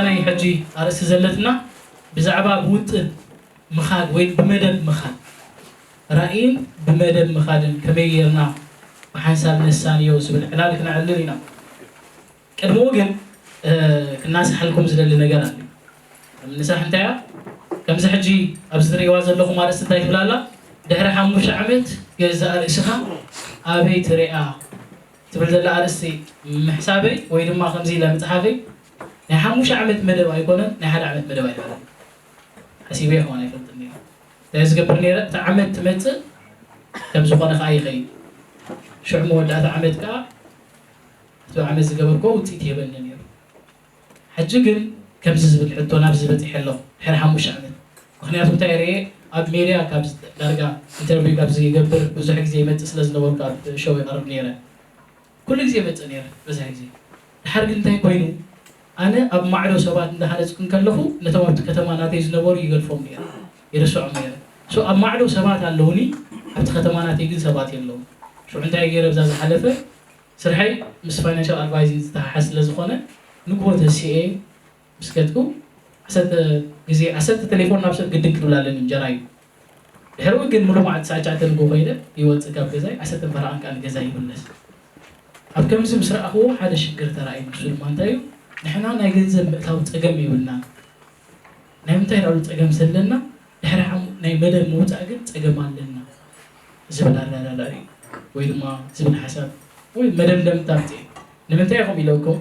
ናይ ሕጂ ኣርእስቲ ዘለትና ብዛዕባ ብውጥን ምኻድ ወይ ብመደብ ምኻድ፣ ራእይን ብመደብ ምኻድን ከመይ ጌርና ብሓንሳብ ነሳንዮ ዝብል ዕላል ክነዕልል ኢና። ቅድሚኡ ግን ክናሳሓልኩም ዝደሊ ነገር ኣሎ። ምንሳሕ እንታይ እያ? ከምዚ ሕጂ ኣብዚ ትርእይዋ ዘለኹም ኣርእስቲ እንታይ ትብል ኣላ? ድሕሪ ሓሙሽተ ዓመት ገዛእ ርእስኻ ኣበይ ትሪኣ ትብል ዘላ ኣርእስቲ ምሕሳበይ ወይ ድማ ከምዚ ኢለ ምፅሓፈይ ናይ ሓሙሽተ ዓመት መደብ ኣይኮነን፣ ናይ ሓደ ዓመት መደብ ኣይኮነን። ሓሲበ ይኸውን ኣይፈልጥን ነይረ። እንታይ ዝገብር ነይረ? እቲ ዓመት ትመፅእ ከም ዝኾነ ከዓ ይኸይድ። ሽዑ መወዳእታ ዓመት ከዓ እቲ ዓመት ዝገበርኮ ውፅኢት ይህበኒ ነይሩ። ሕጂ ግን ከምዚ ዝብል ሕቶ ናብዚ በፂሐ ኣለኹ ድሕሪ ሓሙሽተ ዓመት። ምክንያቱ እንታይ ርኤ ኣብ ሜድያ ካብ ዳርጋ ኢንተርቪው ካብ ዝገብር ብዙሕ ግዜ ይመፅእ ስለ ዝነበርኩ ኣብ ሾው ይቐርብ ነይረ። ኩሉ ግዜ ይመፅእ ነይረ በዛ ግዜ። ድሓር ግን እንታይ ኮይኑ ኣነ ኣብ ማዕዶ ሰባት እንዳሃነፅኩ እንከለኹ ነቶም ኣብቲ ከተማ ናተይ ዝነበሩ ይገድፎም ነይረ፣ ይርስዖም ነይረ። ሶ ኣብ ማዕዶ ሰባት ኣለውኒ፣ ኣብቲ ከተማ ናተይ ግን ሰባት የለውን። ሽዑ እንታይ ገይረ ብዛ ዝሓለፈ ስርሐይ ምስ ፋይናንሻል ኣድቫይዚንግ ዝተሓሓዝ ስለ ዝኾነ ንግሆ ተሲኤ ምስ ከድኩ ዓሰርተ ግዜ ዓሰርተ ቴሌፎን ናብ ሰብ ግድን ክብል ኣለኒ እንጀራ እዩ። ድሕሪኡ ግን ሙሉእ መዓልቲ ሰዓት ትሽዓተ ንግሆ ኮይነ ይወፅእ ካብ ገዛይ ዓሰርተ ፈረቓን ከዓ ንገዛይ ይምለስ። ኣብ ከምዚ ምስ ረኣኽዎ ሓደ ሽግር ተራእዩ። ንሱ ድማ እንታይ እዩ? ንሕና ናይ ገንዘብ ምእታው ፀገም የብልና። ናይ ምንታይ ዳሉ ፀገም ዘለና ድሕሪ ሓሙ ናይ መደብ ምውፃእ ግን ፀገም ኣለና ዝብል ኣረዳዳ እዩ ወይ ድማ ዝብል ሓሳብ ወይ መደምደምታ ኣምፅኤ። ንምንታይ ኢኹም ኢለኩም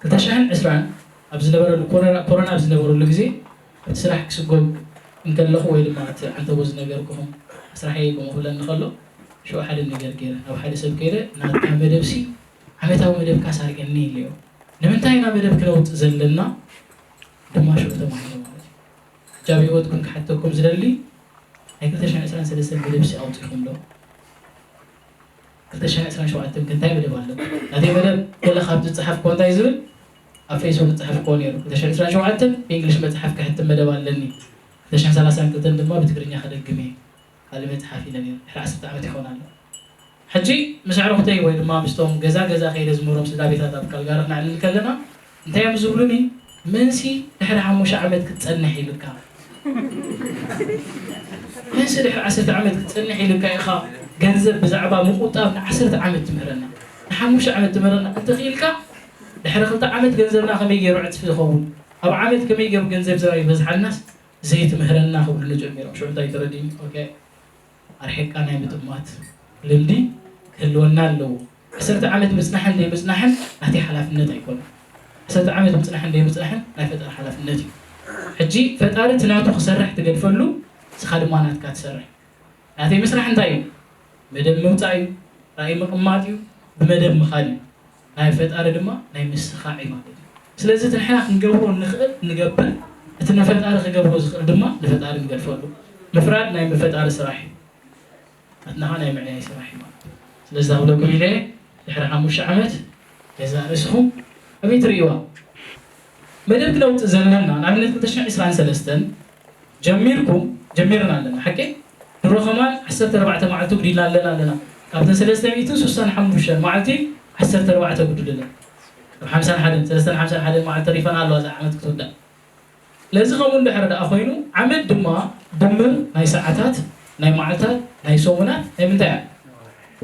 ክልተ ሽሕን ዕስራን ኣብ ዝነበረሉ ኮሮና ኮሮና ኣብ ዝነበረሉ ግዜ እቲ ስራሕ ክስጎም እንከለኹ ወይ ድማ እቲ ዓንተቦ ዝነገርኩኹም ስራሕ የይኩም ክብለኒ ከሎ ሽዑ ሓደ ነገር ገይረ ናብ ሓደ ሰብ ከይደ ናትካ መደብሲ ዓመታዊ መደብካ ሳርገኒ ኢለዮ። ንምንታይ ኢና መደብ ክነውፅእ ዘለና ድማ ሽዑ ተማሂረ ማለት እዩ። ሕጂ ኣብ ህይወትኩም ክሓተኩም ዝደሊ ናይ ክልተ ሽሕን ዕስራን ሰለስተን መደብሲ ኣውፂኹም ዶ? ክልተ ሽሕን ዕስራን ሸውዓተን ከ እንታይ መደብ ኣለኩም? ናተይ መደብ ገለ ካብቲ ዝፀሓፍክዎ እንታይ ዝብል ኣብ ፌስቡክ ዝፀሓፍክዎ ነይሩ። ክልተ ሽሕን ዕስራን ሸውዓተን ብእንግሊሽ መፅሓፍ ክሕትም መደብ ኣለኒ። ክልተ ሽሕን ሰላሳን ክልተን ድማ ብትግርኛ ከደግም እየ። ካልእ መፅሓፍ ኢለ ነይረ። ድሕሪ ዓሰርተ ዓመት ይኸውን ኣሎ። ሕጂ ምስ ኣዕሩኽተይ ወይ ድማ ምስቶም ገዛ ገዛ ከይደ ዝምህሮም ስድራ ቤታት ኣብ ካልጋሪ ክነዕልል ከለና እንታይ እዮም ዝብሉኒ? መንሲ ድሕሪ ሓሙሽተ ዓመት ክትፀንሕ ኢልካ መንሲ ድሕሪ ዓሰርተ ዓመት ክትፀንሕ ኢልካ ኢኻ ገንዘብ ብዛዕባ ምቁጣብ ንዓሰርተ ዓመት ትምህረና ንሓሙሽተ ዓመት ትምህረና እንተኽኢልካ ድሕሪ ክልተ ዓመት ገንዘብና ከመይ ገይሩ ዕፅፊ ዝኸውን ኣብ ዓመት ከመይ ገይሩ ገንዘብ ዘባ ይበዝሓልናስ ዘይትምህረና ክብሉኒ ጀሚሮም። ሽዑ እንታይ ተረዲእኒ? ኦኬ ኣርሒቕካ ናይ ምጥማት ልምዲ ክህልወና ኣለዎ። ዓሰርተ ዓመት ምፅናሕን ዘይምፅናሕን ናተይ ሓላፍነት ኣይኮነን። ዓሰርተ ዓመት ምፅናሕን ዘይምፅናሕን ናይ ፈጣሪ ሓላፍነት እዩ። ሕጂ ፈጣሪ እቲ ናቱ ክሰርሕ ትገድፈሉ፣ ንስኻ ድማ ናትካ ትሰርሕ። ናተይ ምስራሕ እንታይ እዩ? መደብ ምውፃእ እዩ፣ ራእይ ምቕማጥ እዩ፣ ብመደብ ምኻድ እዩ። ናይ ፈጣሪ ድማ ናይ ምስኻዕ እዩ ማለት እዩ። ስለዚ እቲ ንሕና ክንገብሮ ንኽእል ንገብር፣ እቲ ንፈጣሪ ክገብሮ ዝኽእል ድማ ንፈጣሪ ንገድፈሉ። ምፍራድ ናይ ፈጣሪ ስራሕ እዩ። ኣትናኻ ናይ ምዕያይ ስራሕ እዩ ማለት እዩ። ስለዚ ዛብለኩም ኢለ ድሕሪ ሓሙሽተ ዓመት ገዛ ርእስኹም ኣበይ ትርእይዋ? መደብ ክነውፅእ ዘለና ንኣብነት ክልተ ሽሕን ዕስራን ሰለስተን ጀሚርኩም ጀሚርና ኣለና ሓቂ ድሮ ከማን ዓሰርተ ኣርባዕተ መዓልቲ ጉዲልና ኣለና ኣለና ካብተን ሰለስተ ሚእትን ስሳን ሓሙሽተን መዓልቲ ዓሰርተ ኣርባዕተ ጉድልለን ኣብ ሓምሳን ሓደን ሰለስተን ሓምሳን ሓደን መዓልቲ ተሪፈና ኣለዋ እዛ ዓመት ክትውዳእ ስለዚ ከምኡ እንድሕር ደኣ ኮይኑ ዓመት ድማ ድምር ናይ ሰዓታት ናይ መዓልታት ናይ ሰሙናት ናይ ምንታይ እያ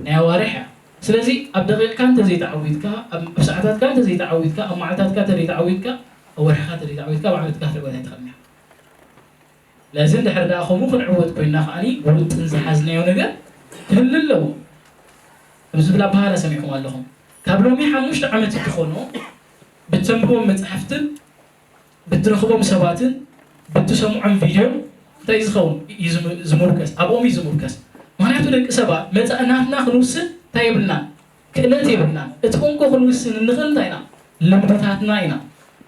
ናይ ኣዋርሕ እያ ስለዚ ኣብ ደቂቕካ እንተዘይተዓዊትካ ኣብ ሰዓታትካ እንተዘይተዓዊትካ ኣብ መዓልታትካ እንተዘይተዓዊትካ ኣብ ወርሕኻ እንተዘይተዓዊትካ ኣብ ዓመትካ ክትዕወት ኣይትኽእልን እያ ስለዚ እንድሕር ደኣ ከምኡ ክንዕወት ኮይንና ከዓኒ ብውጥን ዝሓዝናዮ ነገር ክህሉ ኣለዎ ከም ዝብል ኣበሃህላ ሰሚዕኩም ኣለኹም ካብ ሎሚ ሓሙሽተ ዓመት እንትኾኖ ብተንብቦም መፅሓፍትን ብትረኽቦም ሰባትን ብትሰምዖም ቪድዮን እንታይ እዩ ዝኸውን እዩ ዝምርከስ ኣብኦም እዩ ዝምርከስ ምክንያቱ ደቂ ሰባት መፃኢ ናትና ክንውስን እንታይ የብልና ክእለት የብልና እቲ እንኮ ክንውስን እንኽእል እንታይ ኢና ልምድታትና ኢና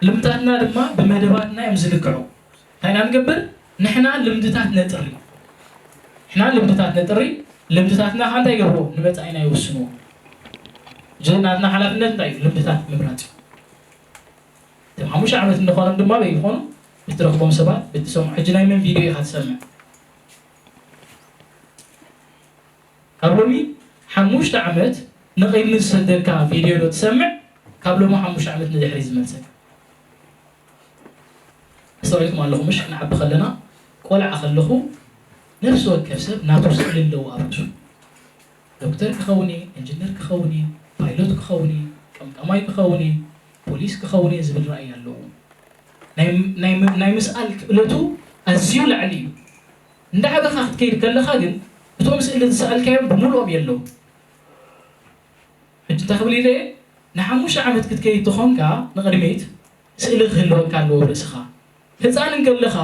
ልምድታትና ድማ ብመደባትና እዮም ዝልክዑ እንታይ ኢና ንገብር ንሕና ልምድታት ነጥሪ ንሕና ልምድታት ነጥሪ ልምድታትና ከዓ እንታይ ይገብርዎ ንመፃኢና ይውስንዎ እዚ ናትና ሓላፍነት እንታይ እዩ ልምድታት ምምራፅ እዩ እቶም ሓሙሽተ ዓመት እንኾኖም ድማ በይ ዝኾኑ ብትረኽቦም ሰባት ብትሰምዖ ሕጂ ናይ መን ቪድዮ ኢኻ ትሰምዕ ካብ ሎሚ ሓሙሽተ ዓመት ንቕድሚ ዝሰደድካ ቪድዮ ዶ ትሰምዕ ካብ ሎሚ ሓሙሽተ ዓመት ንድሕሪ ዝመልሰካ ኣስተውዒልኩም ኣለኹም ምሽ? ክንዓቢ ከለና፣ ቆልዓ ከለኹ፣ ነፍሲ ወከፍ ሰብ ናቱ ስእሊ ኣለዎ ኣብ ርእሱ። ዶክተር ክኸውን እየ፣ ኢንጂነር ክኸውን እየ፣ ፓይሎት ክኸውን እየ፣ ቀምቃማይ ክኸውን እየ፣ ፖሊስ ክኸውን እየ ዝብል ራእይ ኣለዎ። ናይ ምስኣል ክእለቱ ኣዝዩ ላዕሊ እዩ። እንዳዓበኻ ክትከይድ ከለኻ ግን፣ እቶም ስእሊ ዝሰኣልካዮም ብምልኦም የለዉ። ሕጂ እንታይ ክብል ኢለ እየ? ንሓሙሽተ ዓመት ክትከይድ ተኾንካ ንቕድሚት፣ ስእሊ ክህልወካ ኣለዎ ኣብ ርእስኻ። ህፃን እንከለኻ፣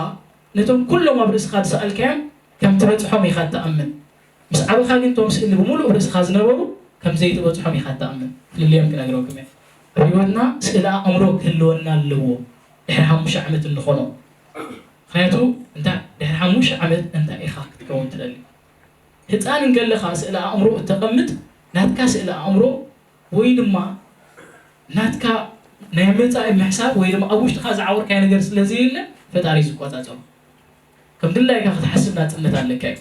ነቶም ኩሎም ኣብ ርእስኻ ዝሰኣልካዮም ከም ትበፅሖም ኢኻ እትኣምን። ምስ ዓበኻ ግን፣ እቶም ስእሊ ብምሉእ ኣብ ርእስኻ ዝነበሩ ከም ዘይትበፅሖም ኢኻ እትኣምን። ፍልልዮም ክነግረኩም እየ። ኣብ ህይወትና ስእሊ ኣእምሮ ክህልወና ኣለዎ፣ ድሕሪ ሓሙሽተ ዓመት እንኾኖ። ምኽንያቱ፣ እንታይ፣ ድሕሪ ሓሙሽተ ዓመት እንታይ ኢኻ ክትከውን ትደሊ? ህፃን እንከለኻ ስእሊ ኣእምሮ እተቐምጥ፣ ናትካ ስእሊ ኣእምሮ ወይ ድማ ናትካ ናይ መጻኢ ምሕሳብ ወይ ድማ ኣብ ውሽጥኻ ዝዓወርካዮ ነገር ስለ ዘየለ፣ ፈጣሪ እዩ ዝቆጻጸሮ። ከም ድላይካ ክትሓስብ ናጽነት ኣለካ እዩ።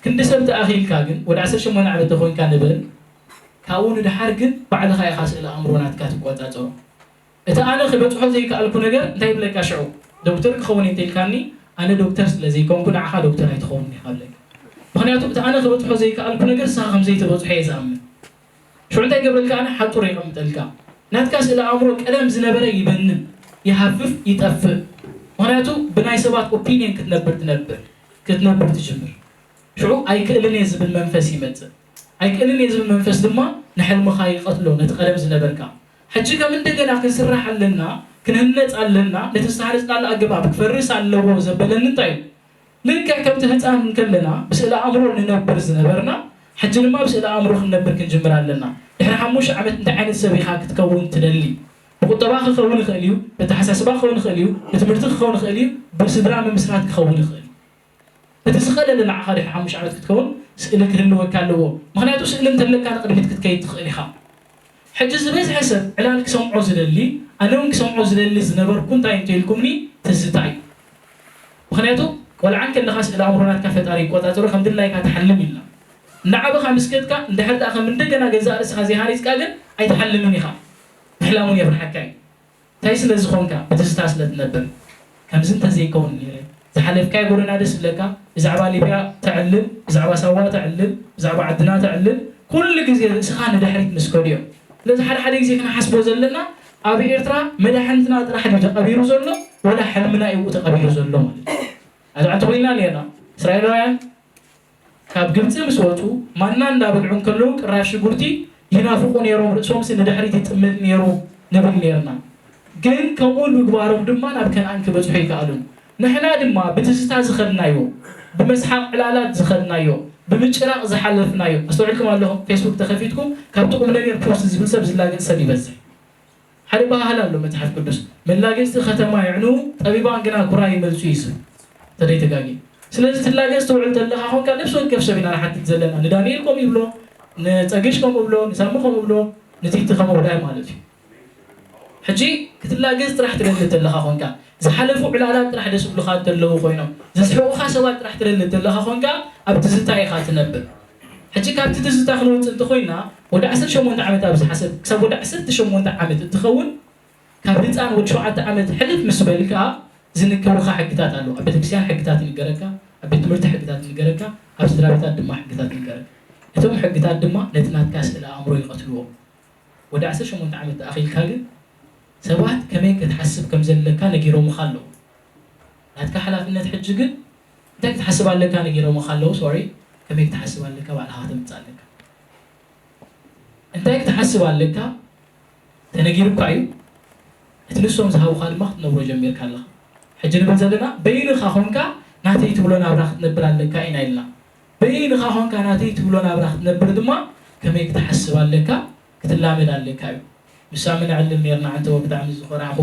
ክንዲ ሰብ ተኣኺልካ ግን፣ ወዲ ዓሰርተ ሸሞንተ ዓመት ተኾይንካ ንበል፣ ካብኡ ንደሓር ግን ባዕልኻ ኢኻ ስእሊ ኣእምሮ ናትካ ትቆጻጸሮ። እቲ ኣነ ክበጽሖ ዘይከኣልኩ ነገር እንታይ ይብለካ ሽዑ? ዶክተር ክኸውን እንተ ኢልካኒ፣ ኣነ ዶክተር ስለ ዘይኮንኩ፣ ንዓኻ ዶክተር ኣይትኸውን ኢኻ ብለካ። ምኽንያቱ፣ እቲ ኣነ ክበጽሖ ዘይከኣልኩ ነገር ንስኻ ከም ዘይትበጽሖ እየ ዝኣምን። ሽዑ እንታይ ይገብረልካ? ኣነ ሓጹር የቐምጠልካ። ናትካ ስእሊ ኣእምሮ ቀደም ዝነበረ ይበንን፣ ይሃፍፍ፣ ይጠፍእ። ምኽንያቱ፣ ብናይ ሰባት ኦፒንየን ክትነብር ትነብር፣ ክትነብር ትጅምር። ሽዑ ኣይክእልን እየ ዝብል መንፈስ ይመጽእ። ኣይክእልን እየ ዝብል መንፈስ ድማ ንሕልምኻ ይቐትሎ፣ ነቲ ቀደም ዝነበርካ። ሕጂ ከም እንደገና ክንስራሕ ኣለና፣ ክንህነጽ ኣለና፣ ነቲ ዝተሃነጽናሉ ኣገባብ ክፈርስ ኣለዎ ዘበለኒ እንታይ እዩ? ልክዕ ከምቲ ህጻን እንከለና ብስእሊ ኣእምሮ ንነብር ዝነበርና፣ ሕጂ ድማ ብስእሊ ኣእምሮ ክንነብር ክንጅምር ኣለና። ድሕሪ ሓሙሽተ ዓመት እንታይ ዓይነት ሰብ ኢኻ ክትከውን ትደሊ? ብቁጠባ ክኸውን ይኽእል እዩ፣ ብኣተሓሳስባ ክኸውን ይኽእል እዩ፣ ብትምህርቲ ክኸውን ይኽእል እዩ፣ ብስድራ ምምስራት ክኸውን ይኽእል እዩ። እቲ ዝቐለለ ንዓኻ ድሕሪ ሓሙሽተ ዓመት ክትከውን ስእሊ ክህልወካ ኣለዎ። ምኽንያቱ ስእሊ እንተለካ ንቕድሚት ክትከይድ ትኽእል ኢኻ። ሕጂ ዝበዝሐ ሰብ ዕላል ክሰምዖ ዝደሊ፣ ኣነ እውን ክሰምዖ ዝደሊ ዝነበርኩ እንታይ እንተ ኢልኩምኒ፣ ትዝታ እዩ። ምኽንያቱ ቆልዓ እንከለኻ ስእሊ ኣእምሮ ናትካ ፈጣሪ ይቆጻጸሮ፣ ከም ድላይካ ትሓልም ኢልና። እንዳዓበኻ ምስ ከድካ፣ እንድሕር ደኣ ከም እንደገና ገዛእ ርእስኻ ዘይሃኒጽካ ግን ኣይትሓልምን ኢኻ። ምሕላም እውን የፍርሓካ እዩ። እንታይ ስለ ዝኾንካ? ብትዝታ ስለ ትነብር። ከምዚ እንተዘይከውን ነይረ፣ ዝሓለፍካዮ ጎደና ደስ ይብለካ፣ ብዛዕባ ሊብያ ተዕልል፣ ብዛዕባ ሳዋ ተዕልል፣ ብዛዕባ ዓድና ተዕልል፣ ኩሉ ግዜ ርእስኻ ንድሕሪት ምስ ከድዮ። ስለዚ ሓደ ሓደ ግዜ ክንሓስቦ ዘለና፣ ኣብ ኤርትራ መዳሕንትና ጥራሕ ድዩ ተቐቢሩ ዘሎ፣ ወላ ሕልምና እዩ ተቐቢሩ ዘሎ ማለት እዩ። ኣዝዓንቲ ኮይና ነርና። እስራኤላውያን ካብ ግብጺ ምስ ወጹ፣ ማና እንዳበልዑ እንከለዉ ቅራፍ ሽጉርቲ ይናፍቑ ነይሮም፣ ርእሶምሲ ንድሕሪት ይጥምት ነይሩ ንብል ነይርና። ግን ከምኡ ምግባሮም ድማ ናብ ከነኣን ክበጽሑ ኣይከኣሉን። ንሕና ድማ ብትዝታ ዝኸድናዮ፣ ብመስሓቕ ዕላላት ዝኸድናዮ፣ ብምጭራቕ ዝሓለፍናዮ፣ ኣስተውዒልኩም ኣለኹም፣ ፌስቡክ ተኸፊትኩም ካብቲ ቁም ነገር ፖስት ዝብል ሰብ ዝላገጽ ሰብ ይበዝሕ። ሓደ ባህል ኣሎ መጽሓፍ ቅዱስ፣ መላገጽቲ ከተማ የዕኑ፣ ጠቢባን ግና ኩራ ይመልጹ እዩ ዝብል፣ እንተደይ ተጋጊ። ስለዚ ትላገጽ ትውዕል ተለኻ ኾንካ፣ ነፍሲ ወከፍ ሰብ ኢና ንሓትት ዘለና። ንዳንኤል ከምኡ ይብሎ፣ ንጸግሽ ከምኡ ብሎ፣ ንሳሚ ከምኡ ብሎ፣ ንቲቲ ከምኡ ብላይ ማለት እዩ። ሕጂ ክትላገጽ ጥራሕ ትደሊ ተለኻ ኾንካ፣ ዝሓለፉ ዕላላት ጥራሕ ደስ ብሉኻ እንተለዉ ኮይኖም፣ ዘስሕቑኻ ሰባት ጥራሕ ትደሊ ተለኻ ኾንካ፣ ኣብ ትዝታ ኢኻ ትነብር። ሕጂ ካብቲ ትዝታ ክንወጽእ እንተኾይና፣ ወዲ ዓሰርተ ሸሞንተ ዓመት ኣብዚ ሓሰብ፣ ክሳብ ወዲ ዓሰርተ ሸሞንተ ዓመት እንትኸውን፣ ካብ ህፃን ወዲ ሸውዓተ ዓመት ሕልፍ ምስ በልካ ዝንገሩኻ ሕግታት ኣለዉ። ኣብ ቤተክርስትያን ሕግታት ይንገረካ፣ ኣብ ቤት ትምህርቲ ሕግታት ይንገረካ፣ ኣብ ስድራ ቤታት ድማ ሕግታት ይንገረካ። እቶም ሕግታት ድማ ነቲ ናትካ ስእለ ኣእምሮ ይቐትልዎ። ወዲ ዓሰርተ ሸሞንተ ዓመት ተኣኺልካ ግን ሰባት ከመይ ክትሓስብ ከም ዘለካ ነጊሮምኻ ኣለዉ። ናትካ ሓላፍነት ሕጂ ግን እንታይ ክትሓስብ ኣለካ ነጊሮምኻ ኣለዉ። ሶሪ፣ ከመይ ክትሓስብ ኣለካ ባዕልኻ ተምፅእ ኣለካ። እንታይ ክትሓስብ ኣለካ ተነጊሩካ እዩ። እቲ ንሶም ዝሃቡኻ ድማ ክትነብሮ ጀሚርካ ኣለኻ። ሕጂ ንብል ዘለና በይንኻ ኾንካ ናተይ ትብሎ ናብራ ክትነብር ኣለካ ኢና ኢልና። በይንኻ ኾንካ ናተይ ትብሎ ናብራ ክትነብር ድማ ከመይ ክትሓስብ ኣለካ ክትላመድ ኣለካ እዩ። ምስ ሳሚ ነዕልል ነርና፣ ዓንተቦ ብጣዕሚ ዝኾራዕኹ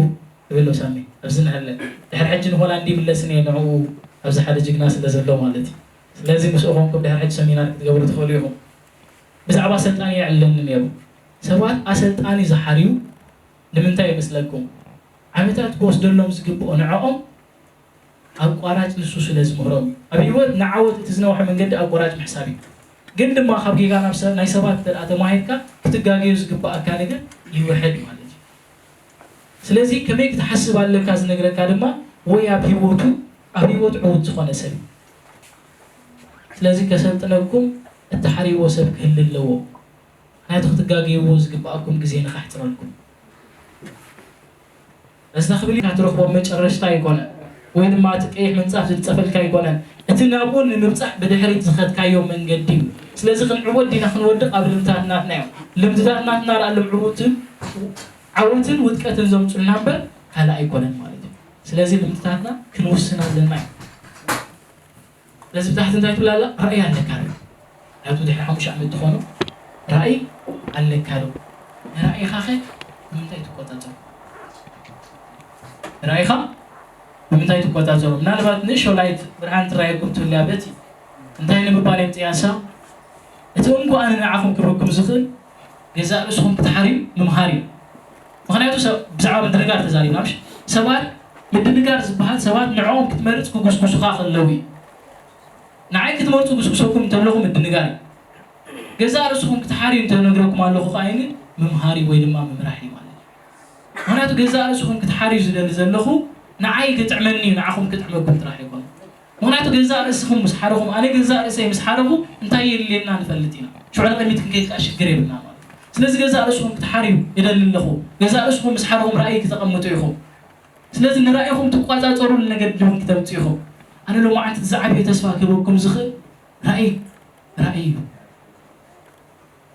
እብል ኣሎ ሳሚ። ኣብዚ ንዕለ ድሕሪ ሕጂ ንሆላንድ ይምለስን እየ ንዕኡ ኣብዚ ሓደ ጅግና ስለ ዘሎ ማለት እዩ። ስለዚ ምስኡ ኾንኩም ድሕሪ ሕጂ ሰሚናር ክትገብሩ ትኽእሉ ኢኹም። ብዛዕባ ኣሰልጣኒ የዕልለኒ ነይሩ። ሰባት ኣሰልጣኒ ዝሓርዩ ንምንታይ ይመስለኩም? ዓመታት ክወስደሎም ዝግብኦ ንዕኦም ኣቋራጭ ንሱ ስለ ዝምህሮም እዩ። ኣብ ህይወት ንዓወት እቲ ዝነውሐ መንገዲ ኣቋራጭ ምሕሳብ እዩ። ግን ድማ ካብ ጌጋ ናብ ሰብ ናይ ሰባት እንተ ደኣ ተማሂርካ ክትጋገዮ ዝግብኣካ ነገር ይውሕድ ማለት እዩ። ስለዚ ከመይ ክትሓስብ ኣለካ ዝነግረካ ድማ ወይ ኣብ ህይወቱ ኣብ ህይወቱ ዕውት ዝኾነ ሰብ እዩ። ስለዚ ከሰልጥነኩም እተሓርይዎ ሰብ ክህሉ ኣለዎ። ምክንያቱ ክትጋገይዎ ዝግብኣኩም ግዜ ንኸሕፅረልኩም። እዚ ተኽብሊ ትረኽቦ መጨረሽታ ኣይኮነን፣ ወይ ድማ እቲ ቀይሕ ምንፃፍ ዝንፀፈልካ ኣይኮነን። እቲ ናብኡ ንምብፃሕ ብድሕሪት ዝኸድካዮ መንገዲ እዩ። ስለዚ ክንዕወት ዲና ክንወድቕ ኣብ ልምታት ናትና እዮም። ልምድታት ናትና ደኣ ሎም ዕውትን ዓወትን ውድቀትን ዘምፁልና እምበር ካልእ ኣይኮነን ማለት እዩ። ስለዚ ልምድታትና ክንውስን ኣለና እዩ። ስለዚ ብታሕቲ እንታይ ትብል ኣላ? ራእይ ኣለካ ዶ? ናብቲ ድሕሪ ሓሙሽተ ዓመት ትኾኑ ራእይ ኣለካ ዶ? ንራእይኻ ኸ ብምንታይ ትቆጻጸሮ? ንራእይኻ ብምንታይ ትቆጻጸሮ? ምናልባት ንእሽቶ ላይት ብርሃን ትራየኩም ትህልያ በቲ እንታይ ንምባል የምጽእ እያ ንሳ? እቲ እንኳ ኣነ ንዓኹም ክበኩም ዝኽእል ገዛእ ርእስኹም ክትሓርዩ ምምሃር እዩ። ምኽንያቱ ሰብ ብዛዕባ ምድንጋር ተዛሪብና ምሽ ሰባት ምድንጋር ዝበሃል ሰባት ንዕኦም ክትመርጽ ክጉስጉሱኻ ከለዉ እዩ። ንዓይ ክትመርጹ ጉስጉሰኩም እንተለኹ ምድንጋር እዩ። ገዛእ ርእስኹም ክትሓርዩ እንተነግረኩም ኣለኹ ከኣ ግን ምምሃር እዩ ወይ ድማ ምምራሕ እዩ ማለት እዩ። ምኽንያቱ ገዛእ ርእስኹም ክትሓርዩ ዝደሊ ዘለኹ ንዓይ ክጥዕመኒ እዩ፣ ንዓኹም ክጥዕመኩም ጥራሕ ኣይኮነን። ምኽንያቱ ገዛእ ርእስኹም ምስ ሓረኹም፣ ኣነ ገዛእ ርእሰይ ምስ ሓረኹ እንታይ የድልየና ንፈልጥ ኢና። ሽዑ ንቕድሚት ክንከይድ ከኣ ሽግር የብልና ማለት እዩ። ስለዚ ገዛእ ርእስኹም ክትሓርዩ ይደሊ ኣለኹ። ገዛእ ርእስኹም ምስ ሓረኹም ራእይ ክተቐምጡ ኢኹም። ስለዚ ንራእይኹም ትቋጻጸሩሉ ነገር እውን ክተምጽኡ ኢኹም። ኣነ ሎማዓንቲ ዝዓበየ ተስፋ ክህበኩም ዝኽእል ራእይ ራእይ እዩ።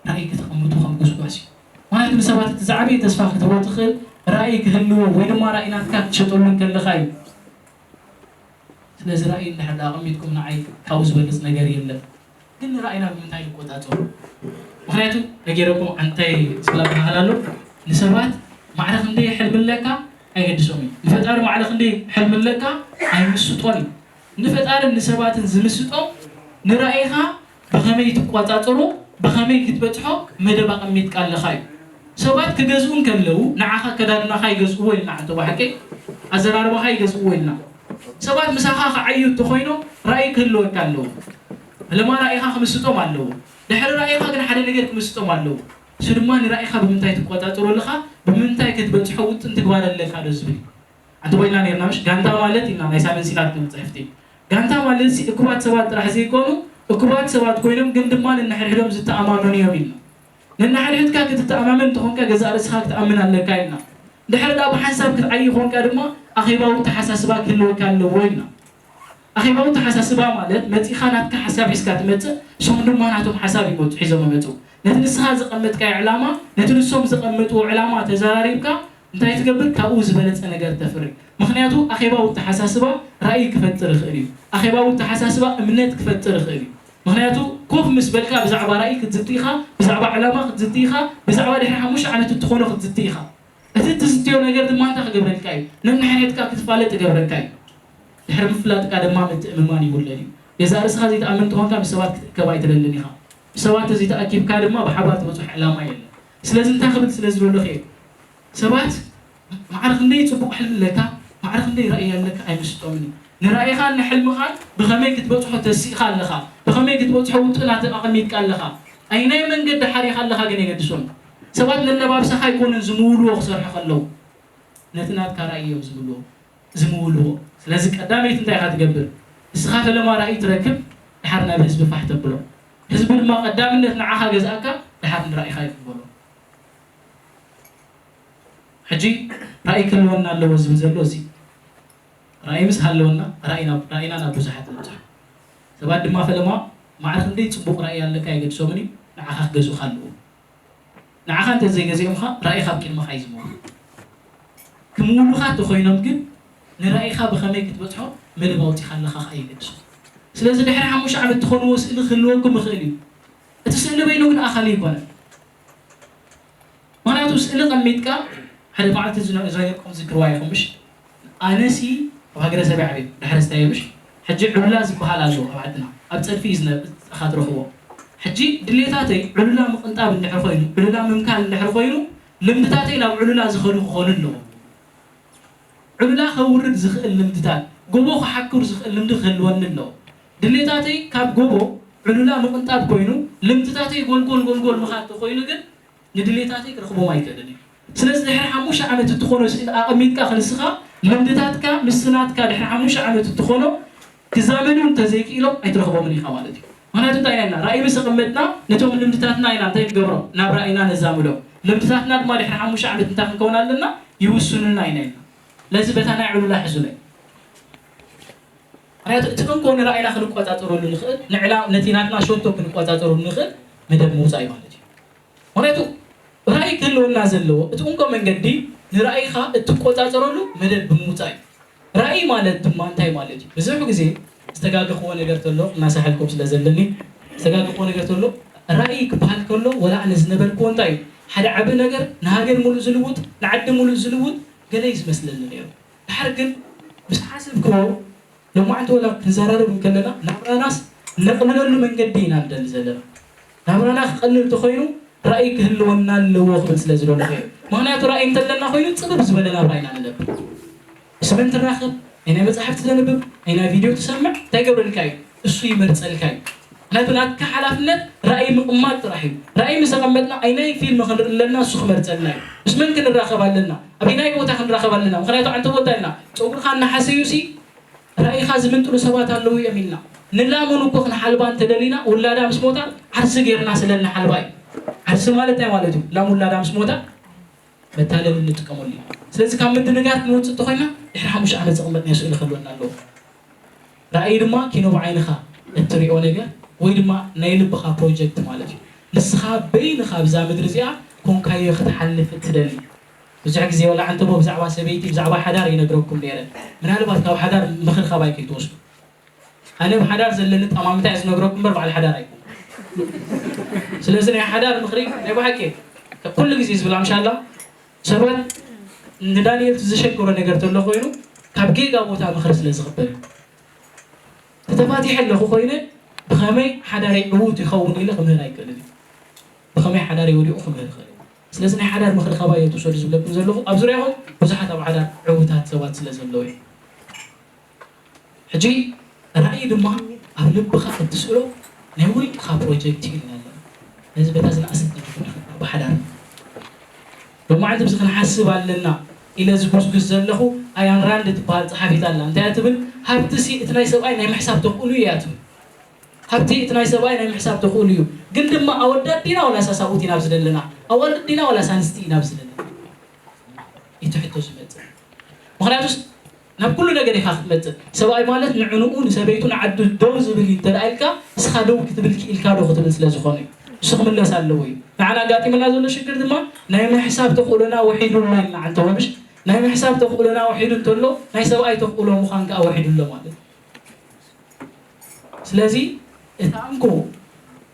ራእይ ከተቐምጡ ከም ጉስጓስ እዩ። ምኽንያቱ ንሰባት እቲ ዝዓበየ ተስፋ ክትህቦ ትኽእል ራእይ ክህልዎ ወይ ድማ ራእይ ናትካ ክትሸጠሉ እንከለኻ እዩ። ስለዚ ራእይ እንድሕር ደኣ ኣቐሚጥኩም ንዓይ ካብኡ ዝበልጽ ነገር የለን። ግን ንራእይና ብምንታይ ንቆጻጸሮ? ምኽንያቱ ነጊረኩም ኣንታይ ስለ ዝበሃል ኣሎ ንሰባት ማዕረ ክንደይ ሕልሚ ኣለካ ኣይገድሶም እዩ። ንፈጣሪ ማዕረ ክንደይ ሕልሚ ኣለካ ኣይምስጦን እዩ። ንፈጣርን ንሰባትን ዝምስጦም ንራእይኻ ብኸመይ ትቆጻጸሮ፣ ብኸመይ ክትበጽሖ መደብ ኣቐሚጥካ ኣለኻ እዩ። ሰባት ክገዝኡ እንከለዉ ንዓኻ ኣከዳድናኻ ይገዝእዎ ኢልና፣ ኣንተ ብሓቂ ኣዘራርባኻ ይገዝእዎ ኢልና። ሰባት ምሳኻ ክዓዩ እንተኾይኖም ራእይ ክህልወካ ኣለዎ። ፈለማ ራእይኻ ክምስጦም ኣለዎ። ድሕሪ ራእይኻ ግን ሓደ ነገር ክምስጦም ኣለዎ። እሱ ድማ ንራእይኻ ብምንታይ ትቆጻጸሮ ኣለኻ፣ ብምንታይ ክትበጽሖ ውጥን ትግባር ኣለካ ዶ ዝብል እዩ። ኣንተ ኮይና ነርና ምሽ ጋንታ ማለት ኢና ናይ ሳይመን ሲናግ ትብል ጽሕፍቲ። ጋንታ ማለት ሲ እኩባት ሰባት ጥራሕ ዘይኮኑ እኩባት ሰባት ኮይኖም ግን ድማ ነንሕድሕዶም ዝተኣማመኑ እዮም ኢልና። ነንሕድሕድካ ክትተኣማመን እንተኾንካ ገዛእ ርእስኻ ክትኣምን ኣለካ ኢልና። ድሕሪ ዳ ብሓንሳብ ክትዓይ ኮንካ ድማ ኣኼባዊ ተሓሳስባ ክህልወካ ኣለዎ ኢልና። ኣኼባዊ ተሓሳስባ ማለት መጺኻ ናትካ ሓሳብ ሒዝካ ትመጽእ፣ እሶም ድማ ናቶም ሓሳብ ይመጹ ሒዞም ይመጹ። ነቲ ንስኻ ዘቐመጥካዮ ዕላማ ነቲ ንሶም ዘቐመጥዎ ዕላማ ተዘራሪብካ እንታይ ትገብር? ካብኡ ዝበለጸ ነገር ተፍሪ። ምኽንያቱ ኣኼባዊ ኣተሓሳስባ ራእይ ክፈጥር ይኽእል እዩ። ኣኼባዊ ኣተሓሳስባ እምነት ክፈጥር ይኽእል እዩ። ምኽንያቱ ኮፍ ምስ በልካ ብዛዕባ ራእይ ክትዝቲ ኢኻ፣ ብዛዕባ ዕላማ ክትዝቲ ኢኻ፣ ብዛዕባ ድሕሪ ሓሙሽተ ዓመት እትኾኖ ክትዝቲ ኢኻ። እቲ እትዝትዮ ነገር ድማ እንታይ ክገብረልካ እዩ? ነንሕድሕድካ ክትፋለጥ ይገብረልካ እዩ። ድሕሪ ምፍላጥካ ድማ ምትእምማን ይውለድ እዩ። ገዛእ ርእስኻ ዘይትኣምን እንተኾንካ ምስ ሰባት ክትእከብ ኣይትደልን ኢኻ። ምስ ሰባት ተዘይተኣኪብካ ድማ ብሓባር ትበጽሖ ዕላማ የለን። ስለዚ እንታይ ክብል ስለ ዝደለኹ እየ ሰባት ማዕረ ክንደይ ጽቡቕ ሕልሚ ኣለካ፣ ማዕረ ክንደይ ራእይ ኣለካ ኣይምስጦምን እዩ። ንራእይኻን ንሕልምኻን ብኸመይ ክትበጽሖ ተሲእኻ ኣለኻ፣ ብኸመይ ክትበጽሖ ውጥናት ኣቐሚጥካ ኣለኻ፣ ኣይናይ መንገዲ ሓሪኻ ኣለኻ ግን የገድሶም። ሰባት ነለባብሳኻ ኣይኮኑን ዝምውልዎ ክሰርሑ ከለዉ፣ ነቲ ናትካ ራእይ እዮም ዝምልዎ ዝምውልዎ። ስለዚ ቀዳመይቲ እንታይ ኢኻ ትገብር? እስኻ ፈለማ ራእይ ትረክብ፣ ድሓር ናብ ህዝቢ ፋሕ ተብሎ። ህዝቢ ድማ ቀዳምነት ንዓኻ ገዝኣካ፣ ድሓር ንራእይኻ ይቕበሎ። ሕጂ ራእይ ክህልወና ኣለዎ ዝብል ዘሎ እዚ ራእይ ምስ ሃለወና ራእይና ራእይና ናብ ብዙሓት ንብጽሖ። ሰባት ድማ ፈለማ ማዕረ ክንደይ ጽቡቕ ራእይ ኣለካ የገድሶምን እዩ፣ ንዓኻ ክገዝኡኻ ኣለዎም። ንዓኻ እንተዘይገዚኦምኻ ራእይኻ ኣብ ቅድመኻ እዩ ዝመውት። ክምውሉኻ እንተኾይኖም ግን ንራእይኻ ብኸመይ ክትበጽሖ መደብ ኣውጺኻ ኣለኻ ከኣ የገድሶም። ስለዚ ድሕሪ ሓሙሽተ ዓመት ትኾንዎ ስእሊ ክህልወኩም ይኽእል እዩ። እቲ ስእሊ በይኑ ግን ኣኻሊ ኣይኮነን። ምኽንያቱ ስእሊ ቀሚጥካ ሓደ መዓልቲ ዝነ- ዝነገርኩም ዝክርዋ ኢኹም ምሽ ኣነሲ ኣብ ሃገረ ሰብያ ዓብየ ድሕሪ ስታይ ምሽ ሕጂ ዕሉላ ዝበሃል ኣሎ ኣብ ዓድና ኣብ ፀድፊ እዩ ዝነ- እኻ ትረኽቦ ሕጂ ድሌታተይ ዕሉላ ምቕንጣብ እንድሕር ኮይኑ ዕሉላ ምምካል እንድሕር ኮይኑ ልምድታተይ ናብ ዕሉላ ዝኸዱ ክኾኑ ኣለዎ ዕሉላ ከውርድ ዝኽእል ልምድታት ጎቦ ክሓክር ዝኽእል ልምዲ ክህልወኒ ኣለዎ ድሌታተይ ካብ ጎቦ ዕሉላ ምቕንጣብ ኮይኑ ልምድታተይ ጎልጎል ጎልጎል ምኻድ ተኾይኑ ግን ንድሌታተይ ክረኽቦም ኣይክእልን እየ። ስለዚ ድሕሪ ሓሙሽተ ዓመት እትኾኖ ስእሊ ኣቐሚጥካ ክንስኻ ልምድታትካ ምስ ናትካ ድሕሪ ሓሙሽተ ዓመት እትኾኖ ክዛመዱ እንተዘይክኢሎም ኣይትረኽቦምን ኢኻ ማለት እዩ። ምክንያቱ እንታይ ኢና ኢልና ራእይ ምስ ኣቐመጥና ነቶም ልምድታትና ኢና እንታይ ንገብሮ ናብ ራእይና ነዛምዶ። ልምድታትና ድማ ድሕሪ ሓሙሽተ ዓመት እንታይ ክንከውን ኣለና ይውስኑና ኢና ኢልና። ለዚ በታ ናይ ዕሉላ ሕዙለይ ምክንያቱ እቲ እንኮ ንራእይና ክንቆፃፀረሉ ንኽእል ንዕላ ነቲ ናትና ሸቶ ክንቆፃፀረሉ ንኽእል መደብ ምውፃእ እዩ ማለት እዩ። ምክንያቱ ራእይ ክህልወና ዘለዎ እቲ እንኮ መንገዲ ንራእይኻ እትቆፃፀረሉ መደብ ብምውፃእ እዩ። ራእይ ማለት ድማ እንታይ ማለት እዩ? ብዙሕ ግዜ ዝተጋገኽዎ ነገር ተሎ እናሳሐልኩም ስለ ዘለኒ ዝተጋገኽዎ ነገር ተሎ ራእይ ክበሃል ከሎ ወላ ኣነ ዝነበርክዎ እንታይ እዩ ሓደ ዓቢ ነገር ንሃገር ሙሉእ ዝልውጥ ንዓዲ ሙሉእ ዝልውጥ ገለ እዩ ዝመስለኒ ነይሩ። ድሓር ግን ምስ ሓሰብክዎ ሎማዓንቲ ወላ ክንዘራረብ እንከለና ናብራናስ ነቕልለሉ መንገዲ ኢና ንደሊ ዘለና። ናብራና ክቐልል እንተኾይኑ ራእይ ክህልወና ኣለዎ ክብል ስለ ዝደለኹ እየ። ምኽንያቱ ራእይ እንተለና ኮይኑ ፅብብ ዝበለ ናብራ ኢና ንነብር። ምስ መን ትራኸብ፣ ናይ ናይ መፅሓፍቲ ተንብብ፣ ናይ ናይ ቪድዮ ትሰምዕ እንታይ ገብረልካ እዩ? እሱ ይመርፀልካ እዩ። ምክንያቱ ናትካ ሓላፍነት ራእይ ምቕማጥ ጥራሕ እዩ። ራእይ ምስ ኣቐመጥና ኣይናይ ፊልም ክንርኢ ኣለና እሱ ክመርፀልና እዩ። ምስ መን ክንራኸብ ኣለና፣ ኣበይናይ ቦታ ክንራኸብ ኣለና። ምክንያቱ ኣንተ ቦታ ኢልና ፀጉርካ እናሓሰዩ ሲ ራእይኻ ዝምንጥሉ ሰባት ኣለዉ እዮም ኢልና ንላመን እኮ ክንሓልባ እንተደሊና ውላዳ ምስ ሞታ ዓርሲ ጌርና ስለ እንሓልባ እዩ። ዓርሲ ማለት እንታይ ማለት እዩ? ላም ውላዳ ምስ ሞታ መታለሊ እንጥቀመሉ እዩ። ስለዚ ካብ ምድንጋር ክንወፅእ እንተኮይና ድሕሪ ሓሙሽተ ዓመት ዘቐመጥናዮ ስእሊ ክህልወና ኣለዎ። ራእይ ድማ ኪኖ ብዓይንኻ እትሪኦ ነገር ወይ ድማ ናይ ልብኻ ፕሮጀክት ማለት እዩ። ንስኻ በይንኻ ኣብዛ ምድሪ እዚኣ ኮንካዮ ክትሓልፍ እትደሊ ብዙሕ ግዜ ወላ ዓንተቦ ብዛዕባ ሰበይቲ ብዛዕባ ሓዳር ይነግረኩም ነይረ። ምናልባት ካብ ሓዳር ምኽሪ ካባይ ከይትወስዱ። ኣነ ብሓዳር ዘለኒ ጠማምታ እየ ዝነግረኩም እምበር በዓል ሓዳር ኣይኮን። ስለዚ ናይ ሓዳር ምኽሪ ናይ ብሓቂ ኩሉ ግዜ ዝብል ኣምሻላ ሰባት ንዳንኤል ዝሸገሮ ነገር ተሎ ኮይኑ ካብ ጌጋ ቦታ ምኽሪ ስለ ዝኽበል እዩ። ተተፋቲሐ ኣለኹ ኮይነ ብኸመይ ሓዳረይ ዕዉት ይኸውን ኢለ ክምህር ኣይክእልን እየ። ብኸመይ ሓዳረይ ወዲቑ ክምህር ይኽእል እየ። ስለዚ ናይ ሓዳር ምኽሪ ካባይ እየ ትውሰዱ ዝብለኩም ዘለኹ ኣብ ዙርያኹም ብዙሓት ኣብ ሓዳር ዕዉታት ሰባት ስለ ዘለዉ እየ። ሕጂ ራእይ ድማ ኣብ ልብኻ እትስእሎ ናይ ውልቅኻ ፕሮጀክት እዩ ኢልና ኣለና። ነዚ በታ ዝነኣሰት ነገር ብሓዳር ሎማዓንቲ ብዚ ክንሓስብ ኣለና ኢለ ዝጉስጉስ ዘለኹ ኣያን ራንድ ትበሃል ፀሓፊት ኣላ እንታይ ትብል ሃብትሲ እቲ ናይ ሰብኣይ ናይ ምሕሳብ ተኽእሉ እያ ትብል። ሃብቲ እቲ ናይ ሰብኣይ ናይ ምሕሳብ ተኽእሉ እዩ ግን ድማ ኣወዳዲና ወላ ሳሳብኡት ኢና ብዝደለና ኣዋልዲና ወላ ሳንስቲ ኢና ብዝደለና እቲ ሕቶ ዝመፅእ ምክንያቱስ ናብ ኩሉ ነገር ኢኻ ክትመፅእ ሰብኣይ ማለት ንዕንኡ ንሰበይቱ ንዓዱ ደው ዝብል እዩ እንተደኣ ኢልካ እስኻ ደው ክትብል ክኢልካ ዶ ክትብል ስለ ዝኾነ እዩ እሱ ክምለስ ኣለዎ እዩ ንዓና ኣጋጢምና ዘሎ ሽግር ድማ ናይ ምሕሳብ ተኽእሎና ውሒዱ ኣሎ ኢልና ዓንተወምሽ ናይ ምሕሳብ ተኽእሎና ውሒዱ እንተሎ ናይ ሰብኣይ ተኽእሎ ምዃን ከዓ ውሒዱ ኣሎ ማለት እዩ ስለዚ እታ እንኮ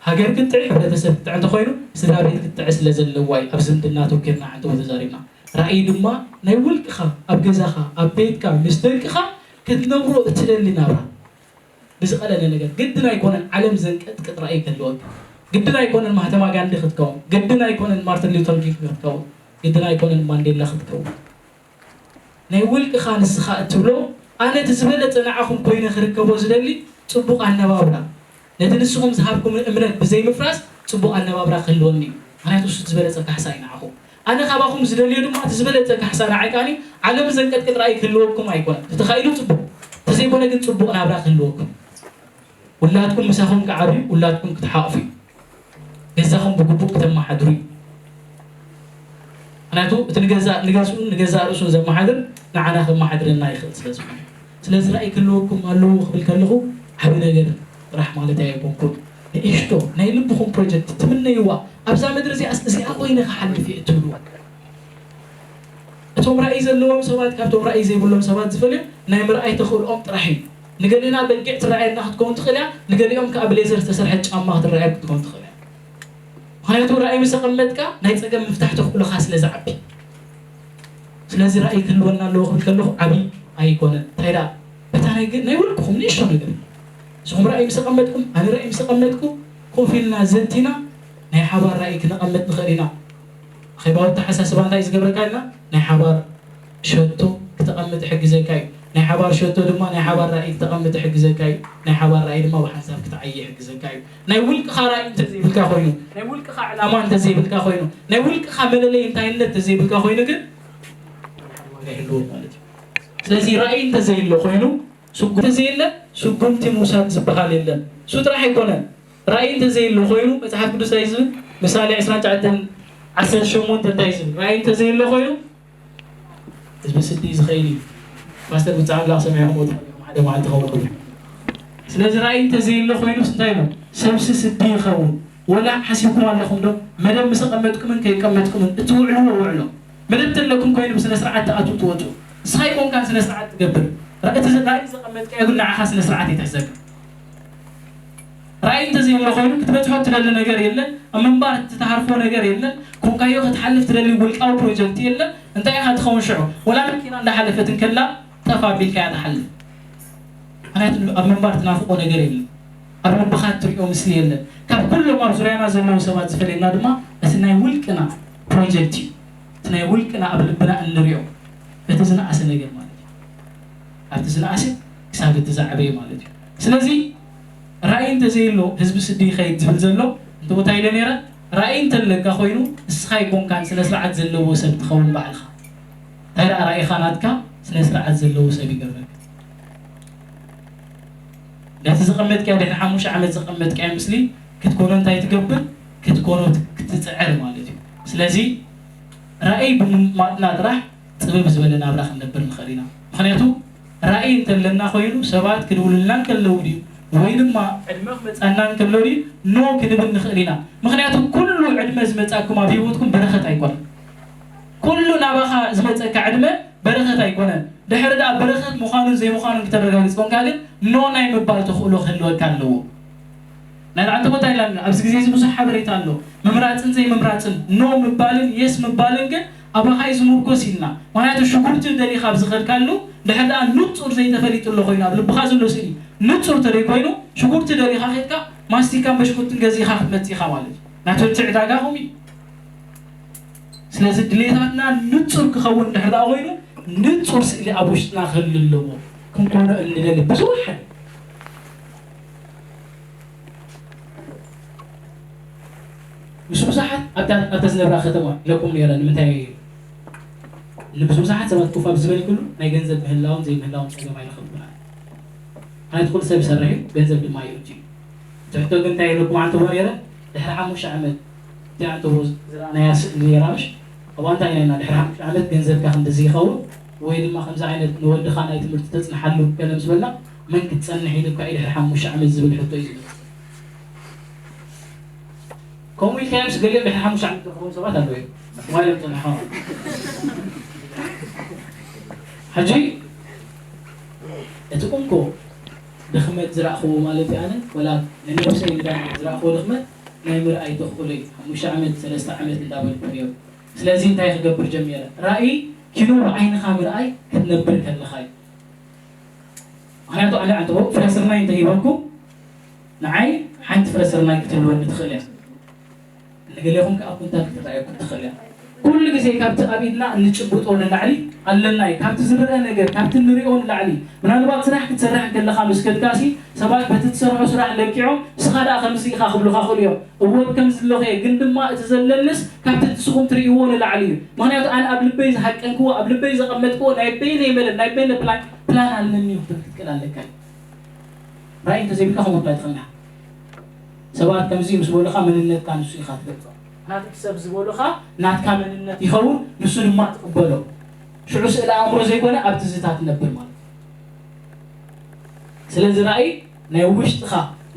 ሃገር ክትዕ ሕብረተሰብ ክትዕ እንተኮይኑ ስድራ ቤት ክትዕ ስለ ዘለዋ እዩ ኣብ ዝምድና ተኪርና ሓንቲ ተዛሪብና ራእይ ድማ ናይ ውልቅኻ ኣብ ገዛኻ ኣብ ቤትካ ምስ ደቅኻ ክትነብሮ እትደሊ ናብራ ብዝቐለለ ነገር ግድን ኣይኮነን ዓለም ዘንቀጥቅጥ ራእይ ክህልወካ ግድን ኣይኮነን ማህተማ ጋንዲ ክትከውን ግድን ኣይኮነን ማርቲን ሉተር ኪንግ ክትከውን ግድን ኣይኮነን ማንዴላ ክትከውን ናይ ውልቅኻ ንስኻ እትብሎ ኣነ እቲ ዝበለፀ ንዓኹም ኮይነ ክርከቦ ዝደሊ ፅቡቕ ኣነባብራ ነቲ ንስኹም ዝሃብኩምን እምነት ብዘይምፍራስ ፅቡቕ ኣነባብራ ክህልወኒ እዩ ምክንያቱ እሱ ዝበለፀ ካሕሳ እዩ ንዓኹም ኣነ ካባኹም ዝደልዮ ድማ እቲ ዝበለፀ ካሕሳ ንዓይ ከዓኒ ዓለም ዘንቀጥቅጥ ራእይ ክህልወኩም ኣይኮነን ተተኻኢሉ ፅቡቕ ተዘይኮነ ግን ፅቡቕ ናብራ ክህልወኩም ውላድኩም ምሳኹም ክዓብዩ ውላድኩም ክትሓቕፉ እዩ ገዛኹም ብግቡእ ክተመሓድሩ እዩ ምክንያቱ እቲ ንገዛእ ንገዝኡን ንገዛእ ርእሱን ዘመሓድር ንዓና ከመሓድረና ይኽእል ስለ ዝኾነ ስለዚ ራእይ ክህልወኩም ኣለዎ ክብል ከለኹ ዓቢ ነገር ጥራሕ ማለት ኣይኮንኩን ንእሽቶ ናይ ልብኹም ፕሮጀክት ትምነይዋ ኣብዛ ምድሪ እዚኣስ እዚኣ ኮይነ ክሓልፍ እየ እትብልዋ እቶም ራእይ ዘለዎም ሰባት ካብቶም ራእይ ዘይብሎም ሰባት ዝፈልዮም ናይ ምርኣይ ተኽእልኦም ጥራሕ እዩ ንገሌና በጊዕ ትረኣየና ክትከውን ትኽእል እያ ንገሊኦም ከዓ ብሌዘር ዝተሰርሐ ጫማ ክትረኣየም ክትከውን ትኽእል እያ ምክንያቱ ራእይ ምስ ኣቐመጥካ ናይ ፀገም ምፍታሕ ተኽእሎኻ ስለ ዝዓቢ ስለዚ ራእይ ክህልወና ኣለዎ ክብል ከለኹ ዓብዪ ኣይኮነን እንታይ ደኣ በታ ናይ ውልቅኹም ንእሽቶ ነገር ንስኹም ራእይ ምስ ኣቐመጥኩም ኣነ ራእይ ምስ ኣቐመጥኩ ኮፍ ኢልና ዘቲና ናይ ሓባር ራእይ ክነቐምጥ ንኽእል ኢና ኣኼባዊ ኣተሓሳስባ እንታይ ዝገብረካ ኢልና ናይ ሓባር ሸቶ ክተቐምጥ ይሕግዘካ እዩ ናይ ሓባር ሸቶ ድማ ናይ ሓባር ራእይ ክተቐምጥ ይሕግዘካ እዩ ናይ ሓባር ራእይ ድማ ብሓንሳብ ክትዓይ ይሕግዘካ እዩ ናይ ውልቅኻ ራእይ እንተዘይብልካ ኮይኑ ናይ ውልቅኻ ዕላማ እንተዘይብልካ ኮይኑ ናይ ውልቅኻ መለለይ እንታይነት እንተዘይብልካ ኮይኑ ግን ዋጋ ይህልዎ ማለት እዩ ስለዚ ራእይ እንተዘይሎ ኮይኑ ስጉምቲ እንተዘየለ ስጉምቲ ምውሳድ ዝበሃል የለን። እሱ ጥራሕ ኣይኮነን። ራእይ እንተዘይሎ ኮይኑ መፅሓፍ ቅዱስ እንታይ ዝብል? ምሳሌ ዕስራን ትሽዓተን ዓሰርተ ሸሞንተ እንታይ ዝብል? ራእይ እንተዘይሎ ኮይኑ ህዝቢ ስዲ ዝኸይድ እዩ። ፓስተር ብፃዕ ኣምላኽ ሰሚዕኹም ወትኹም ሓደ መዓልቲ ኸውን። ስለዚ ራእይ እንተዘይሎ ኮይኑስ እንታይ ኢሉ? ሰብሲ ስዲ ይኸውን። ወላ ሓሲብኩም ኣለኹም ዶ? መደብ ምስ ኣቐመጥኩምን ከይቀመጥኩምን እትውዕልዎ ውዕሎ። መደብ ተለኩም ኮይኑ ብስነ ስርዓት ትኣትዉ ትወፁ። ንስኻ ኣይኮንካን ስነ ስርዓት ትገብር። ራእይ ዘ- ራእይ ዘቐመጥካዮ ግን ንዓኻ ስነ ስርዓት ይትሕዘካ። ራእይ እንተዘይሎ ኮይኑ ክትበፅሖ እትደሊ ነገር የለን። ኣብ ምንባር እትተሃርፎ ነገር የለን። ኮንካዮ ክትሓልፍ ትደሊ ውልቃዊ ፕሮጀክት የለን። እንታይ ኢኻ ትኸውን ሽዑ? ወላ መኪና እንዳሓለፈት እንከላ ጠፍ ኣቢልካያ ትሓልፍ። ምክንያቱ ኣብ ምንባር ትናፍቆ ነገር የለን። ኣብ ልብኻ እትሪኦ ምስሊ የለን። ካብ ኩሎም ኣብ ዙርያና ዘለዉ ሰባት ዝፈልየና ድማ እቲ ናይ ውልቅና ፕሮጀክት እዩ። እቲ ናይ ውልቅና ኣብ ልብና እንሪኦ እቲ ዝነኣሰ ነገር ማለት እዩ። ኣብቲ ዝነኣሰ ክሳብ እቲ ዝዓበየ ማለት እዩ። ስለዚ ራእይ እንተዘይሎ ህዝቢ ስዲ ይኸይድ ዝብል ዘሎ እንተ ቦታ ኢለ ነይረ። ራእይ እንተለካ ኮይኑ ንስኻ ኣይኮንካን ስነ ስርዓት ዘለዎ ሰብ ትኸውን ባዕልኻ። እንታይ ደኣ ራእይኻ ናትካ ስነ ስርዓት ዘለዎ ሰብ ይገብረካ። ነቲ ዘቐመጥካዮ ድሕሪ ሓሙሽተ ዓመት ዘቐመጥካዮ ምስሊ ክትኮኖ እንታይ ትገብር? ክትኮኖ ክትፅዕር ማለት እዩ። ስለዚ ራእይ ብምማጥና ጥራሕ ፅብብ ዝበለ ናብራ ክንነብር ንኽእል ኢና። ምኽንያቱ ራእይ እንተለና ኮይኑ ሰባት ክድውሉልና እንከለዉ ድዩ ወይ ድማ ዕድመ ክመፃና እንከሎ ድዩ ኖ ክንብል ንኽእል ኢና። ምኽንያቱ ኩሉ ዕድመ ዝመፃኩም ኣብ ህይወትኩም በረኸት ኣይኮነን። ኩሉ ናባኻ ዝመፀካ ዕድመ በረኸት ኣይኮነን። ድሕሪ ደኣ በረኸት ምዃኑን ዘይምዃኑን ክተረጋግፅ ኮንካ ግን ኖ ናይ ምባል ተኽእሎ ክህልወካ ኣለዎ። ናይ ላዕንቲ ቦታ ኢላና ኣብዚ ግዜ እዚ ብዙሕ ሓበሬታ ኣሎ። ምምራፅን ዘይምምራፅን ኖ ምባልን የስ ምባልን ግን ኣባኻ እዩ ዝምርኮስ ኢልና። ምክንያቱ ሽጉርቲ ደሊኻ ኣብ ዝኸድካሉ ድሕሪ ደኣ ንፁር ዘይተፈሊጡ ኣሎ ኮይኑ ኣብ ልብኻ ዘሎ ስእሊ ንፁር ተደይ ኮይኑ ሽጉርቲ ደሊኻ ኸድካ ማስቲካን በሽኩትን ገዚእኻ ክትመፅእ ኢኻ ማለት እዩ። ናትወቲ ዕዳጋ ከምኡ እዩ። ስለዚ ድሌታትና ንፁር ክኸውን ድሕር ደኣ ኮይኑ ንፁር ስእሊ ኣብ ውሽጥና ክህሉ ኣለዎ። ክንኮኖ እንደሊ ብዙሓት ምስ ብዙሓት ኣብታ ኣብታ ዝነብራ ከተማ ኢለኩም ነይረ። ንምንታይ ምስ ብዙሓት ሰባት ኮፍ ኣብ ዝበልክሉ ናይ ገንዘብ ምህላውን ዘይምህላውን ፀገም ኣይረኸብኩን። ማለት ኩሉ ሰብ ይሰርሕ እዩ፣ ገንዘብ ድማ ይእቱ እዩ። ትሕቶ ግን እንታይ ኢለኩም ኣንተቦ ነይረ? ድሕሪ ሓሙሽተ ዓመት እቲኣ ኣንተቦ ዝረኣናያ ስእሊ ነይራ ምሽ? ኣብኣ እንታይ ኢለና? ድሕሪ ሓሙሽተ ዓመት ገንዘብካ ክንድዚ ይኸውን ወይ ድማ ከምዚ ዓይነት ንወድኻ ናይ ትምህርቲ ተፅንሓሉ ገለ ምስ በልና መን ክትፀንሕ ኢሉ እኳ እዩ ድሕሪ ሓሙሽተ ዓመት ዝብል ሕቶ እዩ ዝመፅእ። ከምኡ ኢልካዮም ምስ ገሊኦም ድሕሪ ሓሙሽተ ዓመት ዝረኸቦም ሰባት ኣለዉ እዮም። ሞባይሎም ፀንሖም። ሕጂ እቲ እንኮ ድኽመት ዝረእኽዎ ማለት እዩ። ኣነ ወላ ንነብሰይ ንዳን ዝረእኽዎ ድኽመት ናይ ምርኣይ ተኽእሎ እዩ። ሓሙሽተ ዓመት ሰለስተ ዓመት እንዳበልኩ እዮም። ስለዚ እንታይ ክገብር ጀሚረ? ራእይ ኪኖ ብዓይንኻ ምርኣይ ክትነብር ከለኻ እዩ። ምክንያቱ ኣነ ኣንተ ፍረ ስርናይ እንተሂበኩም ንዓይ ሓንቲ ፍረ ስርናይ ክትህልወኒ ትኽእል እያ። ንገሌኹም ከዓ ኩንታል ክትረኣየኩም ትኽእል እያ። ኩሉ ግዜ ካብቲ ኣብ ኢድና እንጭብጦ ንላዕሊ ኣለና እዩ። ካብቲ ዝረአ ነገር ካብቲ እንሪኦ ንላዕሊ። ምናልባት ስራሕ ክትሰርሕ እንከለኻ ምስ ከድካሲ ሰባት በቲ ትሰርሖ ስራሕ ለኪዖም ንስኻ ደኣ ከምዚ ኢኻ ክብሉኻ ክእሉ እዮም። እወ ከምዚ ኣለኹ እየ ግን ድማ እቲ ዘለንስ ካብቲ ንስኹም ትርእይዎ ንላዕሊ እዩ። ምክንያቱ ኣነ ኣብ ልበይ ዝሃቀንክዎ ኣብ ልበይ ዘቐመጥክዎ ናይ በይነይ መደብ ናይ በይነ ፕላን ፕላን ኣለኒ እዩ ክትብል ክትክእል ኣለካ እዩ። ራእይ እንተዘይብልካ ከምኡ ኣይትኽእልንኻ። ሰባት ከምዚ ምስ በሉኻ መንነትካ ንሱ ኢኻ ትገልጾ። ናትክ ሰብ ዝበሉኻ ናትካ መንነት ይኸውን፣ ንሱ ድማ ትቕበሎ። ሽዑ ስእሊ ኣእምሮ ዘይኮነ ኣብ ትዝታ ትነብር ማለት እዩ። ስለዚ ራእይ ናይ ውሽጥኻ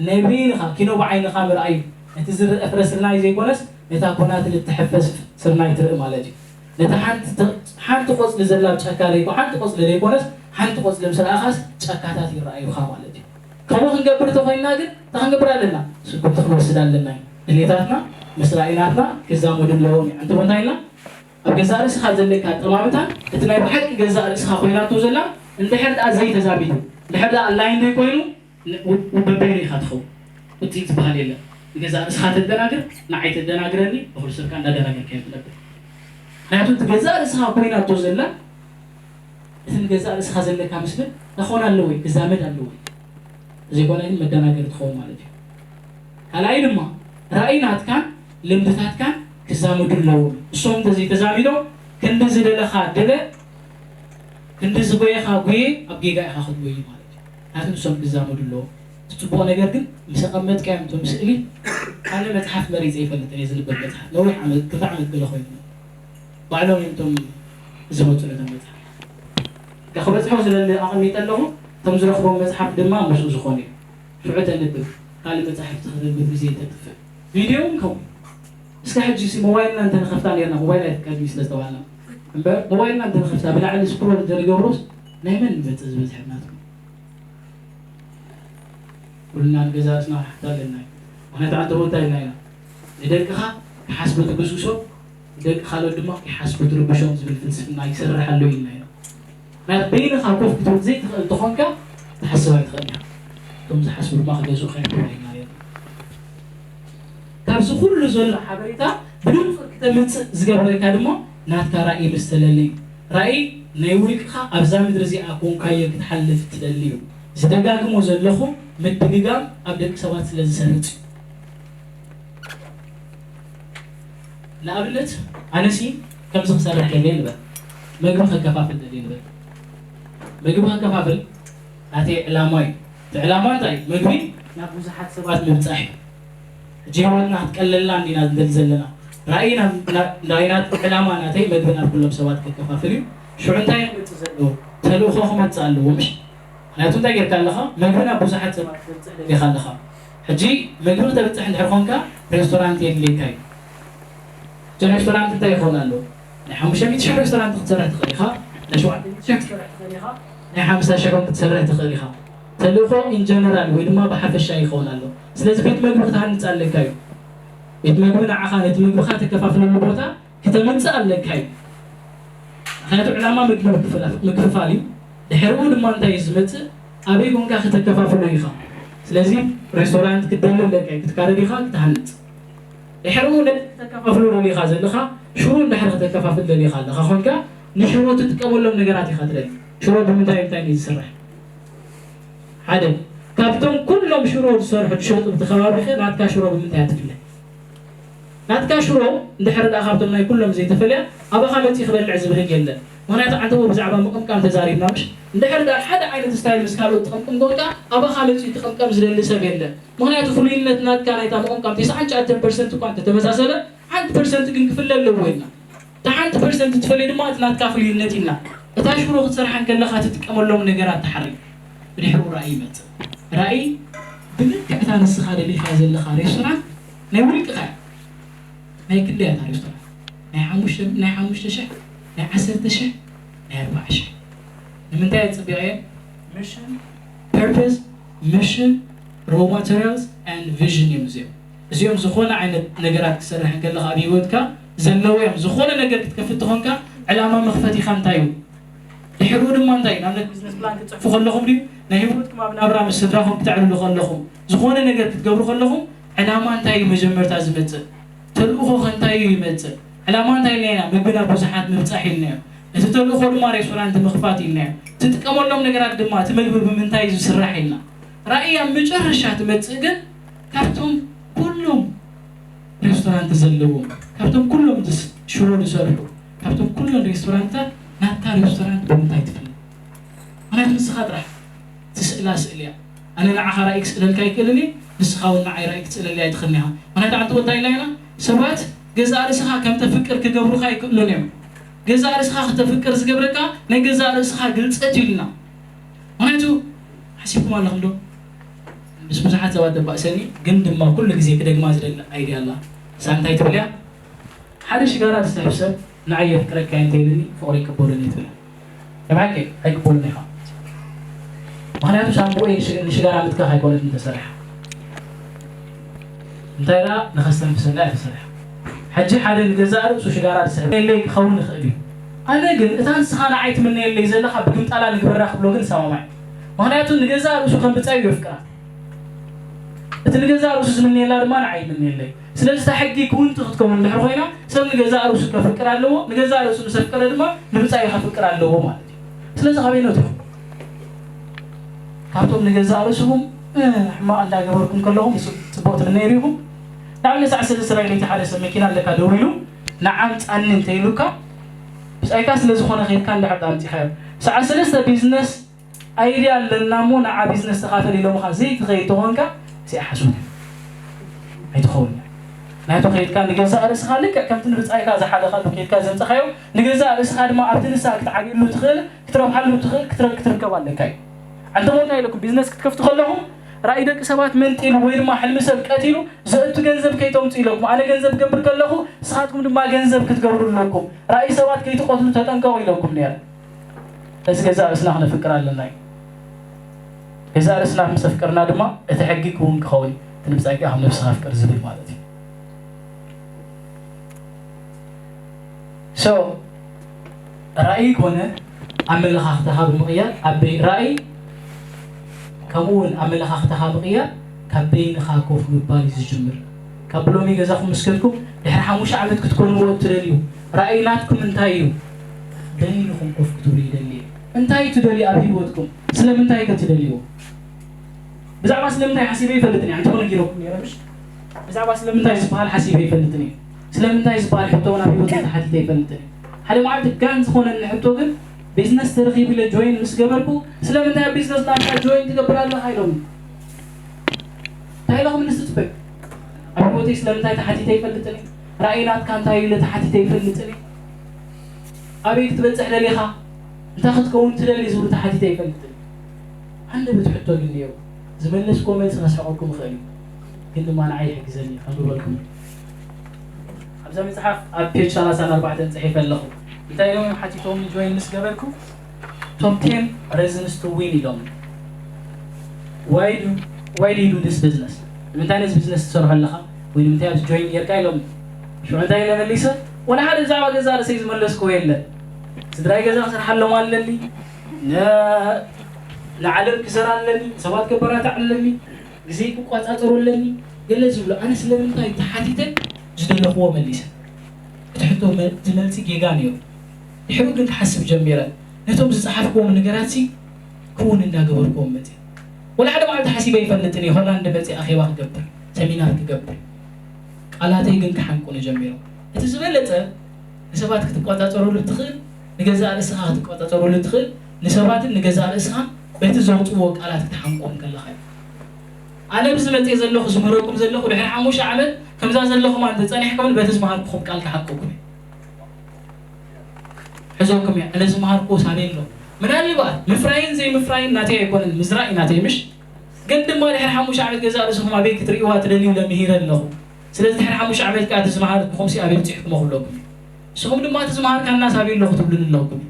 ናይ በይንኻ ኪኖ ብዓይንኻ ምርኣይ እቲ ዝረአ ፍረ ስርናይ ዘይኮነስ ነታ ኮናትል እትሕፈስ ስርናይ ትርኢ ማለት እዩ። ነታ ሓንቲ ተ- ሓንቲ ቆፅሊ ዘላ ኣብ ጫካ ዘይኮ ሓንቲ ቆፅሊ ዘይኮነስ ሓንቲ ቆፅሊ ምስ ረኣኻስ ጫካታት ይረኣዩኻ ማለት እዩ። ከምኡ ክንገብር ተኾይንና ግን እንታይ ክንገብር ኣለና? ስጉምቲ ክንወስድ ኣለና እዩ። ድሌታትና ምስ ራእይናትና ክዛመዱ ኣለዎም እዩ። ኣንተ እንታይ ኢልና ኣብ ገዛእ ርእስኻ ዘለካ ኣጠማምታን እቲ ናይ ብሓቂ ገዛእ ርእስኻ ኮይናቶ ዘላ እንድሕር ደኣ ዘይተዛሚዱ እንድሕር ደኣ ኣላይን ዘይኮይኑ ን- ው- ው- በበይኑ ኢኻ ትኸውን። ውፅኢት ዝበሃል የለን። ንገዛእ ርእስኻ ተደናግር ንዓይ ተደናግረኒ ብኩሉ ሰብ ከዓ እንዳደናገርካ እየ ትነብር። ምክንያቱ እቲ ገዛእ ርእስኻ ኮይናቶ ዘላ እቲ ንገዛእ ርእስኻ ዘለካ ምስልን ክኾን ኣለዎ እዩ ክዛመድ ኣለዎ እዩ። ዘይኮነ ግን መደናገሪ ትኸውን ማለት እዩ። ካልኣይ ድማ ራእይ ናትካን ልምድታትካን ክዛመዱ ኣለዎም። እሶም እንተዘይተዛሚዶም ክንዲ ዝደለኻ ድለ ክንዲ ዝጎየኻ ጉየ ኣብ ጌጋ ኢኻ ክትጎይ ማለት እዩ። ናቲ ንሶም ክዛመዱ ኣለዎ። እቲ ጽቡቕ ነገር ግን ምስ ኣቐመጥካዮም እቶም ስእሊ ኣነ መጽሓፍ መሪጸ ይፈልጥ እየ ዝንበብ መጽሓፍ ነዊሕ ዓመት ክልተ ዓመት ገለ ኮይኑ ባዕሎም እዮም እቶም ዝመጹ ነቶም መጽሓፍ ክበጽሖ ዝደሊ ኣቐሚጠ ኣለኹ። እቶም ዝረኽቦም መጽሓፍ ድማ ምስኡ ዝኾኑ እዮም። ሽዑ ተንብብ ካልእ መጻሕፍቲ ክትንብብ ግዜ ተጥፍእ። ቪድዮ እውን ከምኡ እስከ ሕጂ ሲ ሞባይልና እንተንኸፍታ ኔርና ሞባይል ኣይትቀድሚ ስለ ዝተባህልና እምበር ሞባይልና እንተንኸፍታ ብላዕሊ ስክሮል እንተንገብሮስ ናይ መን ንመጽእ ዝበዝሐ ናትኩም ኩልና ንገዛ ርእስና ክሓታ ኣለና እዩ። ምክንያቱ ዓንተ ቦታ ኢልና ኢና ንደቅኻ ክሓስቡ ትግስሶም ንደቂ ካልኦት ድማ ከይሓስቡ ትርብሾም ዝብል ፍልስፍና ይሰርሕ ኣሎ ኢልና ኢና። ምክንያቱ በይንኻ ኮፍ ክትብል ዘይትኽእል እንተኾንካ ትሓስብ ኣይትኽእል ኢኻ። እቶም ዝሓስቡ ድማ ክገዝኡኻ ይኽእሉ ኢና። ካብዚ ኩሉ ዘሎ ሓበሬታ ብድምፁ ክተምፅእ ዝገብረካ ድማ ናትካ ራእይ ምስ ተለለ እዩ። ራእይ ናይ ውልቅኻ ኣብዛ ምድሪ እዚኣ ኮንካዮ ክትሓልፍ ትደሊ እዩ። ዝደጋግሞ ዘለኹ ምድግጋም ኣብ ደቂ ሰባት ስለ ዝሰርፅ እዩ። ንኣብነት ኣነሲ ከምዚ ክሰርሕ ደልየ ንበል፣ መግቢ ከከፋፍል ደልየ ንበል። መግቢ ከከፋፍል ናተይ ዕላማ እዩ። እቲ ዕላማ እንታይ እዩ? መግቢ ናብ ብዙሓት ሰባት ምብፃሕ እዩ። ሕጂ ህይወትና ክትቀለልና እንዲና ንደሊ ዘለና። ራእይ ናብ- ናብ- ራእይ ናት ዕላማ ናተይ መግቢ ናብ ኩሎም ሰባት ከከፋፍል እዩ። ሽዑ እንታይ ክመፅእ ዘለዎ? ተልእኾ ክመፅእ ኣለዎ ምሽ? ምክንያቱ እንታይ ጌርካ ኣለኻ? መግቢ ናብ ብዙሓት ሰባት ተብፅሕ ደሊኻ ኣለኻ። ሕጂ መግቢ ክተብፅሕ እንድሕር ኮንካ ሬስቶራንት የድልየካ እዩ። እቲ ሬስቶራንት እንታይ ይኸውን ኣሎ? ናይ ሓሙሽተ ሚእቲ ሽሕ ሬስቶራንት ክትሰርሕ ትኽእል ኢኻ፣ ናይ ሸውዓተ ሚእቲ ሽሕ ክትሰርሕ ትኽእል ኢኻ፣ ናይ ሓምሳ ሽሕ እውን ክትሰርሕ ትኽእል ኢኻ። ተልእኾ ኢንጀነራል ወይ ድማ ብሓፈሻ ይኸውን ኣሎ። ስለዚ ቤት መግቢ ክትሃንፅ ኣለካ እዩ። ቤት መግቢ ንዓኻ ነቲ ምግብኻ ተከፋፍለሉ ቦታ ክተምፅእ ኣለካ እዩ። ምክንያቱ ዕላማ ምግቢ ምክፍላፍ- ምክፍፋል እዩ። ድሕሪኡ ድማ እንታይ እዩ ዝመፅእ? ኣበይ ኮንካ ከተከፋፍሎ ኢኻ። ስለዚ ሬስቶራንት ክትደሊ ኣለካ እዩ። ክትካረ ዲኻ ክትሃንፅ ድሕሪኡ ነቲ ክተካፍሎ ደሊኻ ዘለኻ ሽሮ እንድሕር ክተከፋፍል ደሊኻ ኣለኻ ኮንካ ንሽሮ ትጥቀመሎም ነገራት ኢኻ ትደሊ። ሽሮ ብምንታይ ምንታይ እዩ ዝስራሕ? ሓደ ካብቶም ኩሎም ሽሮ ዝሰርሑ ዝሸጡ ብቲ ከባቢኸ ናትካ ሽሮ ብምንታይ እያ ትፍለ? ናትካ ሽሮ እንድሕር ደኣ ካብቶም ናይ ኩሎም ዘይተፈልያ ኣባኻ መፂኡ ክበልዕ ዝብህግ የለን። ምክንያቱ ዓንተቦ ብዛዕባ ምቕምቃም ተዛሪብና ምሽ እንድሕር ደኣ ሓደ ዓይነት ስታይል ምስ ካልኦት ትቕምቅም ኮንካ ኣባኻ መፂኡ ክቕምቀም ዝደሊ ሰብ የለን። ምክንያቱ ፍሉይነት ናትካ ናይታ ምቕምቃም ተስዓን ትሽዓተን ፐርሰንት እኳ እንተተመሳሰለ ሓንቲ ፐርሰንት ግን ክፍለ ኣለዎ ኢልና እታ ሓንቲ ፐርሰንት ትፈልዮ ድማ እቲ ናትካ ፍሉይነት ኢልና እታ ሽሮ ክትሰርሓ እንከለኻ ትጥቀመሎም ነገራት ትሓርይ ብድሕሪኡ ራእይ ይመፅእ ራእይ ብልክዕ እታ ንስኻ ደሊኻ ዘለኻ ሬስቶራንት ናይ ውልቅኻ ናይ ክንደይ እታ ሬስቶራንት ናይ ሓሙሽተ ናይ ሓሙሽተ ሽሕ ናይ ዓሰርተ ሽሕ ናይ ኣርባዓ ሽሕ ንምንታይ ኣፅቢቐ mission purpose mission raw materials and vision እዮም እዚኦም እዚኦም ዝኾነ ዓይነት ነገራት ክሰርሕ እንከለኻ ኣብ ህይወትካ ዘለዉ እዮም ዝኾነ ነገር ክትከፍት ተኾንካ ዕላማ መኽፈቲኻ እንታይ እዩ ድሕሪኡ ድማ እንታይ ንኣብነት ቢዝነስ ፕላን ክትፅሕፉ ከለኹም ድዩ ናይ ህይወትኩም ኣብ ናብራ ምስ ስድራኹም ክተዕልሉ ከለኹም ዝኾነ ነገር ክትገብሩ ከለኹም ዕላማ እንታይ እዩ መጀመርታ ዝመፅእ ተልእኾ ከ እንታይ እዩ ይመፅእ ዕላማ እንታይ ኢልና ኢና ምግቢ ናብ ብዙሓት ምብፃሕ ኢልና እዮም እቲ ተልእኾ ድማ ሬስቶራንት ምኽፋት ኢልና እዮም ትጥቀመሎም ነገራት ድማ እቲ ምግቢ ብምንታይ እዩ ዝስራሕ ኢልና ራእይ ኣብ መጨረሻ ትመፅእ ግን ካብቶም ኩሎም ሬስቶራንት ዘለዎም ካብቶም ኩሎም ሽሮ ዝሰርሑ ካብቶም ኩሎም ሬስቶራንታት ናትካ ሬስቶራንት ብምንታይ ትፍለ ምክንያቱ ንስኻ ጥራሕ ትስእላ ስእል እያ ኣነ ንዓኻ ራእይ ክስእለልካ ይክእልን እየ ንስኻ እውን ንዓይ ራእይ ክትስእለልያ ኣይትኽእልን ኢኻ ምክንያቱ ዓንተ ወልታ ኢልና ኢና ሰባት ገዛእ ርእስኻ ከም ተፍቅር ክገብሩኻ ኣይክእሉን እዮም ገዛእ ርእስኻ ክተፍቅር ዝገብረካ ናይ ገዛእ ርእስኻ ግልፀት እዩ ኢልና ምክንያቱ ሓሲብኩም ኣለኹም ዶ ምስ ብዙሓት ሰባት ዘባእሰኒ ግን ድማ ኩሉ ግዜ ክደግማ ዝደሊ ኣይድያ ኣላ እሳ እንታይ ትብል እያ ሓደ ሽጋራ ዝስሕብ ሰብ ንዓይ የፍቅረካ እንተ ኢልኒ ፍቕሪ ይቅበሉኒ ትብል ንብሓቂ ኣይቅበሉን ኢኻ ምክንያቱ ሳምቡኤ ንሽጋራ ምትካኽ ኣይኮነትን ተሰሪሓ እንታይ ደኣ ንኸስተንፍሰላ እያ ተሰሪሓ ሕጂ ሓደ ንገዛእ ርእሱ ሽጋራ ዝስሕብ የለይ ክኸውን ይኽእል እዩ ኣነ ግን እታ ንስኻ ንዓይ ትምነየለይ ዘለኻ ብግምጣላ ንግበራ ክብሎ ግን ሰማማዕ ምኽንያቱ ንገዛእ ርእሱ ከም ብጻዩ የፍቅራ እቲ ንገዛእ ርእሱ ዝምነየላ ድማ ንዓይ ይምነየለይ ስለዚ እታ ሕጊ ክውንቲ ክትከውን እንድሕር ኮይና ሰብ ንገዛእ ርእሱ ከፍቅር ኣለዎ ንገዛእ ርእሱ ምስ ኣፍቀረ ድማ ንብጻዩ ከፍቅር ኣለዎ ማለት እዩ ስለዚ ካበይ ነትኹም ካብቶም ንገዛእ ርእስኹም ሕማቕ እንዳገበርኩም ከለኹም ጽቡቕ ትምነዩ ሪኢኹም ንኣብነት ሰዓት ሰለስተ ራይ ለይቲ ሓደ ሰብ መኪና ኣለካ ደው ኢሉ ንዓምጻኒ እንተኢሉካ ብጻይካ ስለ ዝኾነ ከይድካ እንድሕር ኣምጺኻዮ ሰዓ ሰለስተ ቢዝነስ ኣይድያ ኣለና እሞ ንዓ ቢዝነስ ተኻፈል ኢሎምኻ ዘይትኸይድ ተኾንካ፣ እዚኣ ሓሶት እዩ። ኣይትኸውን። ናይቶ ከይድካ ንገዛእ ርእስኻ ልክዕ ከምቲ ንብጻይካ ዝሓለኻሉ ከይድካ ዘምጻኻዮ፣ ንገዛእ ርእስኻ ድማ ኣብቲ ንስኻ ክትዓብየሉ ትኽእል፣ ክትረብሓሉ ትኽእል፣ ክትረ-፣ ክትርከብ ኣለካ እዩ። ኣንተ ሞና ኢለኩም ቢዝነስ ክትከፍቱ ከለኹም ራእይ ደቂ ሰባት መንጢሉ ወይ ድማ ሕልሚ ሰብ ቀቲሉ ዘእቱ ገንዘብ ከይተምፁ ኢለኩም፣ ኣነ ገንዘብ ክገብር ከለኹ ንስኻትኩም ድማ ገንዘብ ክትገብሩ ኣለኩም፣ ራእይ ሰባት ከይትቐትሉ ተጠንቀቑ ኢለኩም ነይረ። እዚ ገዛእ ርእስና ክነፍቅር ኣለና እዩ። ገዛእ ርእስና ምስ ኣፍቀርና ድማ እቲ ሕጊ ክውን ክኸውን እዩ። እቲ ንብጻይካ ከም ነብስኻ ኣፍቅር ዝብል ማለት እዩ። So ራእይ ኮነ ኣመለኻኽታኻ ብምቕያር ኣበይ ራእይ ከምኡ እውን ኣመለኻኽታኻ ምቕያር ካብ በይንኻ ኮፍ ምባል እዩ ዝጅምር። ካብ ብሎሚ ገዛኹም ምስ ከድኩም ድሕሪ ሓሙሽተ ዓመት ክትኮንዎ እትደልዩ ራእይ ናትኩም እንታይ እዩ? በይንኹም ኮፍ ክትብሉ ይደሊ እዩ። እንታይ ትደልዩ ኣብ ህይወትኩም? ስለምንታይ ከ ትደልይዎ? ብዛዕባ ስለምንታይ ሓሲበ ይፈልጥን እየ። ኣንተ ነጊረኩም ነይረ ምሽ? ብዛዕባ ስለምንታይ ዝበሃል ሓሲበ ይፈልጥን እየ። ስለምንታይ ዝበሃል ሕቶ ናብ ህይወት ተሓቲተ ይፈልጥን እየ። ሓደ መዓልቲ ጋን ዝኾነኒ ሕቶ ግን ቢዝነስ ተረኺቡ ኢለ ጆይን ምስ ገበርኩ ስለምንታይ ኣብ ቢዝነስ ናትካ ጆይን ትገብር ኣለኻ ኢሎም። እንታይ ኢለ ክምልስ ትፅበ? ኣብ ህይወተይ ስለምንታይ ተሓቲተ ይፈልጥን እየ። ራእይ ናትካ እንታይ እዩ ኢለ ተሓቲተ ይፈልጥን እየ። ኣበይ ክትበፅሕ ደሊኻ? እንታይ ክትከውን ትደሊ ዝብሉ ተሓቲተ ይፈልጥን እየ። ሃንደበት ሕቶ ግን ነይሩ። ዝመለስክዎ መልሲ ከስሕቐኩም ይኽእል እዩ። ግን ድማ ንዓይ ይሕግዘኒ እዩ። ከንብበልኩም እዩ። ኣብዛ መጽሓፍ ኣብ ፔጅ ሰላሳን ኣርባዕተን ጽሒፈ ኣለኹ። እንታይ ኢሎም እዮም ሓቲቶም ጆይን ምስ ገበርኩ? Top ten reasons to win ኢሎም። Why do, why do you do this business? ንምንታይ ነዚ ቢዝነስ ትሰርሖ ኣለኻ? ወይ ንምንታይ ኣብዚ ጆይን ጌርካ ኢሎም። ሽዑ እንታይ ኢለ መሊሰ? ወላ ሓደ ብዛዕባ ገዛ ርእሰይ ዝመለስክዎ የለን። ስድራይ ገዛ ክሰርሓሎም ኣለኒ። ን-፣ ንዓለም ክዘራ ኣለኒ። ሰባት ከበራትዕ ኣለኒ። ግዜ ክቋጻጸሩ ኣለኒ። ገለ ዝብሉ ኣነ ስለምንታይ ተሓቲተ ዝደለኽዎ መሊሰ። እቲ ሕቶ መ-፣ እቲ መልሲ ጌጋ ነይሩ። ድሕሩ ግን ክሓስብ ጀሚረ። ነቶም ዝጸሓፍክዎም ነገራትሲ ክውን እንዳገበርክዎም መጺእ። ወላ ሓደ መዓልቲ ሓሲበ ኣይፈልጥን እየ ሆላንድ መጺእ ኣኼባ ክገብር፣ ሰሚናር ክገብር። ቃላተይ ግን ክሓንቁኒ ጀሚሮም። እቲ ዝበለጸ ንሰባት ክትቆጻጸረሉ እትኽእል፣ ንገዛእ ርእስኻ ክትቆጻጸረሉ እትኽእል፣ ንሰባትን ንገዛእ ርእስኻን በቲ ዘውጽእዎ ቃላት ክትሓንቆም ከለኻ እዩ። ኣነ ብዚ መጽእ ዘለኹ ዝምህረኩም ዘለኹ ድሕሪ ሓሙሽተ ዓመት ከምዛ ዘለኹም ኣንተ ጸኒሕኩምን በቲ ዝመሃርኩኹም ቃል ክሓቅኩም እየ። ሕዘኩም እየ። ኣነ ዝመሃርኩዎ ሳበይ ኣሎ። ምናልባት ምፍራይን ዘይምፍራይን ናተይ ኣይኮነን፣ ምዝራእ እዩ ናተይ ምሽ። ግን ድማ ድሕሪ ሓሙሽተ ዓመት ገዛእ ርእስኹም ኣበይ ክትርእይዋ ትደልዩ ኢለ ምሂረ ኣለኹ። ስለዚ ድሕሪ ሓሙሽተ ዓመት ከኣ እቲ ዝመሃርኩኹም ሲ ኣበይ ብጺሕኩሞ ክብለኩም እየ። ንስኹም ድማ እቲ ዝመሃርካና ሳበይ ኣሎ ክትብሉኒ ኣለኩም እዩ።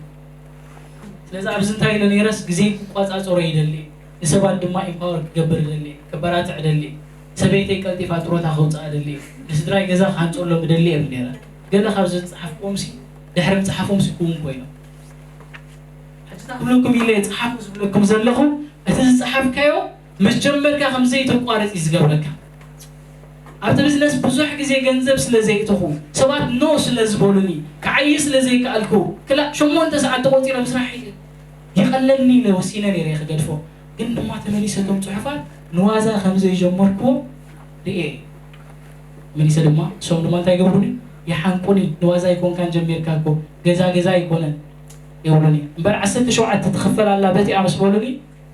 ስለዚ ኣብዚ እንታይ ኢለ ነይረስ ግዜ ክቋጻጸሮ ይደሊ፣ ንሰባት ድማ ኢምፓወር ክገብር እደሊ፣ ክበራትዕ እደሊ፣ ሰበይተይ ቀልጢፋ ጥሮታ ከውጽኣ እደሊ፣ ንስድራይ ገዛ ክሃንጸሎም እደሊ እየ ነይረ። ገለ ካብዚ ዝጸሓፍክዎም ሲ ድሕሪ ምጽሓፎም ሲ ክውን ኮይኖም። ሕጂ እንታይ ክብለኩም ኢለ እየ ጸሓፉ ዝብለኩም ዘለኹ፣ እቲ ዝጸሓፍካዮ ምስ ጀመርካ ከም ዘይተቋርጽ እዩ ዝገብረካ። ኣብቲ ቢዝነስ ብዙሕ ግዜ ገንዘብ ስለ ዘየእተኹ፣ ሰባት ኖ ስለ ዝበሉኒ፣ ክዓዪ ስለ ዘይከኣልኩ፣ ክላእ ሸሞንተ ሰዓት ተቖጺረ ምስራሕ ይቐለልኒ ኢለ ወሲነ ነይረ እየ ክገድፎ። ግን ድማ ተመሊሰ እቶም ጽሑፋት ንዋዛ ከም ዘይጀመርክዎ ርእየ እየ። መሊሰ ድማ፣ እሶም ድማ እንታይ ይገብሩኒ? ይሓንቁኒ። "ንዋዛ ኣይኮንካን ጀሚርካ እኮ፣ ገዛ ገዛ ኣይኮነን" ይብሉኒ። እምበር ዓሰርተ ሸውዓተ ትኽፈል ኣላ በቲኣ ምስ በሉኒ፣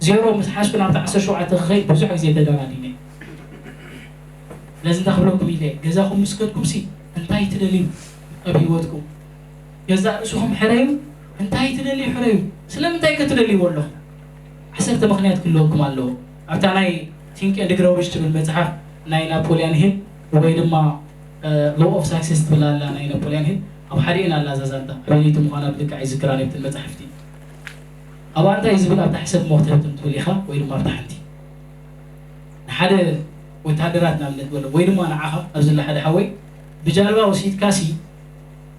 ዜሮ ምስ ሓዝኩ ናብቲ ዓሰርተ ሸውዓተ ክኸይድ ብዙሕ ግዜ ተደናዲነ። ስለዚ እንታይ ክብለኩም ኢለ፣ ገዛኹም ምስ ከድኩምሲ እንታይ ትደልዩ ኣብ ህይወትኩም? ገዛእ ርእስኹም ሕረዩ፣ እንታይ ትደልዩ ሕረዩ። ስለምንታይ ከ ትደልይዎ ኣለኹም? ዓሰርተ ምኽንያት ክህልወኩም ኣለዎ። ኣብታ ናይ Think and Grow Rich ትብል መጽሓፍ ናይ ናፖልያን ሂል ወይ ድማ፣ እ፣ Law of Success ትብል ኣላ ናይ ናፖልያን ሂል። ኣብ ሓዲኤን ኣላ እዛ ዛንታ። ኣበየነይቲ ምዃና ብልክዕ ኣይዝክራን እየ ኣብተን መጻሕፍቲ። ኣብኣ እንታይ እዩ ዝብል? ኣብታ ሕሰብ እሞ ክትህብትም ትብል ኢኻ ወይ ድማ ኣብታ ሓንቲ። ንሓደ ወታደራት ንኣብነት በሎ ወይ ድማ ንዓኻ ኣብዚ ዘሎ ሓደ ሓወይ ብጃልባ ወሲድካሲ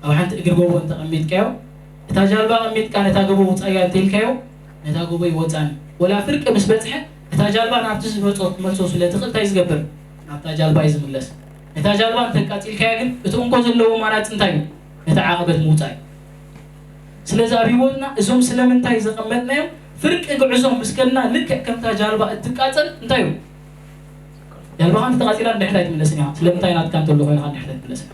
ኣብ ሓንቲ እግሪ ጎቦ እንተቐሚጥካዮ፣ እታ ጃልባ ኣቐሚጥካ ነታ ጎቦ ውጻያ እንተኢልካዮ፣ ነታ ጎቦ ይወጻን። ወላ ፍርቂ ምስ በጽሐ፣ እታ ጃልባ ናብቲ ዝመጾ ክትመልሶ ስለ ትኽእል እንታይ ዝገብር? ናብታ ጃልባ እዩ ዝምለስ። ነታ ጃልባ እንተቃጺልካያ ግን፣ እቲ እንኮ ዘለዎ ኣማራጺ እንታይ እዩ? ነቲ ዓቐበት ምውጻእ እዩ። ስለዚ ኣብ ህይወትና እዞም ስለምንታይ ዘቐመጥናዮም ፍርቂ ጉዕዞ ምስ ከድና ልክዕ ከምታ ጃልባ እትቃጸል እንታይ እዩ? ጃልባኻ እንተተቓጺላ ንድሕሪት ኣይትምለስን ኢኻ። ስለምንታይ ናትካ እንተሎ ኮይንካ ንድሕሪት ኣይትምለስን።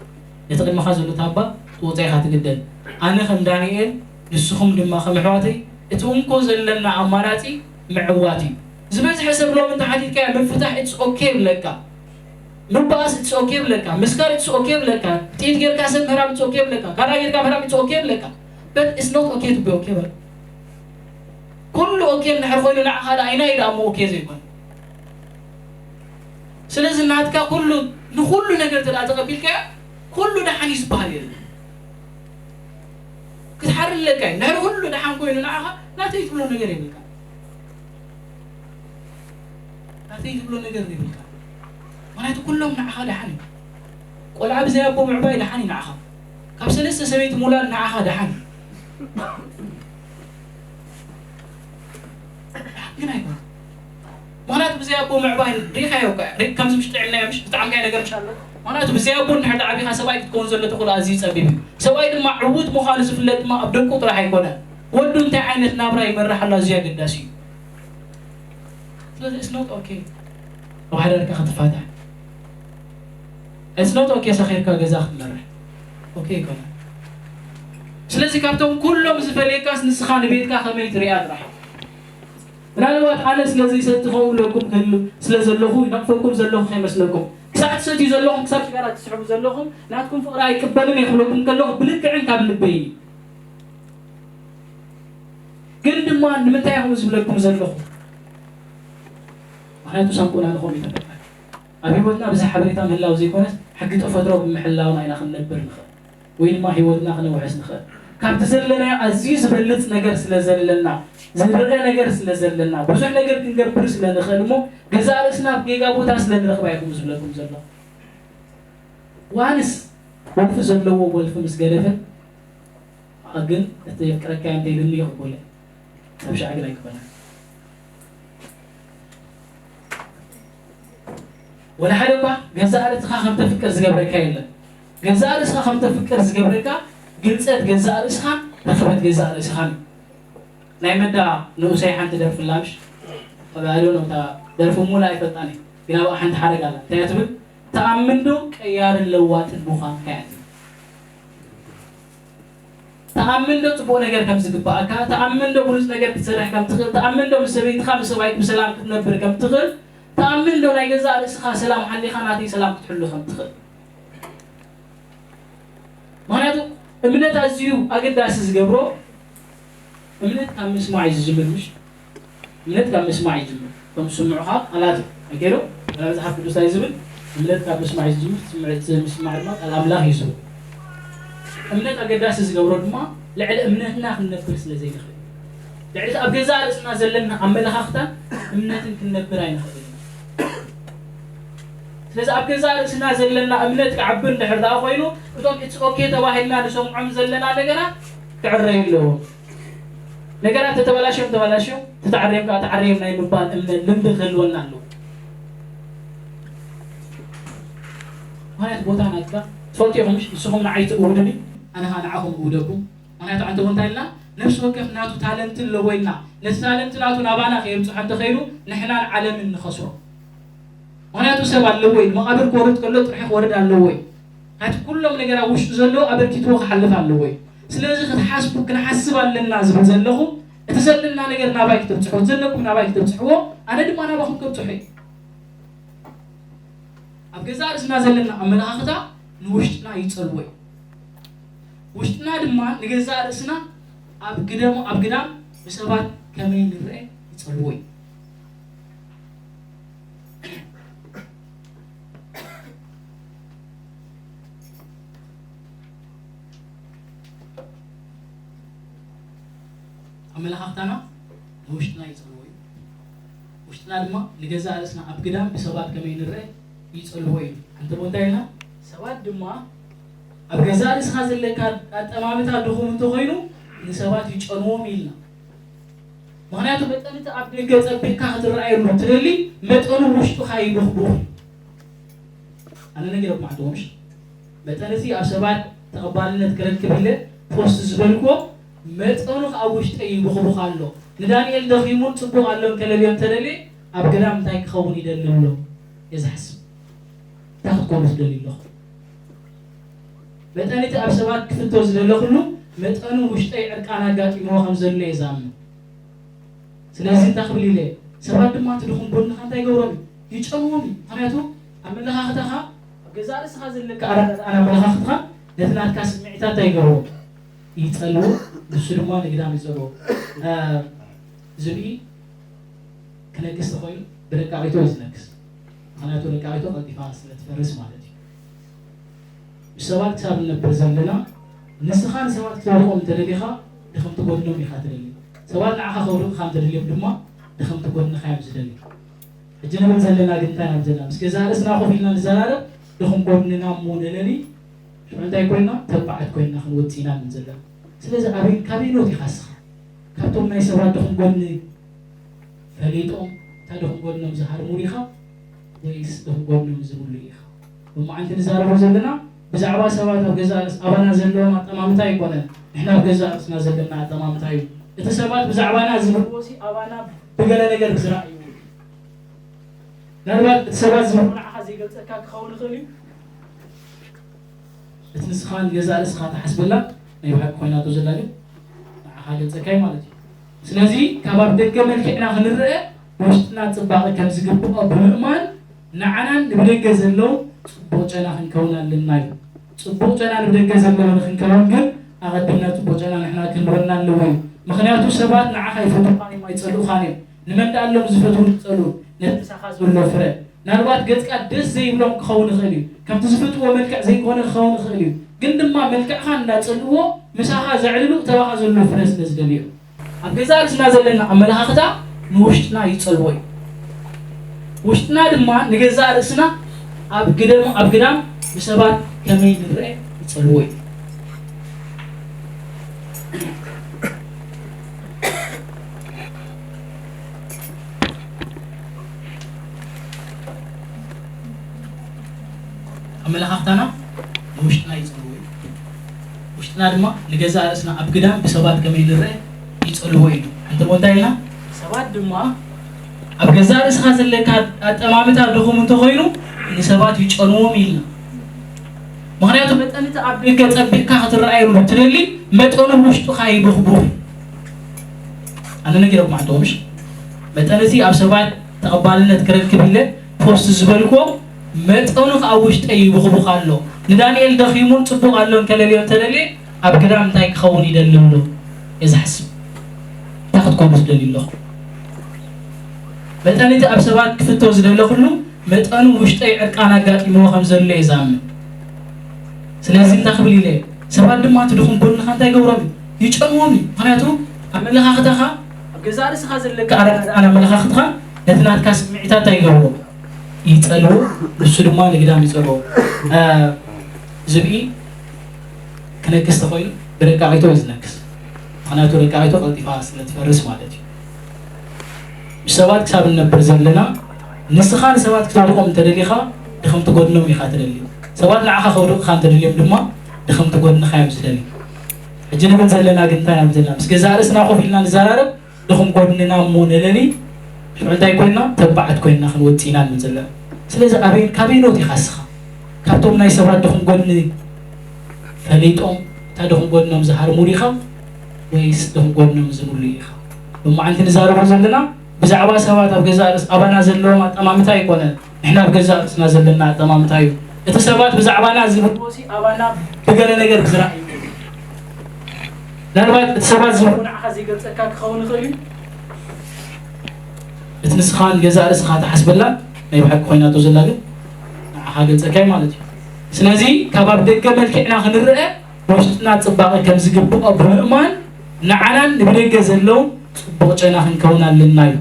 ነቲ ቅድመኻ ዘሎ ታባ ክትወጾ ኢኻ ትግደድ። ኣነ ከም ዳንኤል ንስኹም ድማ ከም ኣሕዋተይ እቲ እንኮ ዘለና ኣማራጺ ምዕዋት እዩ። ዝበዝሐ ሰብ ሎም እንተሓቲትካዮ ምፍታሕ it's okay ይብለካ፣ ምባኣስ it's okay ይብለካ፣ ምስካር it's okay ይብለካ፣ ጥይት ጌርካ ሰብ ምህራም it's okay ይብለካ፣ ካራ ጌርካ ምህራም it's okay ይብለካ። But it's not okay to be okay በል። ኩሉ okay እንድሕር ኮይኑ ንዓኻ ደኣ ኣይናይ ደኣ እሞ okay ዘይኮነ። ስለዚ ናትካ ኩሉ ንኩሉ ነገር ተዳ ተቐቢልካ ኩሉ ደሓን እዩ ዝበሃል የለን። ክትሓርለካ እዩ። ንድሕሪ ኩሉ ደሓን ኮይኑ ንዓኻ ናተይ ትብሎ ነገር የብልካ። ናተይ ትብሎ ነገር የብልካ። ምክንያቱ ኩሎም ንዓኻ ደሓን እዩ። ቆልዓ ብዘይ ኣቦ ምዕባይ ደሓን እዩ ንዓኻ። ካብ ሰለስተ ሰበይቲ ምውላድ ንዓኻ ደሓን እዩ። ግን ኣይኮነ። ምክንያቱ ብዘይ ኣቦ ምዕባይ ሪኢኻዮ እኮ፣ ሪ-፣ ከምዚ ምሽ ጥዕምናዮ ምሽ ዝጠዓምካዮ ነገር ምሽ ኣሎ። ምክንያቱ ብዘይ ኣቦ እንድሕር ተዓቢኻ ሰብኣይ ክትከውን ዘሎ ተኽእሎ ኣዝዩ ጸቢብ እዩ። ሰብኣይ ድማ ዕዉት ምዃኑ ዝፍለጥ ድማ ኣብ ደቁ ጥራሕ ኣይኮነ። ወዱ እንታይ ዓይነት ናብራ ይመርሕ ኣሎ ኣዝዩ ኣገዳሲ እዩ። ስለዚ it's not okay ኣብ ሓዳርካ ክትፋታሕ። It's not okay ሰኺርካ ገዛ ክትመርሕ። Okay ኣይኮነ። ስለዚ ካብቶም ኩሎም ዝፈልየካስ ንስኻ ንቤትካ ከመይ ትሪኣ ጥራሕ። ምናልባት ኣነ ስለ ዘይሰቲ ከምኡ ኢለኩም ክህሉ ስለ ዘለኹ ይነቕፈኩም ዘለኹ ከይመስለኩም። ክሳዕ ትሰትዩ ዘለኹም፣ ክሳብ ሽጋራ ትስሕቡ ዘለኹም፣ ናትኩም ፍቕሪ ኣይቅበልን እየ ክብለኩም ከለኹ ብልክዕን ካብ ልበይ እዩ። ግን ድማ ንምንታይ ኢኹም ዝብለኩም ዘለኹ? ምክንያቱ ሳንቆና ንኾም ይተፈጥረ። ኣብ ህይወትና ብዘይ ሓበሬታ ምህላው ዘይኮነስ፣ ሕጊ ተፈጥሮ ብምሕላውና ኢና ክንነብር ንኽእል፣ ወይ ድማ ህይወትና ክነውሕስ ንኽእል። ካብቲ ዘለናዮ ኣዝዩ ዝበልጽ ነገር ስለ ዘለና፣ ዝርአ ነገር ስለ ዘለና፣ ብዙሕ ነገር ክንገብር ስለ ንኽእል እሞ፣ ገዛእ ርእስና ኣብ ጌጋ ቦታ ስለ ንረኽባ ኢኹም ዝብለኩም ዘለኹ። ዋንስ ወልፊ ዘለዎ ወልፊ ምስ ገደፈ፣ ግን እቲ የፍቅረካ እንተ ኢሉኒ ይቕበሎ፣ ሰብ ሻዕ ግን ኣይቅበላን። ወላ ሓደ እኳ ገዛእ ርእስኻ ከም ተፍቅር ዝገብረካ የለን። ገዛእ ርእስኻ ከም ተፍቅር ዝገብረካ ግልጸት ገዛእ ርእስኻን ርኽበት ገዛእ ርእስኻን እዩ። ናይ መዳ ንኡሰይ ሓንቲ ደርፊ ኣላ ምሽ? ኣብ ኣዶ ነውታ ደርፊ ሙላ ኣይፈልጣን እየ፣ ግን ኣብኣ ሓንቲ ሓረግ ኣላ። እንታይ እያ ትብል? ተኣምን ዶ ቀያርን ለዋጥን ምዃንካ እያ ትብል። ተኣምን ዶ ጽቡቕ ነገር ከም ዝግብኣካ? ተኣምን ዶ ብሉጽ ነገር ክትሰርሕ ከም ትኽእል? ተኣምን ዶ ምስ ሰበይትኻ ምስ ሰብኣይክ ብሰላም ክትነብር ከም ትኽእል? ተኣምን ዶ ናይ ገዛእ ርእስኻ ሰላም ሓሊኻ ናተይ ሰላም ክትሕሉ ከም ትኽእል? ምኽንያቱ እምነት ኣዝዩ ኣገዳሲ ዝገብሮ፣ እምነት ካብ ምስማዕ እዩ ዝጅምር፣ ምሽ? እምነት ካብ ምስማዕ ይጅምር። እቶም ዝስምዑኻ ቃላት እዮም። ኣይገርም? መጽሓፍ ቅዱስ እንታይ ዝብል? እምነት ካብ ምስማዕ እዩ ዝጅምር፣ ስምዕ-፣ እቲ ምስማዕ ድማ ቃል ኣምላኽ እዩ ዝብል። እምነት ኣገዳሲ ዝገብሮ ድማ ልዕሊ እምነትና ክንነብር ስለ ዘይንኽእል። ልዕሊ እቲ ኣብ ገዛእ ርእስና ዘለና ኣመለኻኽታን እምነትን ክንነብር ኣይንኽእልን። ስለዚ ኣብ ገዛእ ርእስና ዘለና እምነት ክዓቢ እንድሕር ደኣ ኮይኑ፣ እቶም it's okay ተባሂልና ንሰምዖም ዘለና ነገራት ክዕረዩ ኣለዎም። ነገራት ተተበላሽዮም ተበላሽዮም፣ ተተዓርዮም ከዓ ተዓርዮም ናይ ምባል እምነት ልምዲ ክህልወና ኣለዎ። ምኽንያቱ ቦታ ናትካ ትፈልጡ ኢኹም፣ ንስኹም ንዓይ ትእውዱኒ፣ ኣነ ኸዓ ንዓኹም እውደኩም። ምኽንያቱ ኣንተ እንታይ ኢልና፣ ነፍሲ ወከፍ ናቱ ታለንት ኣለዎ ኢልና፣ ነቲ ታለንት ናቱ ናባና ከየብፅሖ እንተኸይኑ፣ ንሕናን ዓለምን ንኸስሮ። ምኽንያቱ ሰብ ኣለዎ እዩ፣ መቓብር ክወርድ ከሎ ጥርሑ ክወርድ ኣለዎ እዩ። ምኽንያቱ ኩሎም ነገር ኣብ ውሽጡ ዘለዎ ኣበርኪትዎ ክሓልፍ ኣለዎ እዩ። ስለዚ ክትሓስቡ፣ ክንሓስብ ኣለና ዝብል ዘለኹ፣ እቲ ዘለና ነገር ናባይ ክተብፅሕዎ፣ እቲ ዘለኩም ናባይ ክተብፅሕዎ፣ ኣነ ድማ ናባኹም ከብፅሖ እዩ። ኣብ ገዛእ ርእስና ዘለና ኣመለኻኽታ ንውሽጥና ይጸልዎ እዩ። ውሽጥና ድማ ንገዛእ ርእስና ኣብ ግደም-፣ ኣብ ግዳም ብሰባት ከመይ ንርአ ይጸልዎ እዩ። ኣመለኻኽታና ንውሽጥና ይጸልዎ እዩ። ውሽጥና ድማ ንገዛእ ርእስና ኣብ ግዳም ብሰባት ከመይ ንርአ ይጸልዎ እዩ። ኣንተ እንታይ ኢልና? ሰባት ድማ ኣብ ገዛእ ርእስኻ ዘለካ ኣጠማምታ ድኹም እንተኾይኑ ንሰባት ይጨንዎም ኢልና። ምኽንያቱ መጠን እቲ ኣብ ደገ ጸቢቕካ ክትረኣየሉ ትደሊ መጠኑ ውሽጥኻ ይብኽቡኽ። ኣነ ነጊረኩም ዓንተቦምሽ መጠን እቲ ኣብ ሰባት ተቐባልነት ክረክብ ኢለ ፖስት ዝበልኩዎ መጠኑ ኣብ ውሽጠይ ይብኽቡኽ ኣሎ። ንዳንኤል ደኺሙን ጽቡቕ ኣሎን ከለልዮ እንተደልየ ኣብ ግዳም እንታይ ክኸውን ይደሊ ኣሎ እየ ዝሓስብ። እንታይ ክትኮኑ ትደልዩ ኣለኹም? መጠን እቲ ኣብ ሰባት ክፍቶ ዝደለኹሉ መጠኑ ውሽጠይ ዕርቃን ኣጋጢምዎ ከም ዘሎ እየ ዝኣምን። ስለዚ እንታይ ክብል ኢለ፣ ሰባት ድማ እቲ ድኹም ጎንኻ እንታይ ይገብሮም እዩ? ይጨንዎም እዩ። ምኽንያቱ ኣብ መለኻኽታኻ፣ ኣብ ገዛእ ርእስኻ ዘለካ ኣረዳድኣን ኣመለኻኽትኻ ነቲ ናትካ ስምዒታት እንታይ ይገብርዎ? ይጸልዎ። ንሱ ድማ ንግዳም ይጸልዎ። ዝብኢ ክነክስ ተኾይኑ ብደቃቂቶ እዩ ዝነክስ። ምኽንያቱ ደቃቂቶ ቀልጢፋ ስለ ትፈርስ ማለት እዩ። ምስ ሰባት ክሳብ ንነብር ዘለና፣ ንስኻ ንሰባት ክተውድቖም እንተደሊኻ፣ ድኽምቲ ጎድኖም ኢኻ ትደሊ። ሰባት ንዓኻ ከውድቑኻ እንተደልዮም ድማ፣ ድኽምቲ ጎድንኻ እዮም ዝደሊ። ሕጂ ንብል ዘለና ግን እንታይ ኢና ዘለና? ምስ ገዛእ ርእስና ኮፍ ኢልና ንዘራረብ፣ ድኹም ጎድንና እሞ ንለሊ፣ ሽዑ እንታይ ኮይና? ተባዓት ኮይና ክንወጽእ ኢና ንብል ዘለና። ስለዚ ኣበይ፣ ካበይ ኖት ኢኻ እስኻ? ካብቶም ናይ ሰባት ድኹም ጎኒ ፈሊጦም፣ እታ ድኹም ጎድኖም ዝሃርሙ ዲኻ? ወይስ ድኹም ጎድኖም ዝብሉ ኢኻ? ሎማዓንቲ ንዛረቦ ዘለና ብዛዕባ ሰባት ኣብ ገዛእ ርእስ ኣባና ዘለዎም ኣጠማምታ ኣይኮነን። ንሕና ኣብ ገዛእ ርእስና ዘለና ኣጠማምታ እዩ። እቲ ሰባት ብዛዕባና ዝብልዎ ሲ ኣባና ብገለ ነገር ብዝረኣይዎ እዩ። ምናልባት እቲ ሰባት ዝብልዎ ንዓኻ ዘይገልጸካ ክኸውን ይኽእል እዩ። እቲ ንስኻ ንገዛእ ርእስኻ ትሓስበላ ናይ ብሓቂ ኮይናቶ ዘላ ግን ንዓኻ ገልጸካ እዩ ማለት እዩ። ስለዚ ካብ ኣብ ደገ መልክዕና ክንረአ ብውሽጥና ጽባቐ ከም ዝግብኦ ብምእማን ንዓናን ንብደገ ዘለዉ ጽቡቕ ጨና ክንከውን ኣለና እዩ። ጽቡቕ ጨና ንብደገ ዘለዉ ንክንከውን ግን ኣቐዲምና ጽቡቕ ጨና ንሕና ክህልወና ኣለዎ እዩ። ምኽንያቱ ሰባት ንዓኻ ይፈትዉኻን እዮም ኣይጸልኡኻን እዮም። ንመን ደኣ ኣሎም ዝፈትዉ ዝጸልኡ? ነቲ ምሳኻ ዘሎ ፍረ። ምናልባት ገጽካ ደስ ዘይብሎም ክኸውን ይኽእል እዩ። ከምቲ ዝፈትዎ መልክዕ ዘይኮነ ክኸውን ይኽእል እዩ። ግን ድማ መልክዕኻ እንዳጸልእዎ ምሳኻ ዘዕልሉ እቲ ኣባኻ ዘሎ ፍረ ስለ ዝደልዩ እዮም። ኣብ ገዛእ ርእስና ዘለና ኣመለኻኽታ ንውሽጥና ይጸልዎ እዩ። ውሽጥና ድማ ንገዛእ ርእስና ኣብ ግደም፣ ኣብ ግዳም ብሰባት ከመይ ንረአ ይጸልዎ እዩ። ኣመለኻኽታና ንውሽጥና ይጸልዎ እዩ። ውሽጥና ድማ ንገዛእ ርእስና ኣብ ግዳም ብሰባት ከመይ ንረአ ይጸልዎ እዩ። ሓንቲ እሞ እንታይ ኢልና? ሰባት ድማ ኣብ ገዛእ ርእስኻ ዘለካ ኣጠማምታ ድኹም እንተኾይኑ ንሰባት ይጨንዎም ኢልና። ምኽንያቱ መጠን እቲ ኣብ ደገ ጸቢቕካ ክትረኣየሉ ትደሊ መጠኑ ውሽጥኻ ይብኽቡኽ። ኣነ ነጊረኩም ዓንተቦምሽ መጠን እቲ ኣብ ሰባት ተቐባልነት ክረክብ ኢለ ፖስት ዝበልኮ መጠኑ ከዓ ውሽጠይ ይብኽቡኽ ኣሎ። ንዳንኤል ደኺሙን ጽቡቕ ኣሎን ከለልዮ እንተደልየ ኣብ ግዳም እንታይ ክኸውን ይደሊ ኣሎ እየ ዝሓስብ። እንታይ ክትኮኑ ዝደሊ ኣለኹ? መጠን እቲ ኣብ ሰባት ክፍቶ ዝደለኹሉ መጠኑ ውሽጠይ ዕርቃን ኣጋጢምዎ ከም ዘሎ እየ ዝኣምን። ስለዚ እንታይ ክብል ኢለ፣ ሰባት ድማ እቲ ድኹም ጎንኻ እንታይ ይገብሮም እዩ? ይጨንዎም እዩ። ምኽንያቱ ኣብ መለኻኽታኻ፣ ኣብ ገዛእ ርእስኻ ዘለካ ኣረዳድኣን ኣመለኻኽትኻ ነቲ ናትካ ስምዒታት እንታይ ይገብርዎ? ይጸልዎ። ንሱ ድማ ንግዳም ይጸልዎ። ዝብኢ ክነክስ ተኾይኑ ብደቃቂቶ እዩ ዝነክስ። ምኽንያቱ ደቃቂቶ ቀልጢፋ ስለ ትፈርስ ማለት እዩ። ምስ ሰባት ክሳብ ንነብር ዘለና ንስኻ ንሰባት ክተውድቖም እንተደሊኻ ድኽምቲ ጎድኖም ኢኻ ትደሊ። ሰባት ንዓኻ ከውድቑኻ እንተደልዮም ድማ ድኽምቲ ጎድንኻ እዮም ዝደሊ። ሕጂ ንብል ዘለና ግን እንታይ ኢና ዘለና? ምስ ገዛእ ርእስና ኮፍ ኢልና ንዘራረብ ድኹም ጎድንና እሞ ንለሊ ሽዑ እንታይ ኮይና? ተባዓት ኮይና ክንወጽእ ኢና ንብል ዘለና። ስለዚ ኣበይ፣ ካበይ ኖት ኢኻ እስኻ? ካብቶም ናይ ሰባት ድኹም ጎድኒ ፈሊጦም እታ ድኹም ጎድኖም ዝሃርሙ ዲኻ ወይስ ድኹም ጎድኖም ዝምሉ ኢኻ? ሎማዓንቲ ንዛረቦ ዘለና ብዛዕባ ሰባት ኣብ ገዛእ ርእስ ኣባና ዘለዎም ኣጠማምታ ኣይኮነን፣ ንሕና ኣብ ገዛእ ርእስና ዘለና ኣጠማምታ እዩ። እቲ ሰባት ብዛዕባና ዝብልዎ ሲ ኣባና ብገለ ነገር ብዝረኣይዎ እዩ። ምናልባት እቲ ሰባት ዝብልዎ ንዓኻ ዘይገልጸካ ክኸውን ይኽእል እዩ። እቲ ንስኻ ንገዛእ ርእስኻ ትሓስበላ ናይ ብሓቂ ኮይናቶ ዘላ ግን ንዓኻ ገልጸካ እዩ ማለት እዩ። ስለዚ ካብ ኣብ ደገ መልክዕና ክንረአ ብውሽጥና ጽባቐ ከም ዝግብኦ ብምእማን ንዓናን ንብደገ ዘለዉ ጽቡቕ ጨና ክንከውን ኣለና እዩ።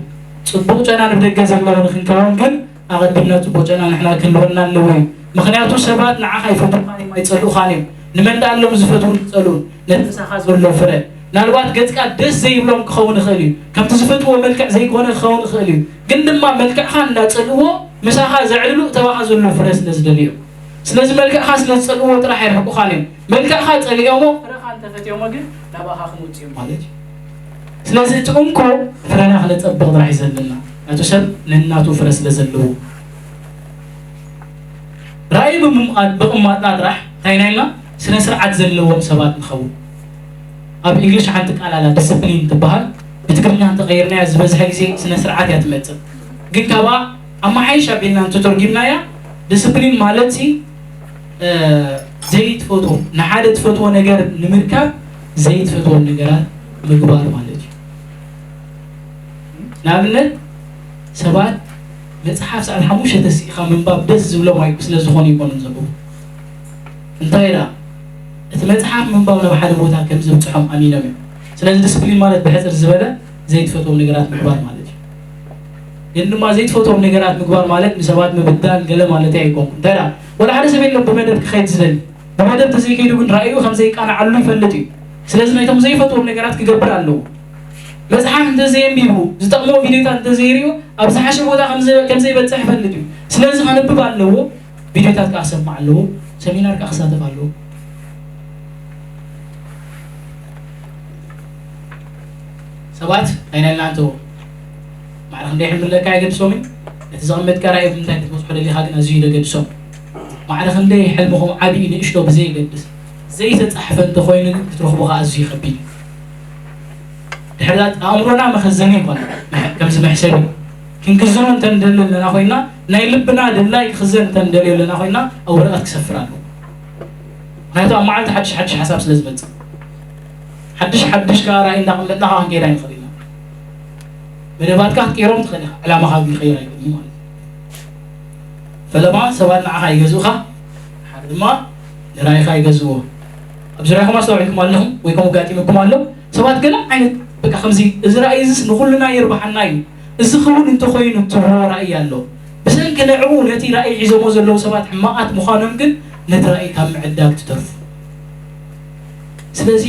ጽቡቕ ጨና ንብደገ ዘለዉ ንክንከውን ግን ኣቐዲምና ጽቡቕ ጨና ንሕና ክህልወና ኣለዎ እዩ። ምኽንያቱ ሰባት ንዓኻ ይፈትዉኻን እዮም ኣይጸልኡኻን እዮም። ንመን ደኣ ኣሎም ዝፈትዉን ዝጸልኡን? ነቲ ምሳኻ ዘሎ ፍረ። ምናልባት ገጽካ ደስ ዘይብሎም ክኸውን ይኽእል እዩ። ከምቲ ዝፈትዎ መልክዕ ዘይኮነ ክኸውን ይኽእል እዩ። ግን ድማ መልክዕኻ እንዳጸልእዎ ምሳኻ ዘዕልሉ እቲ ኣባኻ ዘሎ ፍረ ስለ ዝደልዩ እዮም። ስለዚ መልክዕኻ ስለ ዝጸልእዎ ጥራሕ ኣይርሕቁኻን እዮም። መልክዕካ ጸሊኦሞ ፍረኻ እንተፈትዮሞ ግን ናባኻ ክመጹ እዮም ማለት እዩ። ስለዚ እቲ እንኮ ፍረና ክነጸብቕ ጥራሕ እዩ ዘለና። ናቱ ሰብ ነናቱ ፍረ ስለ ዘለዎ ራእይ ብምምቓል ብቕማጥና ጥራሕ እንታይ ናይልና ስነ ስርዓት ዘለዎም ሰባት ንኸውን። ኣብ እንግሊሽ ሓንቲ ቃል ኣላ ዲስፕሊን ትበሃል። እቲ ትግርኛ እንተቐይርናያ ዝበዝሐ ግዜ ስነ ስርዓት እያ ትመጽእ። ግን ካብኣ ኣመሓይሽ ኣቢልና እንተተርጒምናያ፣ ዲስፕሊን ማለት ሲ፣ እ፣ ዘይትፈትዎ፣ ንሓደ ትፈትዎ ነገር ንምርካብ ዘይትፈትዎም ነገራት ምግባር ማለት እዩ። ንኣብነት ሰባት መጽሓፍ ሰዓት ሓሙሽተ ተሲእኻ ምንባብ ደስ ዝብሎም ኣይኮ-፣ ስለ ዝኾኑ ኣይኮኑን ዘንብቡ። እንታይ ደኣ፣ እቲ መጽሓፍ ምንባብ ናብ ሓደ ቦታ ከም ዘብጽሖም ኣሚኖም እዮም። ስለዚ ዲስፕሊን ማለት ብሕጽር ዝበለ ዘይትፈትዎም ነገራት ምግባር ማለት እዩ። ግን ድማ ዘይትፈትዎም ነገራት ምግባር ማለት ንሰባት ምብዳል ገለ ማለት ኣይኮንኩን። እንታይ ደኣ፣ ወላ ሓደ ሰብ የለን ብመደብ ክኸይድ ዝደሊ። ብመደብ ተዘይከይዱ ግን ራእዩ ከም ዘይቃንዓሉ ይፈልጥ እዩ። ስለዚ ናይቶም ዘይፈትዎም ነገራት ክገብር ኣለዎ። መጽሓፍ እንተዘየንቢቡ፣ ዝጠቕሞ ቪድዮታት እንተዘይሪኡ፣ ኣብ ዝሓሸ ቦታ ከም ዘ-፣ ከም ዘይበጽሕ ይፈልጥ እዩ። ስለዚ ከንብብ ኣለዎ፣ ቪድዮታት ከኣ ክሰምዕ ኣለዎ፣ ሰሚናር ከኣ ክሳተፍ ኣለዎ። ሰባት ኣይናልና እንተዎ ማዕረ ክንደይ ሕልሚ ኣለካ የገድሶምን፣ ነቲ ዘቐመጥካ ራእይ ብምንታይ ክትበጽሖ ደሊኻ ግን ኣዝዩ ዘገድሶም። ማዕረ ክንደይ ሕልምኹም ዓብዪ ንእሽቶ ብዘየገድስ፣ ዘይተጻሕፈ እንተኾይኑ ግን ክትረኽቦ ከኣ ኣዝዩ ከቢድ እዩ። ድሕሪ ዛት ኣእምሮና መኸዘኒ ይኾን፣ ከምዚ መሕሰቢ ክንክዝኖ እንተ ንደሊ ኣለና ኮይና፣ ናይ ልብና ድላይ ክኽዘን እንተ ንደልዮ ኣለና ኮይና፣ ኣብ ወረቐት ክሰፍር ኣለዎ። ምክንያቱ ኣብ መዓልቲ ሓድሽ ሓድሽ ሓሳብ ስለ ዝመጽእ፣ ሓድሽ ሓድሽ ከኣ ራእይ እንዳቐመጥና ከኣ ክንከይድ ኣይንኽእል ኢና። መደባትካ ክትቀይሮም ትኽእል ኢኻ፣ ዕላማኻ ግን ክቐይር ኣይክእልን ማለት እዩ። ፈለማ ሰባት ንዓኻ ይገዝኡኻ፣ ሓደ ድማ ንራእይኻ ይገዝእዎ። ኣብ ዙርያኹም ኣስተውዒልኩም ኣለኹም ወይ ከምኡ ኣጋጢሙኩም ኣሎ? ሰባት ገለ ዓይነት በቃ ከምዚ፣ "እዚ ራእይ እዚስ ንኹልና የርብሓና እዩ፣ እዚ ክውን እንተኾይኑ" እትብልዎ ራእይ ኣሎ። ብሰንኪ ንዕኡ ነቲ ራእይ ሒዞሞ ዘለዉ ሰባት ሕማቓት ምዃኖም ግን ነቲ ራእይ ካብ ምዕዳግ ትተርፉ። ስለዚ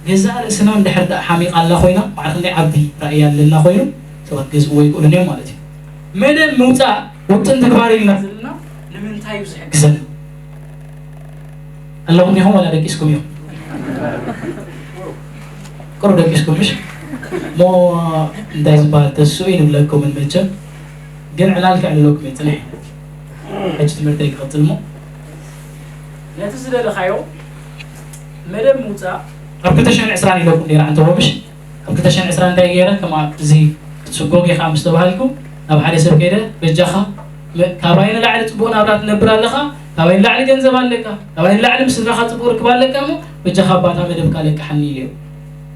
ገዛእ ርእስና እንድሕር ደኣ ሓሚቓ ኣላ ኮይና፣ ማዕረ ክንደይ ዓቢ ራእይ ኣለና ኮይኑ ሰባት ገዝእዎ ይኽእሉን እዮም ማለት እዩ። መደብ ምውጻእ ውጥን ተግባር ኢልና ዘለና ንምንታይ እዩ ዝሕግዘና? ኣለኹም ኢኹም ወላ ደቂስኩም ኢኹም? ቅሩብ ደቂስኩም ምሽ? እሞ እንታይ ዝበሃል ተስኡ እዩ ንብለኩምን መቸም፣ ግን ዕላል ከዕልለኩም እየ ጽኒሕ። ሕጂ ትምህርተይ ክቕጽል እሞ ነቲ ዝደለኻዮ መደብ ምውጻእ ኣብ ክልተ ሽሕን ዕስራን ኢለኩም ነይረ ኣንተ ወምሽ። ኣብ ክልተ ሽሕን ዕስራን እንታይ ገይረ? ከም ኣብ እዚ ክትስጎግ ኢኻ ምስ ተባሃልኩ፣ ናብ ሓደ ሰብ ከይደ፣ "በጃኻ፣ መ-፣ ካባይ ንላዕሊ ጽቡቕ ናብራ ትነብር ኣለኻ፣ ካባይ ንላዕሊ ገንዘብ ኣለካ፣ ካባይ ንላዕሊ ምስ ስድራኻ ጽቡቕ ርክብ ኣለካ እሞ፣ በጃኻ ኣባታ መደብካ ለቅሓኒ" ኢለዮ።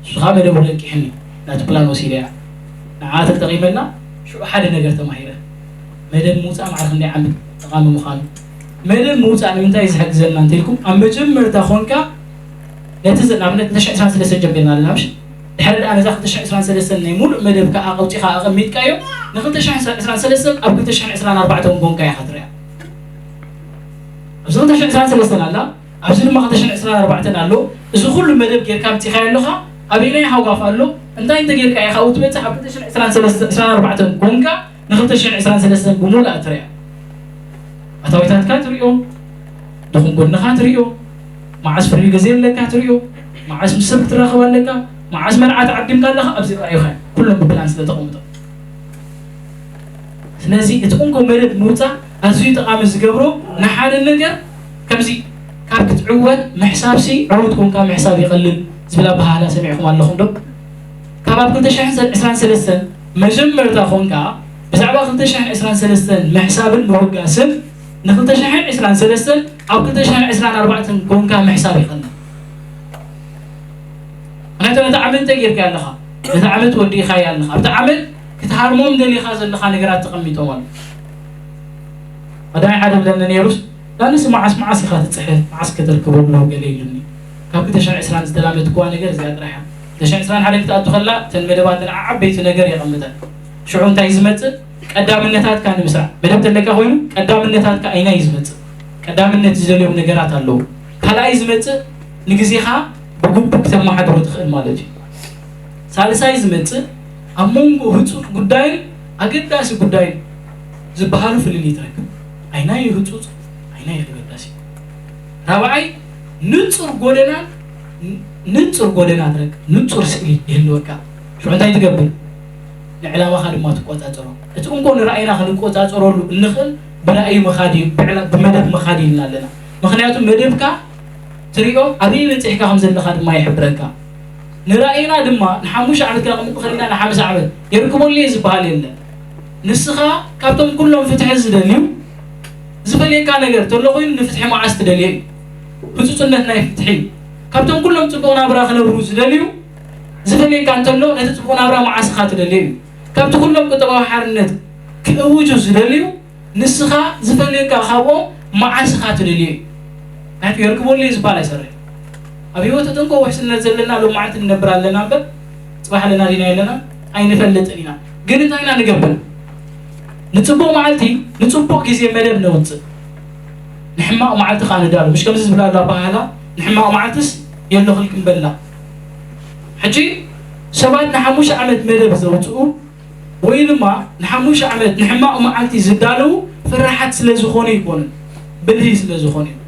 ንሱ ኸኣ መደቡ ለቂሕኒ፣ ናቱ ፕላን ወሲደያ። ንዓ ተጠቒመላ፣ ሽዑ ሓደ ነገር ተማሂረ። መደብ ምውጻእ ማዕረ ክንደይ ዓመት ጠቓሚ ምዃኑ። መደብ ምውጻእ ንምንታይ እዩ ዝሕግዘና እንተኢልኩም፣ ኣብ መጀመርታ ኾንካ ነቲ ዘ-፣ ንኣብነት ክልተ ሽሕን ዕስራን ሰለስተን ጀሚርና ኣለና፣ ምሽ? ድሕሪ ደኣ ነዛ ክልተ ሽሕን ዕስራን ሰለስተን ናይ ሙሉእ መደብካ ኣቐውጺኻ ኣቐሚጥካዮ፣ ን ክልተ ሽሕን ዕስራን ሰለስተን ኣብ ክልተ ሽሕን ዕስራን ኣርባዕተን ጎንካ ኢኻ ትሪኣ። ኣብዚ ክልተ ሽሕን ዕስራን ሰለስተን ኣላ፣ ኣብዚ ድማ ክልተ ሽሕን ዕስራን ኣርባዕተን ኣሎ። እዚ ኩሉ መደብ ጌርካ ኣምጺኻዮ ኣለኻ፣ ኣበየናይ ሃጓፍ ኣሎ፣ እንታይ እንተ ጌርካ ኢኻ ኣብኡ ትበጽሕ፣ ኣብ ክልተ ሽሕን ዕስራን ሰለስተን፣ ዕስራን ኣርባዕተን ጎንካ ን ክልተ ሽሕን ዕስራን ሰለስተን ብምሉኣ ትሪኣ። ኣታዊታትካ ትሪኦ፣ ድኹም ጎንኻ ትሪኦ፣ መዓስ ፍሪ ግዜ ኣለካ ትሪኦ፣ መዓስ ምስ ሰብ ክትራኸብ ኣለካ፣ መዓስ መርዓ ተዓዲምካ ኣለኻ፣ ኣብዚ ርኣዩኻ እዮም። ኩሎም ብፕላን ስለ ተቐምጦም። ስለዚ እቲ እንኮ መደብ ምውጻእ ኣዝዩ ጠቓሚ ዝገብሮ ንሓደ ነገር ከምዚ ካብ ክትዕወት ምሕሳብሲ ዕዉት ኮንካ ምሕሳብ ይቐልል ዝብል ኣበሃህላ ሰሚዕኩም ኣለኹም ዶ? ካብ ኣብ ክልተ ሽሕን ዕስራን ሰለስተን መጀመርታ ኮንካ ብዛዕባ ክልተ ሽሕን ዕስራን ሰለስተን ምሕሳብን ምውጋስን ን ክልተ ሽሕን ዕስራን ሰለስተን ኣብ ክልተ ሽሕን ዕስራን ኣርባዕተን ኮንካ ምሕሳብ ይቐልል። ምክንያቱ ነቲ ዓመት እንታይ ጌርካ ኣለኻ? ነቲ ዓመት ወዲእኻዮ ኣለኻ። ኣብቲ ዓመት ክትሃርሞም ደሊኻ ዘለኻ ነገራት ተቐሚጦም ኣለዉ። ቀዳማይ ሓደ ብለኒ ነይሩስ፣ "ዳንስ መዓስ መዓስ ኢኻ ትጽሕፍ? መዓስ ከተርክቦ?" ብሎ ገለ ኢሉኒ። ካብ ክልተ ሽሕን ዕስራን ዝተላመድክዋ ነገር እዚኣ ጥራሕ እያ። ክልተ ሽሕን ዕስራን ሓደ ክትኣቱ ከላ፣ እተን መደባት ንዓ ዓበይቲ ነገር የቐምጠን። ሽዑ እንታይ ዝመጽእ? ቀዳምነታትካ ንምስራዕ። መደብ ተለካ ኮይኑ፣ ቀዳምነታትካ ኣይናይ ዝመጽእ? ቀዳምነት ዝደልዮም ነገራት ኣለዉ። ካልኣይ ዝመጽእ፣ ንግዜኻ ብግቡእ ክተመሓድሮ ትኽእል ማለት እዩ። ሳልሳይ ዝመጽእ፣ ኣብ መንጎ ህጹጽ ጉዳይን ኣገዳሲ ጉዳይን ዝበሃሉ ፍልልይ ትረክብ። ኣይናይ ህጹጽ፣ ኣይናይ ኣገዳሲ። ራብዓይ፣ ንጹር ጎደናን፣ ንጹር ጎደና ትረክብ፣ ንጹር ስእሊ ይህልወካ። ሽዑ እንታይ ትገብር? ንዕላማኻ ድማ ትቆጻጸሮ። እቲ እንኮ ንራእይና ክንቆጻጸረሉ እንኽእል ብራእይ ምኻድ እዩ፣ ብዕላ-፣ ብመደብ ምኻድ ኢልና ኣለና። ምኽንያቱ መደብካ ትሪኦ፣ ኣበይ በጺሕካ ከም ዘለኻ ድማ ይሕብረካ። ንራእይና ድማ ንሓሙሽተ ዓመት ከነቕምጦ ከለና ንሓምሳ ዓመት የርክበሉ እየ ዝበሃል የለን። ንስኻ ካብቶም ኩሎም ፍትሒ ዝደልዩ ዝፈልየካ ነገር ተሎ ኮይኑ ንፍትሒ መዓስ ትደልዮ እዩ። ህጹጽነት ናይ ፍትሒ እዩ። ካብቶም ኩሎም ጽቡቕ ናብራ ክነብሩ ዝደልዩ ዝፈልየካ እንተሎ ነቲ ጽቡቕ ናብራ መዓስ ኢኻ ትደልዮ እዩ። ካብቲ ኩሎም ቁጠባዊ ሓርነት ክእውጁ ዝደልዩ ንስኻ ዝፈልየካ ካብኦም መዓስ ኢኻ ትደልዮ እዩ። ናቱ የርክበሉ እዩ ዝበሃል ኣይሰርሕን። ኣብ ህይወት ተጠንቆ ውሕስነት ዘለና ሎማዓንቲ ንነብር ኣለና እምበር ጽባሕ ኣለና ዲና የለና ኣይንፈልጥን ኢና። ግን እንታይ ኢና ንገብር? ንጽቡቕ መዓልቲ ንጽቡቕ ግዜ መደብ ነውጽእ። ንሕማቕ መዓልቲ ከዓ ንዳሎ። ምሽ ከምዚ ዝብላ ኣሎ ኣባሃላ ንሕማቕ መዓልትስ የለኽልክም በላ። ሕጂ ሰባት ንሓሙሽተ ዓመት መደብ ዘውፅኡ ወይ ድማ ንሓሙሽተ ዓመት ንሕማቕ መዓልቲ ዝዳለዉ ፍራሓት ስለ ዝኾኑ ይኮኑን ብልሂ ስለ ዝኾኑ እዩ።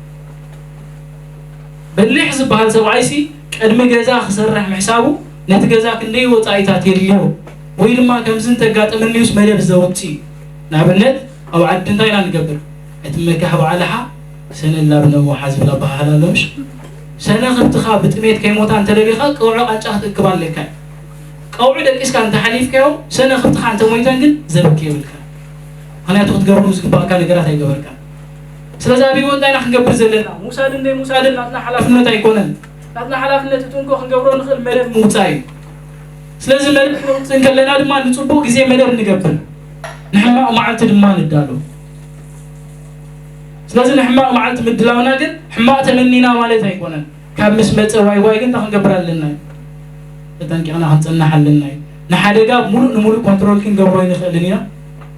በሊሕ ዝበሃል ሰብኣይሲ ቅድሚ ገዛ ክሰርሕ ምሕሳቡ ነቲ ገዛ ክንደይ ወፃኢታት የድልዮ ወይ ድማ ከምዚ እንተጋጠመኒዩስ መደብ ዘውፅእ እዩ። ንኣብነት ኣብ ዓዲ እንታይ ኢና ንገብር? እቲ መካሕ በዓልሓ ሰነ ላብ ነውሓ ዝብል ኣበሃህላ ኣሎ ምሽ? ሰነ ከብትኻ ብጥሜት ከይሞታ እንተደሊኻ ቀውዒ ቃንጫ ክትእክብ ኣለካ እዩ። ቀውዒ ደቂስካ እንተሓሊፍካዮም ሰነ ከብትኻ እንተሞይተን ግን ዘበኪ የብልካ። ምክንያቱ ክትገብሮም ዝግባእካ ነገራት ኣይገበርካን። ስለዚ ኣብ ህይወት እንታይ ኢና ክንገብር ዘለና? ምውሳድን ዘይምውሳድን ናትና ሓላፍነት ኣይኮነን። ናትና ሓላፍነት እቲ እንኮ ክንገብሮ ንኽእል መደብ ምውፃእ እዩ። ስለዚ መደብ ክንወፅእ እንከለና ድማ ንፅቡቅ ግዜ መደብ ንገብር፣ ንሕማቅ መዓልቲ ድማ ንዳሎ። ስለዚ ንሕማቅ መዓልቲ ምድላውና ግን ሕማቅ ተመኒና ማለት ኣይኮነን። ካብ ምስ መፀ ዋይ ዋይ ግን እንታይ ክንገብር ኣለና እዩ? ተጠንቂቕና ክንፅናሕ ኣለና እዩ። ንሓደጋ ሙሉእ ንሙሉእ ኮንትሮል ክንገብሮ ኣይንኽእልን ኢና፣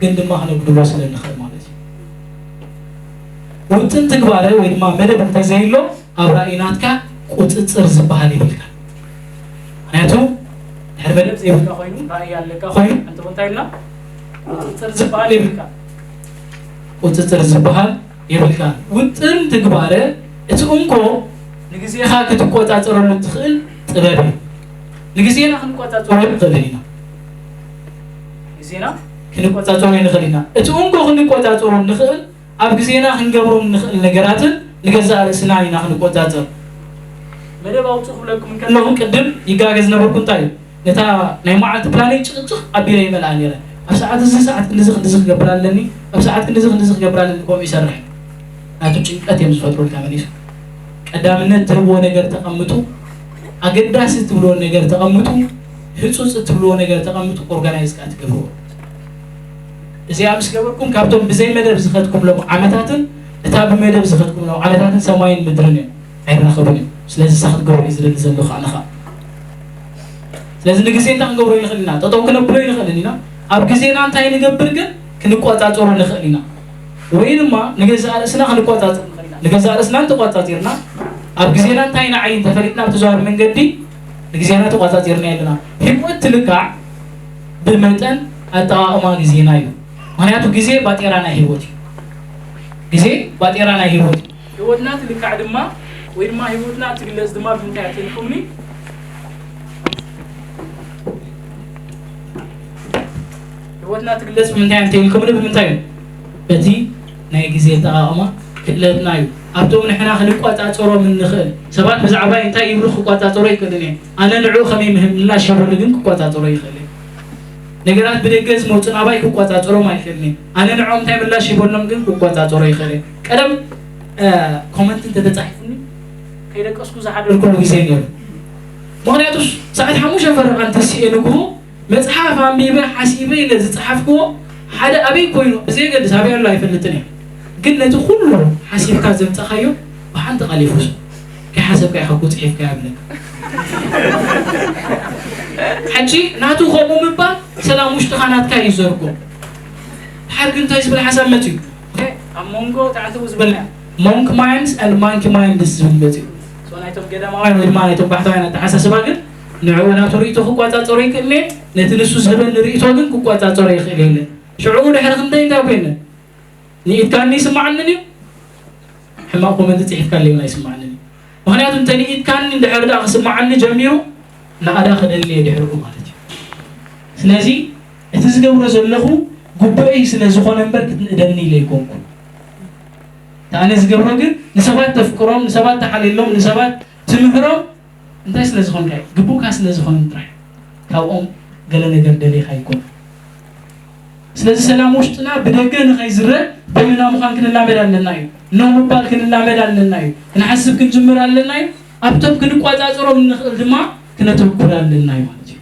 ግን ድማ ክነጉድሎ ስለ ንኽእል ማለት እዩ። ውጥን ትግባረ ወይ ድማ መደብ እንተዘይሎ ኣብ ራእይ ናትካ ቁፅፅር ዝበሃል የብልካ። ምክንያቱ ድሕሪ መደብ ዘይብልካ ኮይኑ ራእይ ኣለካ ኮይኑ እንተ እንታይ ኢልና ቁፅፅር ዝበሃል የብልካ። ቁፅፅር ዝበሃል የብልካ። ውጥን ትግባረ እቲ እንኮ ንግዜኻ ክትቆፃፀረሉ ትኽእል ጥበብ እዩ። ንግዜና ክንቆፃፀሮ ንኽእል ኢና። ግዜና ክንቆፃፀሮ ንኽእል ኢና። እቲ እንኮ ክንቆፃፀሮ ንኽእል ኣብ ግዜና ክንገብሮም ንኽእል ነገራትን ንገዛእ ርእስና ኢና ክንቆፃፀር። መደብ ኣውፅእ ክብለኩም እንከለኹ ቅድም ይጋገ ዝነበርኩ እንታይ እዩ? ነታ ናይ መዓልቲ ፕላነይ ጭቕጭቕ ኣቢለ ይመልኣ ነይረ። ኣብ ሰዓት እዚ ሰዓት ክንድዚ ክንድዚ ክገብር ኣለኒ፣ ኣብ ሰዓት ክንድዚ ክንድዚ ክገብር ኣለኒ፣ ከምኡ ይሰርሕ። ናቱ ጭንቀት እዮም ዝፈጥሩልካ መሊሱ። ቀዳምነት ትህብዎ ነገር ተቐምጡ፣ ኣገዳሲ ትብልዎ ነገር ተቐምጡ፣ ህፁፅ ትብልዎ ነገር ተቐምጡ፣ ኦርጋናይዝ ከዓ ትገብርዎ። እዚኣ ምስ ገበርኩም ካብቶም ብዘይ መደብ ዝኸድኩምሎም ዓመታትን እታ ብመደብ ዝኸድኩምሎም ዓመታትን ሰማይን ምድርን እዮም። ኣይራኸቡን እዮም። ስለዚ ንሳ ክትገብሮ እዩ ዝደሊ ዘሎ ከዓ ንኻ። ስለዚ ንግዜ እንታይ ክንገብሮ ይንኽእል ኢና? ጠጠው ክነብሎ ይንኽእል ኢና። ኣብ ግዜና እንታይ ንገብር ግን ክንቆጻጸሮ ንኽእል ኢና። ወይ ድማ ንገዛእ ርእስና ክንቆጻጸር ንኽእል ኢና። ንገዛእ ርእስና እንተቆጻጺርና ኣብ ግዜና እንታይ ንዓይ እንተፈሊጥና ብተዘዋዋሪ መንገዲ ንግዜና ተቆጻጺርና ኣለና። ህይወት ትልካዕ ብመጠን ኣጠቓቕማ ግዜና እዩ። ምኽንያቱ ግዜ ባጤራ ናይ ህይወት እዩ። ግዜ ባጤራ ናይ ህይወት እዩ። ህይወትና ትልካዕ ድማ ወይ ድማ ህይወትና ትግለጽ ድማ ብምንታይ እያ ትልኩምኒ? ህይወትና ትግለጽ ብምንታይ እንተ ኢልኩምኒ ብምንታይ እዩ? በቲ ናይ ግዜ ኣጠቓቕማ ክእለትና እዩ። ኣብቶም ንሕና ክንቆጻጸሮም እንኽእል ሰባት ብዛዕባይ እንታይ ይብሉ ክቆጻጸሮ ይክእልን እየ። ኣነ ንዕኡ ከመይ ምህም ምላሽ ሂበሉ ግን ክቆጻጸሮ ይኽእል እየ። ነገራት ብደገ ዝመጹ ናባይ ክቆጻጸሮም ኣይክእልን እየ። ኣነ ንዕኦም እንታይ ምላሽ ሂበሎም ግን ክቆጻጸሮ ይኽእል እየ። ቀደም ኮመንት እንተተጻሒፉኒ ከይደቀስኩ ዝሓደርኩሉ ግዜ ነይሩ። ምኽንያቱ ሰዓት ሓሙሽተ ፈረቓ እንተስኤ ንግሆ መጽሓፍ ኣንቢበ ሓሲበ ኢለ ዝጸሓፍክዎ ሓደ ኣበይ ኮይኑ ብዘየገድስ ኣበይ ኣሎ ኣይፈልጥን እየ። ግን ነቲ ኩሉ ሓሲብካ ዘምጻኻዮ ብሓንቲ ቃል ይፍርሶ። ከይሓሰብካ ኢኻ እኮ ጽሒፍካ ይብለካ። ሕጂ ናቱ ከምኡ ምባል ሰላም ውሽጥኻ ናትካ እዩ ዘርጎ። ድሓር ግን እንታይ ዝብል ሓሳብ መጽዩ? ኣብ መንጎ ታዕትቡ ዝበልና ሞንክ ማይንድስ and ማንኪ ማይንድስ ዝብል መጽዩ። ናይቶም ገዳማውያን ወይ ድማ ናይቶም ባሕታውያን ኣተሓሳስባ ግን ንዕኡ ናቱ ርእይቶ ክቋጻጸሮ ይክእል እየ፣ ነቲ ንሱ ዝህበኒ ርእይቶ ግን ክቋጻጸሮ ይኽእል የለን። ሽዑ ድሕሪ ክንደይ እንታይ ኮይነ ንኢድካኒ ይስምዓንን እዩ፣ ሕማቕ ኮመንት ጽሒፍካለይ እውን ኣይስምዓንን እዩ። ምኽንያቱ እንተ ንኢድካኒ እንድሕር ደኣ ክስምዓኒ ጀሚሩ ንኣዳ ክደሊ እየ ድሕሪኡ ማለት እዩ። ስለዚ እቲ ዝገብሮ ዘለኹ ግቡእይ ስለ ዝኾነ እምበር ክትንእደኒ ኢለ ኣይኮንኩን። ኣነ ዝገብሮ ግን ንሰባት ተፍቅሮም፣ ንሰባት ተሓልየሎም፣ ንሰባት ትምህሮም እንታይ ስለ ዝኾንካ እዩ? ግቡእካ ስለ ዝኾነ ጥራይ። ካብኦም ገለ ነገር ደሊኻ ኣይኮን። ስለዚ ሰላም ውሽጥና ብደገ ንኸይዝረ በይንና ምዃን ክንላመድ ኣለና እዩ። ኖ ምባል ክንላመድ ኣለና እዩ። ክንሓስብ ክንጅምር ኣለና እዩ። ኣብቶም ክንቋጻጸሮም እንኽእል ድማ ክነተኩር ኣለና እዩ ማለት እዩ።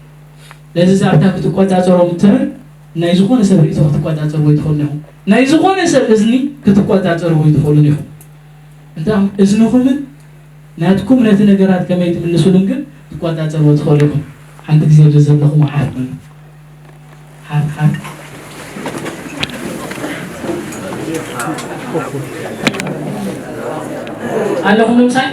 ስለዚ እዛ ኣብታ ክትቋጻጸሮም እትብል ናይ ዝኾነ ሰብ ርእይቶ ክትቋጻጸርዎ ኣይትኽእሉን ኢኹም። ናይ ዝኾነ ሰብ እዝኒ ክትቋጻጸርዎ ኣይትኽእሉን ኢኹም። እንተ እዝንኹምን ናትኩም ነቲ ነገራት ከመይ ትምልሱሉን ግን ክትቋጻጸርዎ ትኽእሉ ኢኹም። ሓንቲ ግዜ ኣብዚ ዘለኹም ሓፍ በሉ። ሓፍ ሓፍ። ኣለኹም ምሳይ?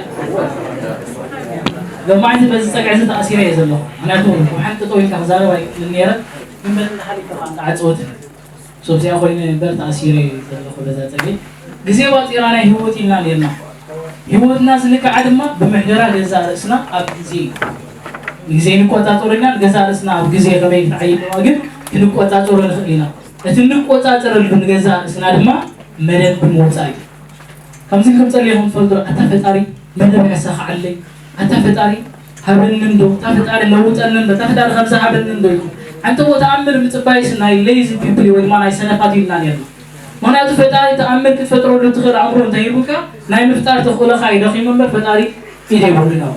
ሎማዕንቲ በዚ ጸግዒ እዚ ተኣሲረ እየ ዘለኹ። ምኽንያቱ ብሓንቲ ጠው ኢልካ ክዛረብ ኣይክእልን ነይረ። ግን በዚ ሓሊፈ ከዓ እንተዓጸወት። ሶብዚኣ ኮይነ እምበር ተኣሲረ እየ ዘለኹ በዛ ጸገይ። ግዜ ዋጢራ ናይ ህይወት ኢልና ኔርና። ህይወትና ዝልክዓ ድማ ብምሕደራ ገዛእ ርእስና ኣብ ግዜ እዩ። ንግዜ ንቆጻጸሮ ኢና፣ ንገዛእ ርእስና ኣብ ግዜ ከመይ ንትዓይድ ድማ ግን ክንቆጻጸሮ ንኽእል ኢና። እቲ ንቆጻጸረሉ ንገዛእ ርእስና ድማ መደብ ብምውጻእ እዩ። ከምዚ ኢልኩም ጸሊኹም ትፈልጡ ዶ? ኣታ ፈጣሪ መደብ ያሳኻዓለይ፣ ኣታ ፈጣሪ ሃበኒ እንዶ፣ ኣታ ፈጣሪ ለውጠኒ እንዶ፣ ኣታ ፈጣሪ ከምዚ ሃበኒ እንዶ ኢልኩም። ኣንተ ተኣምር ምጽባይስ ናይ ሌዚ ፒፕል ወይ ድማ ናይ ሰነፋት ኢልና ኔርና። ምኽንያቱ ፈጣሪ ተኣምር ክትፈጥረሉ ትኽእል ኣእምሮ እንተሂቡካ ናይ ምፍጣር ተኽእሎኻ እዩ ደኺሙ እምበር ፈጣሪ ኢድ የብሉን እዩ።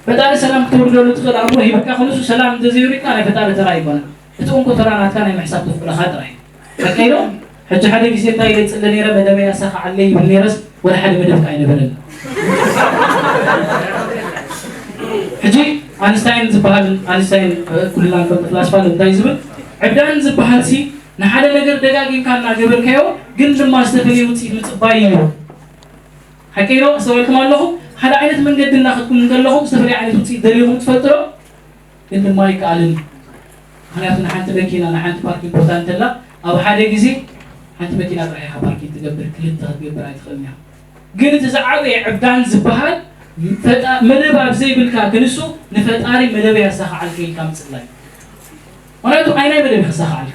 ፈጣሪ ሰላም ክትወርደሉ ትኽእል ኣእምሮ ሂብካ ክንሱ ሰላም እንተዘይብልካ ናይ ፈጣሪ ተራ ኣይኮነን። እቲ እንኮ ተራ ናትካ ናይ ምሕሳብ ተኽእሎኻ ጥራይ እዩ። ሓቀይ ዶ? ሕጂ ሓደ ግዜ እንታይ ይገልጽ ነይረ፣ መደበይ ኣሳኻዓለይ ይብል ነይረስ ወላ ሓደ መደብ ከኣ ኣይነበረን። ሕጂ ኣንስታይን ዝበሃል፣ ኣንስታይን፣ እ፣ ኩልና ንፈልጦ ፍላስፋ እንታይ ዝብል፣ ዕብዳን ዝበሃል ሲ ንሓደ ነገር ደጋጊምካ እናገበርካዮ ግን ድማ ዝተፈለየ ውጽኢት ምጽባይ እዩ። ሓቀይ ዶ? ኣስተውዒልኩም ኣለኹም? ሓደ ዓይነት መንገዲ እናኸድኩም እንከለኹም ዝተፈለየ ዓይነት ውጽኢት ደሊኹም ትፈልጡ ዶ? ግን ድማ ኣይከኣልን። ምኽንያቱ ንሓንቲ መኪና፣ ንሓንቲ ፓርኪንግ ቦታ እንተላ ኣብ ሓደ ግዜ ሓንቲ መኪና ጥራሕ ኢኻ ፓርኪንግ ትገብር፣ ክልተ ክትገብር ኣይትኽእልን ኢኻ። ግን እቲ ዝዓበየ ዕብዳን ዝበሃል ፈጣ-፣ መደብ ኣብ ዘይብልካ ክንሱ ንፈጣሪ መደብ ያሳኻዓልከ ኢልካ ምጽላይ። ምኽንያቱ ኣይናይ መደብ ይኸሳኻዓልካ።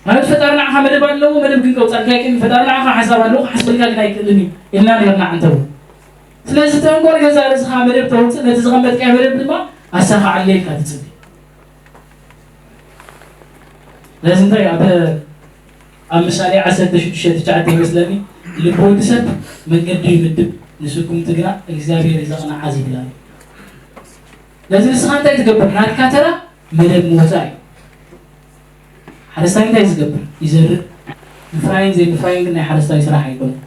ማለት ፈጣሪ ንዓኻ መደብ ኣለዎ፣ መደብ ግን ከውጻልካ ኣይክእልን። ፈጣሪ ንዓኻ ሓሳብ ኣለዎ፣ ክሓስበልካ ግን ኣይክእልን እዩ ኢልና ነርና ዓንተቡ። ስለዚ ተንኮል ገዛ ርእስኻ መደብ ተውጽእ፣ ነቲ ዝቐመጥካዮ መደብ ድማ ኣሳኻዓለይ ኢልካ ትጽሊ። ስለዚ እንታይ ኣብ፣ ኣብ ምሳሌ ዓሰርተ ሽዱሽተ ትሽዓተ ይመስለኒ፣ ልቢ ወዲ ሰብ መንገዱ ይምድብ፣ ንስጉምቲ ግና እግዚኣብሔር እዩ ዘቕንዓ ዝብል ኣሎ። ስለዚ ንስኻ እንታይ ትገብር? ናትካ ተራ መደብ ምውጻእ እዩ። ሓረስታይ እንታይ ዝገብር? ይዘርእ። ምፍራይን ዘይምፍራይን ግን ናይ ሓረስታይ ስራሕ ኣይኮነን።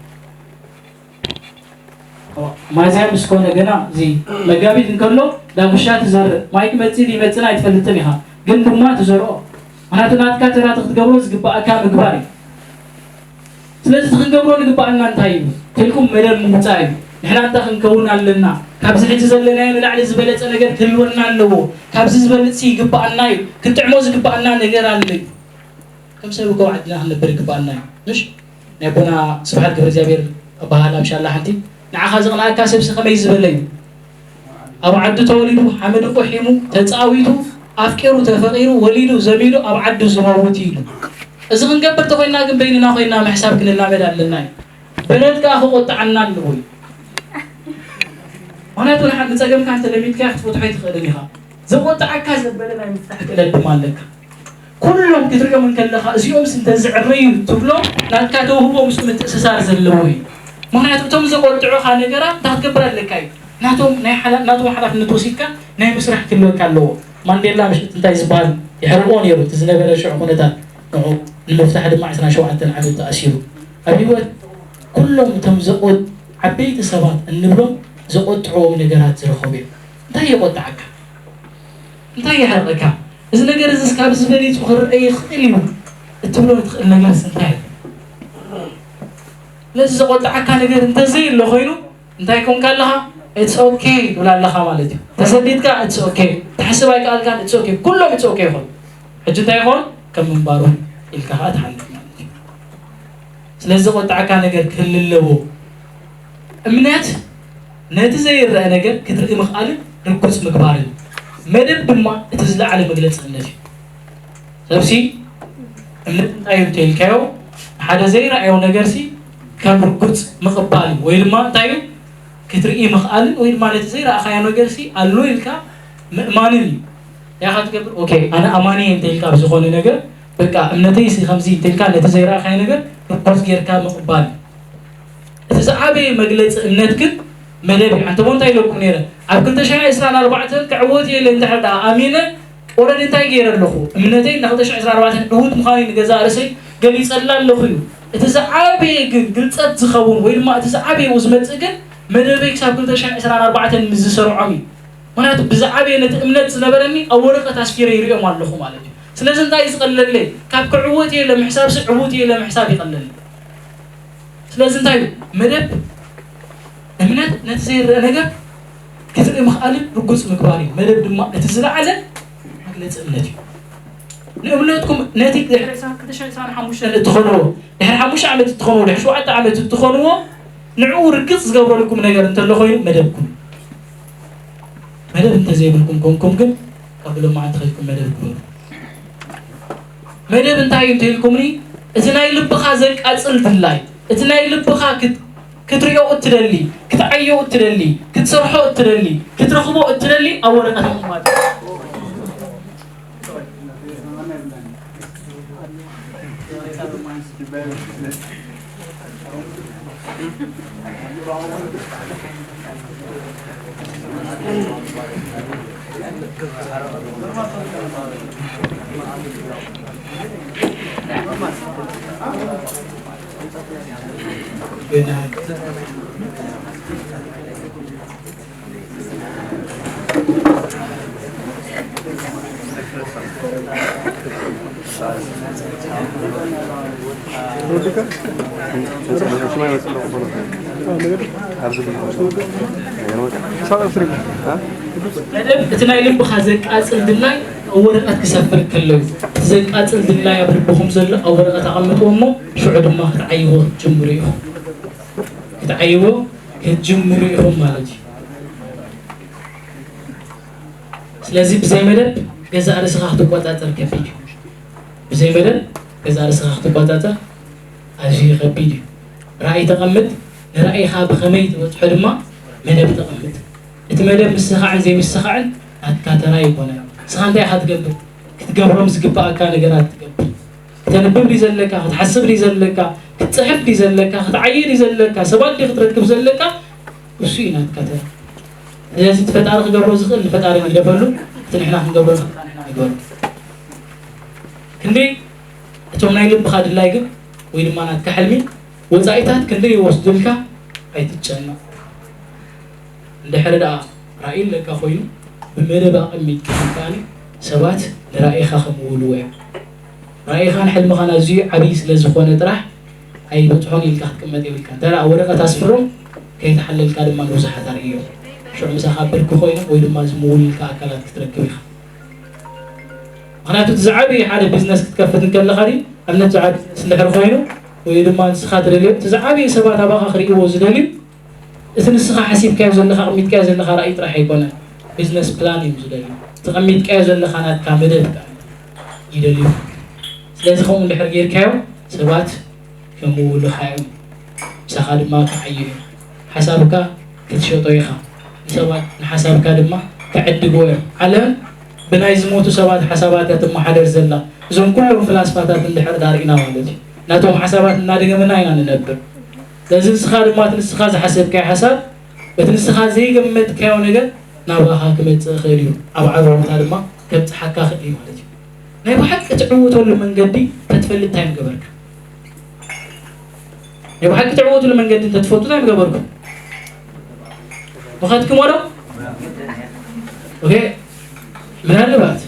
ሚያዝያ ምስ ኮነ ገና እዚ መጋቢት እንከሎ ዳጉሻ ትዘርእ። ማይ ክመጽእ ይመጽእን ኣይትፈልጥን ኢኻ፣ ግን ድማ ትዘርኦ። ምኽንያቱ ናትካ ተራ እቲ ክትገብሮ ዝግባኣካ ምግባር እዩ። ስለዚ እቲ ክንገብሮ ዝግባኣና እንታይ እዩ? ኢልኩም መደብ ምውጻእ እዩ። ንሕና እንታይ ክንከውን ኣለና? ካብዚ ሕጂ ዘለናዮ ንላዕሊ ዝበለጸ ነገር ክህልወና ኣለዎ። ካብዚ ዝበልጽ ይግባኣና እዩ። ክንጥዕሞ ዝግባኣና ነገር ኣሎ እዩ። ከም ሰብ እኮ ዓድና ክንነብር ይግባኣና እዩ። ምሽ? ናይ ኣቦና ስብሓት ገብረ እግዚኣብሔር ኣበሃህላ ምሻላ ሓንቲ፣ ንዓኻ ዘቕንኣካ ሰብሲ ከመይ ዝበለ እዩ? ኣብ ዓዱ ተወሊዱ፣ ሓመዱ ቆሒሙ፣ ተጻዊቱ፣ ኣፍቂሩ፣ ተፈቒሩ፣ ወሊዱ፣ ዘሚዱ፣ ኣብ ዓዱ ዝመውት እዩ ኢሉ። እዚ ክንገብር ተኾይና ግን በይንና ኮይና ምሕሳብ ክንላመድ ኣለና እዩ። በረድ ከኣ ክቆጥዓና ኣለዎ እዩ። ምኽንያቱ ንሓ-፣ ንጸገምካ እንተለሚድካዮ ክትፈትሖ ኣይትኽእልን ኢኻ። ዘቆጥዓካ ዘበለ ናይ ምፍታሕ ክእለት ድማ ኣለካ። ኩሎም ክትሪኦም እንከለኻ እዚኦምስ እንተዝዕረዩ ትብሎ ናትካ ተውህቦ ምስኡ ምትእስሳር ዘለዎ እዩ። ምኽንያቱ እቶም ዘቆጥዑኻ ነገራት እንታይ ክትገብር ኣለካ እዩ። ናቶም ናይ ሓላ-፣ ናቶም ሓላፍነት ወሲድካ ናይ ምስራሕ ክህልወካ ኣለዎ። ማንዴላ ምሽት እንታይ ዝበሃል የሕርቆ ነይሩ፣ እቲ ዝነበረ ሽዑ ኩነታት ንዑ ንምፍታሕ ድማ ዕስራን ሸውዓተን ዓመት ተኣሲሩ። ኣብ ህይወት ኩሎም እቶም ዘቆ-፣ ዓበይቲ ሰባት እንብሎም ዘቆጥዕዎም ነገራት ዝረኸቡ እዮም። እንታይ የቆጥዓካ? እንታይ የሕርቀካ? እዚ ነገር እዚ እስካብ ዝበሊጹ ክረአ ይኽእል እዩ እትብሎ ትኽእል ነገርስ እንታይ እዩ? ነዚ ዘቆጥዓካ ነገር እንተዘይ ኣሎ ኮይኑ እንታይ ኮንካ ኣለኻ? It's okay ትብል ኣለኻ ማለት እዩ። ተሰዲድካ it's okay፣ ትሕስብ ኣይከኣልካን it's okay፣ ኩሎም it's okay ይኾኑ። ሕጂ እንታይ ይኾን? ከም ምንባሩ ኢልካ ኸዓ ትሓልፍ ማለት እዩ። ስለዚ ዘቆጥዓካ ነገር ክህሉ ኣለዎ። እምነት ነቲ ዘይረአ ነገር ክትርኢ ምኽኣልን ርጉጽ ምግባርን። መደብ ድማ እቲ ዝለዓለ መግለጺ እምነት እዩ። ሰብሲ እምነት እንታይ እዩ እንተኢልካዮ፣ ሓደ ዘይረኣዮ ነገርሲ ከም ርጉጽ ምቕባል እዩ። ወይ ድማ እንታይ እዩ? ክትርኢ ምኽኣልን ወይ ድማ ነቲ ዘይረኣኻዮ ነገርሲ ኣሎ ኢልካ ምእማንን እዩ። ያኻ ትገብር ኦኬ ኣነ ኣማኒ እየ እንተኢልካ ብዝኾነ ነገር በቃ እምነተይሲ ከምዚ እንተኢልካ ነቲ ዘይረኣኻዮ ነገር ርኮት ጌርካ ምቕባል። እቲ ዝዓበየ መግለፂ እምነት ግን መደብ እዩ። ኣንተሞ እንታይ ኢለኩም ነይረ? ኣብ ክልተ ሽሕን ዕስራን ኣርባዕተን ክዕወት እየ ኢለ እንድሕር ደኣ ኣሚነ ኦረዲ እንታይ ገይረ ኣለኹ? እምነተይ ናብ ክልተ ሽሕን ዕስራን ኣርባዕተን ዕዉት ምዃነይ ንገዛእ ርእሰይ ገሊፀላ ኣለኹ እዩ። እቲ ዝዓበየ ግን ግልፀት ዝኸውን ወይ ድማ እቲ ዝዓበየ ዝመፅእ ግን መደበይ ክሳብ ክልተ ሽሕን ዕስራን ኣርባዕተን ምስ ዝሰርዖም እዩ። ምክንያቱ ብዝዓበየ ነቲ እምነት ዝነበረኒ ኣብ ወረቐት ኣስፊረ ይሪኦም ኣለኹ ማለት እዩ። ስለዚ እንታይ እዩ ዝቐለለይ? ካብ ክዕወት እየ ለምሕሳብሲ ዕዉት እየ ለምሕሳብ ይቐለለይ። ስለዚ እንታይ እዩ መደብ? እምነት ነቲ ዘይረአ ነገር ክትርኢ ምኽኣልን ርጉፅ ምግባር እዩ። መደብ ድማ እቲ ዝለዓለ መግለፂ እምነት እዩ። ንእምነትኩም ነቲ ድሕሪ ዕስራን ክልተ ሽሕን ዕስራን ሓሙሽተን እትኾንዎ፣ ድሕሪ ሓሙሽተ ዓመት እትኾንዎ፣ ድሕሪ ሸውዓተ ዓመት እትኾንዎ ንዕኡ ርግፅ ዝገብረልኩም ነገር እንተሎ ኮይኑ መደብኩም እዩ። መደብ እንተዘይብልኩም ኮንኩም ግን ካብ ሎማዓንቲ ከይድኩም መደብ ግበሩ። መደብ እንታይ እዩ እንተኢልኩምኒ እቲ ናይ ልብኻ ዘቃፅል ድላይ እቲ ናይ ልብኻ ክትሪኦ እትደሊ ክትዓዮ እትደሊ ክትሰርሖ እትደሊ ክትረኽቦ እትደሊ ኣብ ወረቀት ምቕማጥ። መደብ እቲ ናይ ልብኻ ዘቃፅል ድላይ ኣብ ወረቐት ክሰፍር ከሎ እዩ። እቲ ዘቃፅል ድላይ ኣብ ልብኹም ዘሎ ኣብ ወረቐት ኣቐምጥዎ እሞ ሽዑ ድማ ክትዓይዎ ክትጅምሩ ኢኹም ክትዓይዎ ክትጅምሩ ኢኹም ማለት እዩ። ስለዚ ብዘይ መደብ ገዛእ ርእስኻ ክትቆፃፀር ከቢድ እዩ። ብዘይ መደብ ገዛእ ርእስኻ ክትቆፃፀር ኣዝዩ ከቢድ እዩ። ራእይ ተቐምጥ፣ ንራእይኻ ብኸመይ ትበፅሖ ድማ መደብ ተቐምጥ። እቲ መደብ ምስኻዕን ዘይምስኻዕን ናትካ ተራ ኣይኮነን። ንስኻ እንታይ ኢኻ ትገብር? ክትገብሮም ዝግብኣካ ነገራት ትገብር። ክተንብብ ድዩ ዘለካ? ክትሓስብ ድዩ ዘለካ? ክትፅሕፍ ድዩ ዘለካ? ክትዓይ ድዩ ዘለካ? ሰባት ድዩ ክትረክብ ዘለካ? እሱ እዩ ናትካ ተራ። ስለዚ እቲ ፈጣሪ ክገብሮ ዝኽእል ንፈጣሪ ንግደፈሉ፣ እቲ ንሕና ክንገብሮ ንኽእል ንሕና ንግበሮ። ክንደይ እቶም ናይ ልብኻ ድላይ ግን ወይ ድማ ናትካ ሕልሚ ወፃኢታት ክንደይ ይወስዱልካ ኣይትጨነቕ። እንድሕር ደኣ ራእይ ኣለካ ኮይኑ ብመደብ ኣቐሚጥካ ከኣኒ ሰባት ንራእይኻ ከምውልዎ እዮም። ራእይኻን ሕልምኻን ኣዝዩ ዓብዪ ስለ ዝኾነ ጥራሕ ኣይበፅሖን ኢልካ ክትቅመጥ የብልካ። እንተ ደኣ ወረቐት ኣስፍሮም ከይተሓለልካ ድማ ንብዙሓት ኣርእዮም። ሽዑ ምሳኻ ብርኪ ኮይኖም ወይ ድማ ዝምውሉልካ ኣካላት ክትረክብ ኢኻ። ምክንያቱ እቲ ዝዓበየ ሓደ ቢዝነስ ክትከፍት እንከለኻ ድዩ ኣብነት ዝዓበየ ቢዝነስ እንድሕር ኮይኑ ወይ ድማ ንስኻ ትደልዮ እቲ ዝዓበየ ሰባት ኣባኻ ክርእይዎ ዝደልዩ እቲ ንስኻ ሓሲብካዮ ዘለኻ ኣቕሚጥካዮ ዘለኻ ራእይ ጥራሕ ኣይኮነን። ቢዝነስ ፕላን እዮም ዝደልዩ። ተቐሚጥካዮ ዘለኻ ናትካ መደብ ከኣ ይደልዩ። ስለዚ ከምኡ እንድሕር ጌርካዮ ሰባት ከምውሉኻ እዮም። ምሳኻ ድማ ክዓዩ እዮም። ሓሳብካ ክትሸጦ ኢኻ። ንሰባት ንሓሳብካ ድማ ክዕድግዎ እዮም። ዓለም ብናይ ዝሞቱ ሰባት ሓሳባት እያ ትመሓደር ዘላ። እዞም ኩሎም ፍላስፋታት እንድሕር ዳርኢና ማለት እዩ። ናቶም ሓሳባት እናደገምና ኢና ንነብር። ስለዚ ንስኻ ድማ እቲ ንስኻ ዝሓሰብካዮ ሓሳብ በቲ ንስኻ ዘይገመትካዮ ነገር ናባኻ ክመጽእ ይኽእል እዩ። ኣብ ዓረቦታ ድማ ከብጽሓካ ይኽእል እዩ ማለት እዩ። ናይ ብሓቂ ትዕውተሉ መንገዲ ተትፈልጥ እንታይ ምገበርካ? ናይ ብሓቂ ትዕውተሉ መንገዲ እንተትፈልጡ እንታይ ምገበርኩም? ምኸድክሞ ዶ? ኦኬ። ምናልባት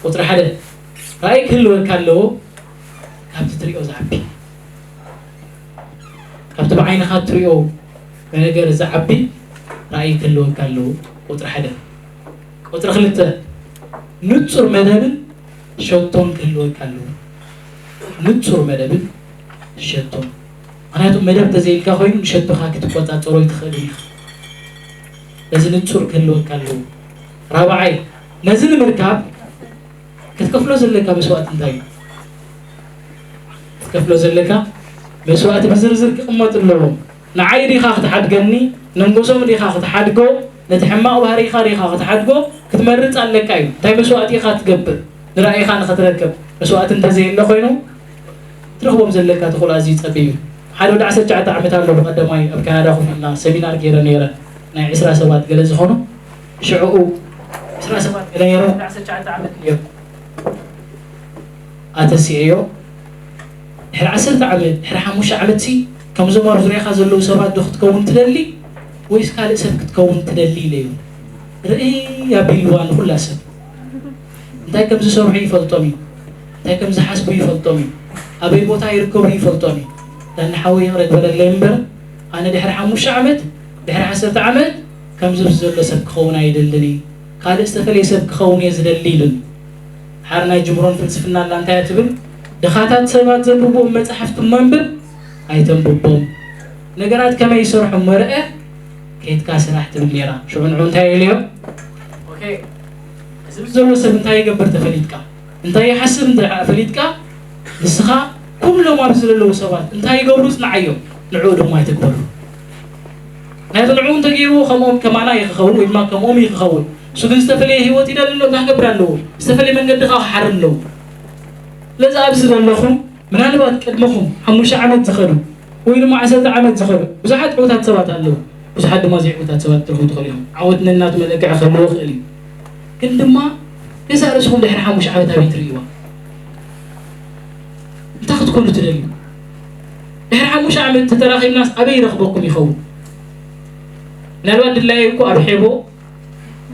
ቁፅሪ ሓደ ራእይ ክህልወካ ኣለዎ። ካብቲ ትሪኦ ዝዓቢ ካብቲ ብዓይንኻ ትሪኦ ነገር ዝዓቢ ራእይ ክህልወካ ኣለዎ። ቁፅሪ ሓደ። ቁፅሪ ክልተ ንፁር መደብን ሸቶን ክህልወካ ኣለዎ። ንፁር መደብን ሸቶን። ምክንያቱ መደብ ተዘይልካ ኮይኑ ንሸቶኻ ክትቆፃፀሮ ይትኽእል ኢኻ። በዚ ንፁር ክህልወካ ኣለዎ። ራብዓይ ነዚ ንምርካብ ክትከፍሎ ዘለካ መስዋእቲ እንታይ እዩ? ክትከፍሎ ዘለካ መስዋእቲ ብዝርዝር ክቕመጡ ኣለዎም። ንዓይ ዲኻ ክትሓድገኒ? ነንጎሶም ዲኻ ክትሓድጎ? ነቲ ሕማቕ ባህሪኻ ዲኻ ክትሓድጎ? ክትመርጽ ኣለካ እዩ። እንታይ መስዋእቲ ኢኻ ትገብር? ንራእይኻ ንኽትረክብ መስዋእቲ እንተዘየለ ኮይኑ፣ ትረኽቦም ዘለካ ትኽእሉ ኣዝዩ ጸቢብ እዩ። ሓደ ወዲ ዓሰርተ ትሽዓተ ዓመት ኣሎ፣ ብቐዳማይ ኣብ ካናዳ ኮፍ ኢልና ሰሚናር ገይረ ነይረ፣ ናይ ዕስራ ሰባት ገለ ዝኾኑ። ሽዑኡ ዕስራ ሰባት ገለ ነይሮም፣ ወዲ ዓሰርተ ትሽዓተ ዓመት ነይሩ። ኣተሲኤዮ። ድሕሪ ዓሰርተ ዓመት፣ ድሕሪ ሓሙሽተ ዓመትሲ፣ ከምዞም ኣብ ዙርያኻ ዘለዉ ሰባት ዶ ክትከውን ትደሊ፣ ወይስ ካልእ ሰብ ክትከውን ትደሊ? ኢለዮ። ርእይ ኣቢልዋ ንኹላ ሰብ። እንታይ ከም ዝሰርሑ ይፈልጦም እዩ። እንታይ ከም ዝሓስቡ ይፈልጦም እዩ። ኣበይ ቦታ ይርከቡ ይፈልጦም እዩ። ዳኒ ሓወይ ይቕረ ግበረለይ እምበር፣ ኣነ ድሕሪ ሓሙሽተ ዓመት፣ ድሕሪ ዓሰርተ ዓመት፣ ከምዚ ዘሎ ሰብ ክኸውን ኣይደልን እየ። ካልእ ዝተፈለየ ሰብ ክኸውን እየ ዝደሊ ኢሉኒ። ሓር ናይ ጅምሮን ፍልስፍና ኣላ እንታይ እያ ትብል? ድኻታት ሰባት ዘንብብዎም መጻሕፍቲ እሞ ኣንብብ፣ ኣይተንብቦም። ነገራት ከመይ ይሰርሑ እሞ ርአ፣ ከይድካ ስራሕ ትብል ነይራ። ሽዑ ንዑ እንታይ ኢለዮ? ኦኬ፣ እዚ ዘሎ ሰብ እንታይ ይገብር ተፈሊጥካ፣ እንታይ ይሓስብ እንተ ደኣ ፈሊጥካ፣ ንስኻ ኩሎም ኣብዚ ዘለዉ ሰባት እንታይ ይገብሩ ጽንዓዮም፣ ንዕኡ ድማ ኣይትግበሩ። ናይቲ ንዕኡ እንተገይርዎ ከምኦም ከማና እዩ ክኸውን ወይ ድማ ከምኦም እዩ ክኸውን። እሱ ግን ዝተፈለየ ህይወት ይደሊ ኣሎ፣ እንታይ ክገብር ኣለዎ? ዝተፈለየ መንገዲ ኸዓ ክሓርም ኣለዎ። ስለዚ ኣብዚ ዘለኹም ምናልባት ቅድመኹም ሓሙሽተ ዓመት ዝኸዱ ወይ ድማ ዓሰርተ ዓመት ዝኸዱ ብዙሓት ዕዉታት ሰባት ኣለዉ። ብዙሓት ድማ ዘይዕዉታት ሰባት ክትረኽቡ ትኽእሉ ኢኹም። ዓወት ነናቱ መለክዒ ክህልዎ ይኽእል እዩ። ግን ድማ ገዛእ ርእስኹም ድሕሪ ሓሙሽተ ዓመት ኣበይ ትርእይዋ? እንታይ ክትኮኑ ትደልዩ? ድሕሪ ሓሙሽተ ዓመት ተተራኺብናስ ኣበይ ይረኽበኩም ይኸውን? ምናልባት ድላየይ እኮ ኣብ ሔቦ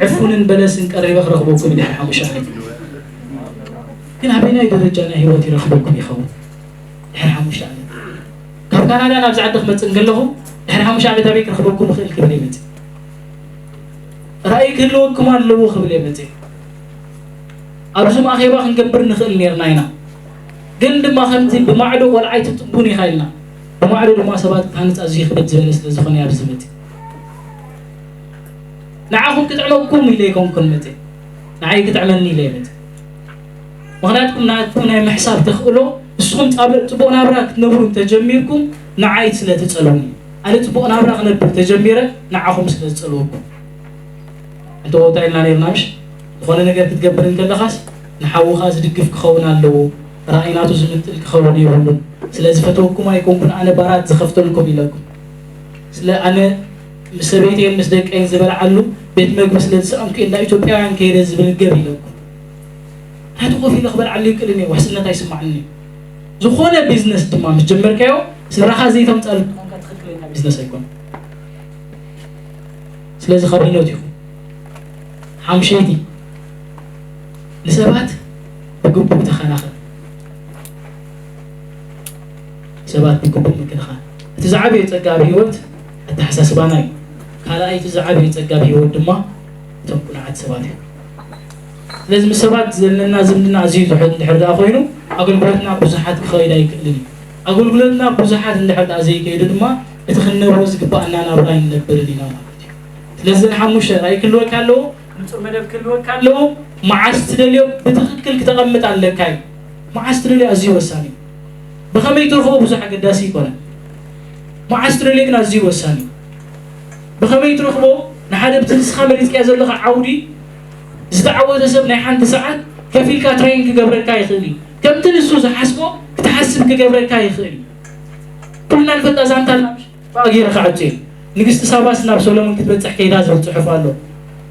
ዕፉንን በለስን ቀሪበ ክረኽበኩም ድሕሪ ሓሙሽተ ዓመት። ግን ኣበይናይ ደረጃ ናይ ህይወት ይረኽበኩም ይኸውን? ድሕሪ ሓሙሽተ ዓመት ካብ ካናዳ ናብዚ ዓዲ ክመጽእ እንከለኹ ድሕሪ ሓሙሽተ ዓመት ኣበይ ክረኽበኩም ይኽእል ክብል እየ መጽእ። ራእይ ክህልወኩም ኣለዎ ክብል እየ መጽእ። ኣብዚ ኣኼባ ክንገብር ንኽእል ኔርና ኢና። ግን ድማ ከምቲ ብማዕዶ ቆልዓ ኣይትጥቡን ኢኻ ኢልና፣ ብማዕዶ ድማ ሰባት ክትሃንጽ ኣዝዩ ክብድ ዝበለ ስለ ዝኾነ እየ ኣብዚ መጽእ። ንዓኹም ክጥዕመኩም ኢለ ኣይኮንኩን መጽእ፣ ንዓይ ክጥዕመኒ ኢለ እየ መጽእ። ምኽንያትኩም ናትኩም ናይ ምሕሳብ ተኽእሎ ንስኹም ጻብ-፣ ጽቡቕ ናብራ ክትነብሩ እንተጀሚርኩም ንዓይ ስለ ትጸልዉኒ። ኣነ ጽቡቕ ናብራ ክነብር ተጀሚረ ንዓኹም ስለ ዝጸልወኩም። እንተ ወታ ኢልና ነይርና ምሽ? ዝኾነ ነገር ክትገብር እንከለኻስ ንሓውኻ ዝድግፍ ክኸውን ኣለዎ። ራእይ ናቱ ዝምጥል ክኸውን የብሉን። ስለ ዝፈትወኩም ኣይኮንኩን ኣነ ባራት ዝኸፍተልኩም ኢለኩም። ስለ ኣነ ምስ ሰበይተይን ምስ ደቀይን ዝበልዓሉ ቤት መግቢ ስለ ዝሰኣንኩ እንዳ ኢትዮጵያውያን ከይደ ዝብል ገብ ኢለኩም። ናቱ ኮፍ ኢለ ክበልዓሉ ይክእልን እየ፣ ውሕስነት ኣይስማዕን እዩ። ዝኾነ ቢዝነስ ድማ ምስ ጀመርካዮ ስድራኻ ዘይተምፀል ትኽክለኛ ቢዝነስ ኣይኮነ። ስለዚ ካቢኖት ኢኹም። ሓምሸይቲ ንሰባት ብግቡእ ተኸናኸን። ሰባት ብግቡእ ምክንኻን። እቲ ዝዓበየ ጸጋ ኣብ ህይወት ኣተሓሳስባና እዩ። ካልኣይ እቲ ዝዓበየ ጸጋ ኣብ ህይወት ድማ እቶም ቅኑዓት ሰባት እዮም። ስለዚ ምስ ሰባት ዘለና ዝምድና ኣዝዩ ትሑት እንድሕር ደኣ ኮይኑ ኣገልግሎትና ብዙሓት ክኸይድ ኣይክእልን እዩ። ኣገልግሎትና ብዙሓት እንድሕር ደኣ ዘይከይዱ ድማ እቲ ክንነብሮ ዝግባኣና ናብራ ኣይንነብርን ኢና ማለት እዩ። ስለዚ ንሓሙሽተ ራእይ ክህልወካ ኣለዎ፣ ንጹር መደብ ክህልወካ ኣለዎ። መዓስ ትደልዮ ብትኽክል ክተቐምጥ ኣለካ እዩ። መዓስ ትደልዮ ኣዝዩ ወሳኒ እዩ። ብኸመይ ትረኽቦ ብዙሕ ኣገዳሲ ኣይኮነን። መዓስ ትደልዮ ግን ኣዝዩ ወሳኒ እዩ። ብኸመይ ትረኽቦ ንሓደ ብቲ ንስኻ መሪጽካዮ ዘለኻ ዓውዲ ዝተዓወተ ሰብ ናይ ሓንቲ ሰዓት ከፊልካ ትሬን ክገብረካ ይኽእል እዩ። ከምቲ ንሱ ዝሓስቦ ክትሓስብ ክገብረካ ይኽእል እዩ። ኩልና ንፈልጣ ዛንታ ኣላ። ብኣ ገይረ ክዓጹ እየ። ንግስቲ ሳባስ ናብ ሶሎሞን ክትበጽሕ ከይዳ ዝብል ጽሑፍ ኣሎ።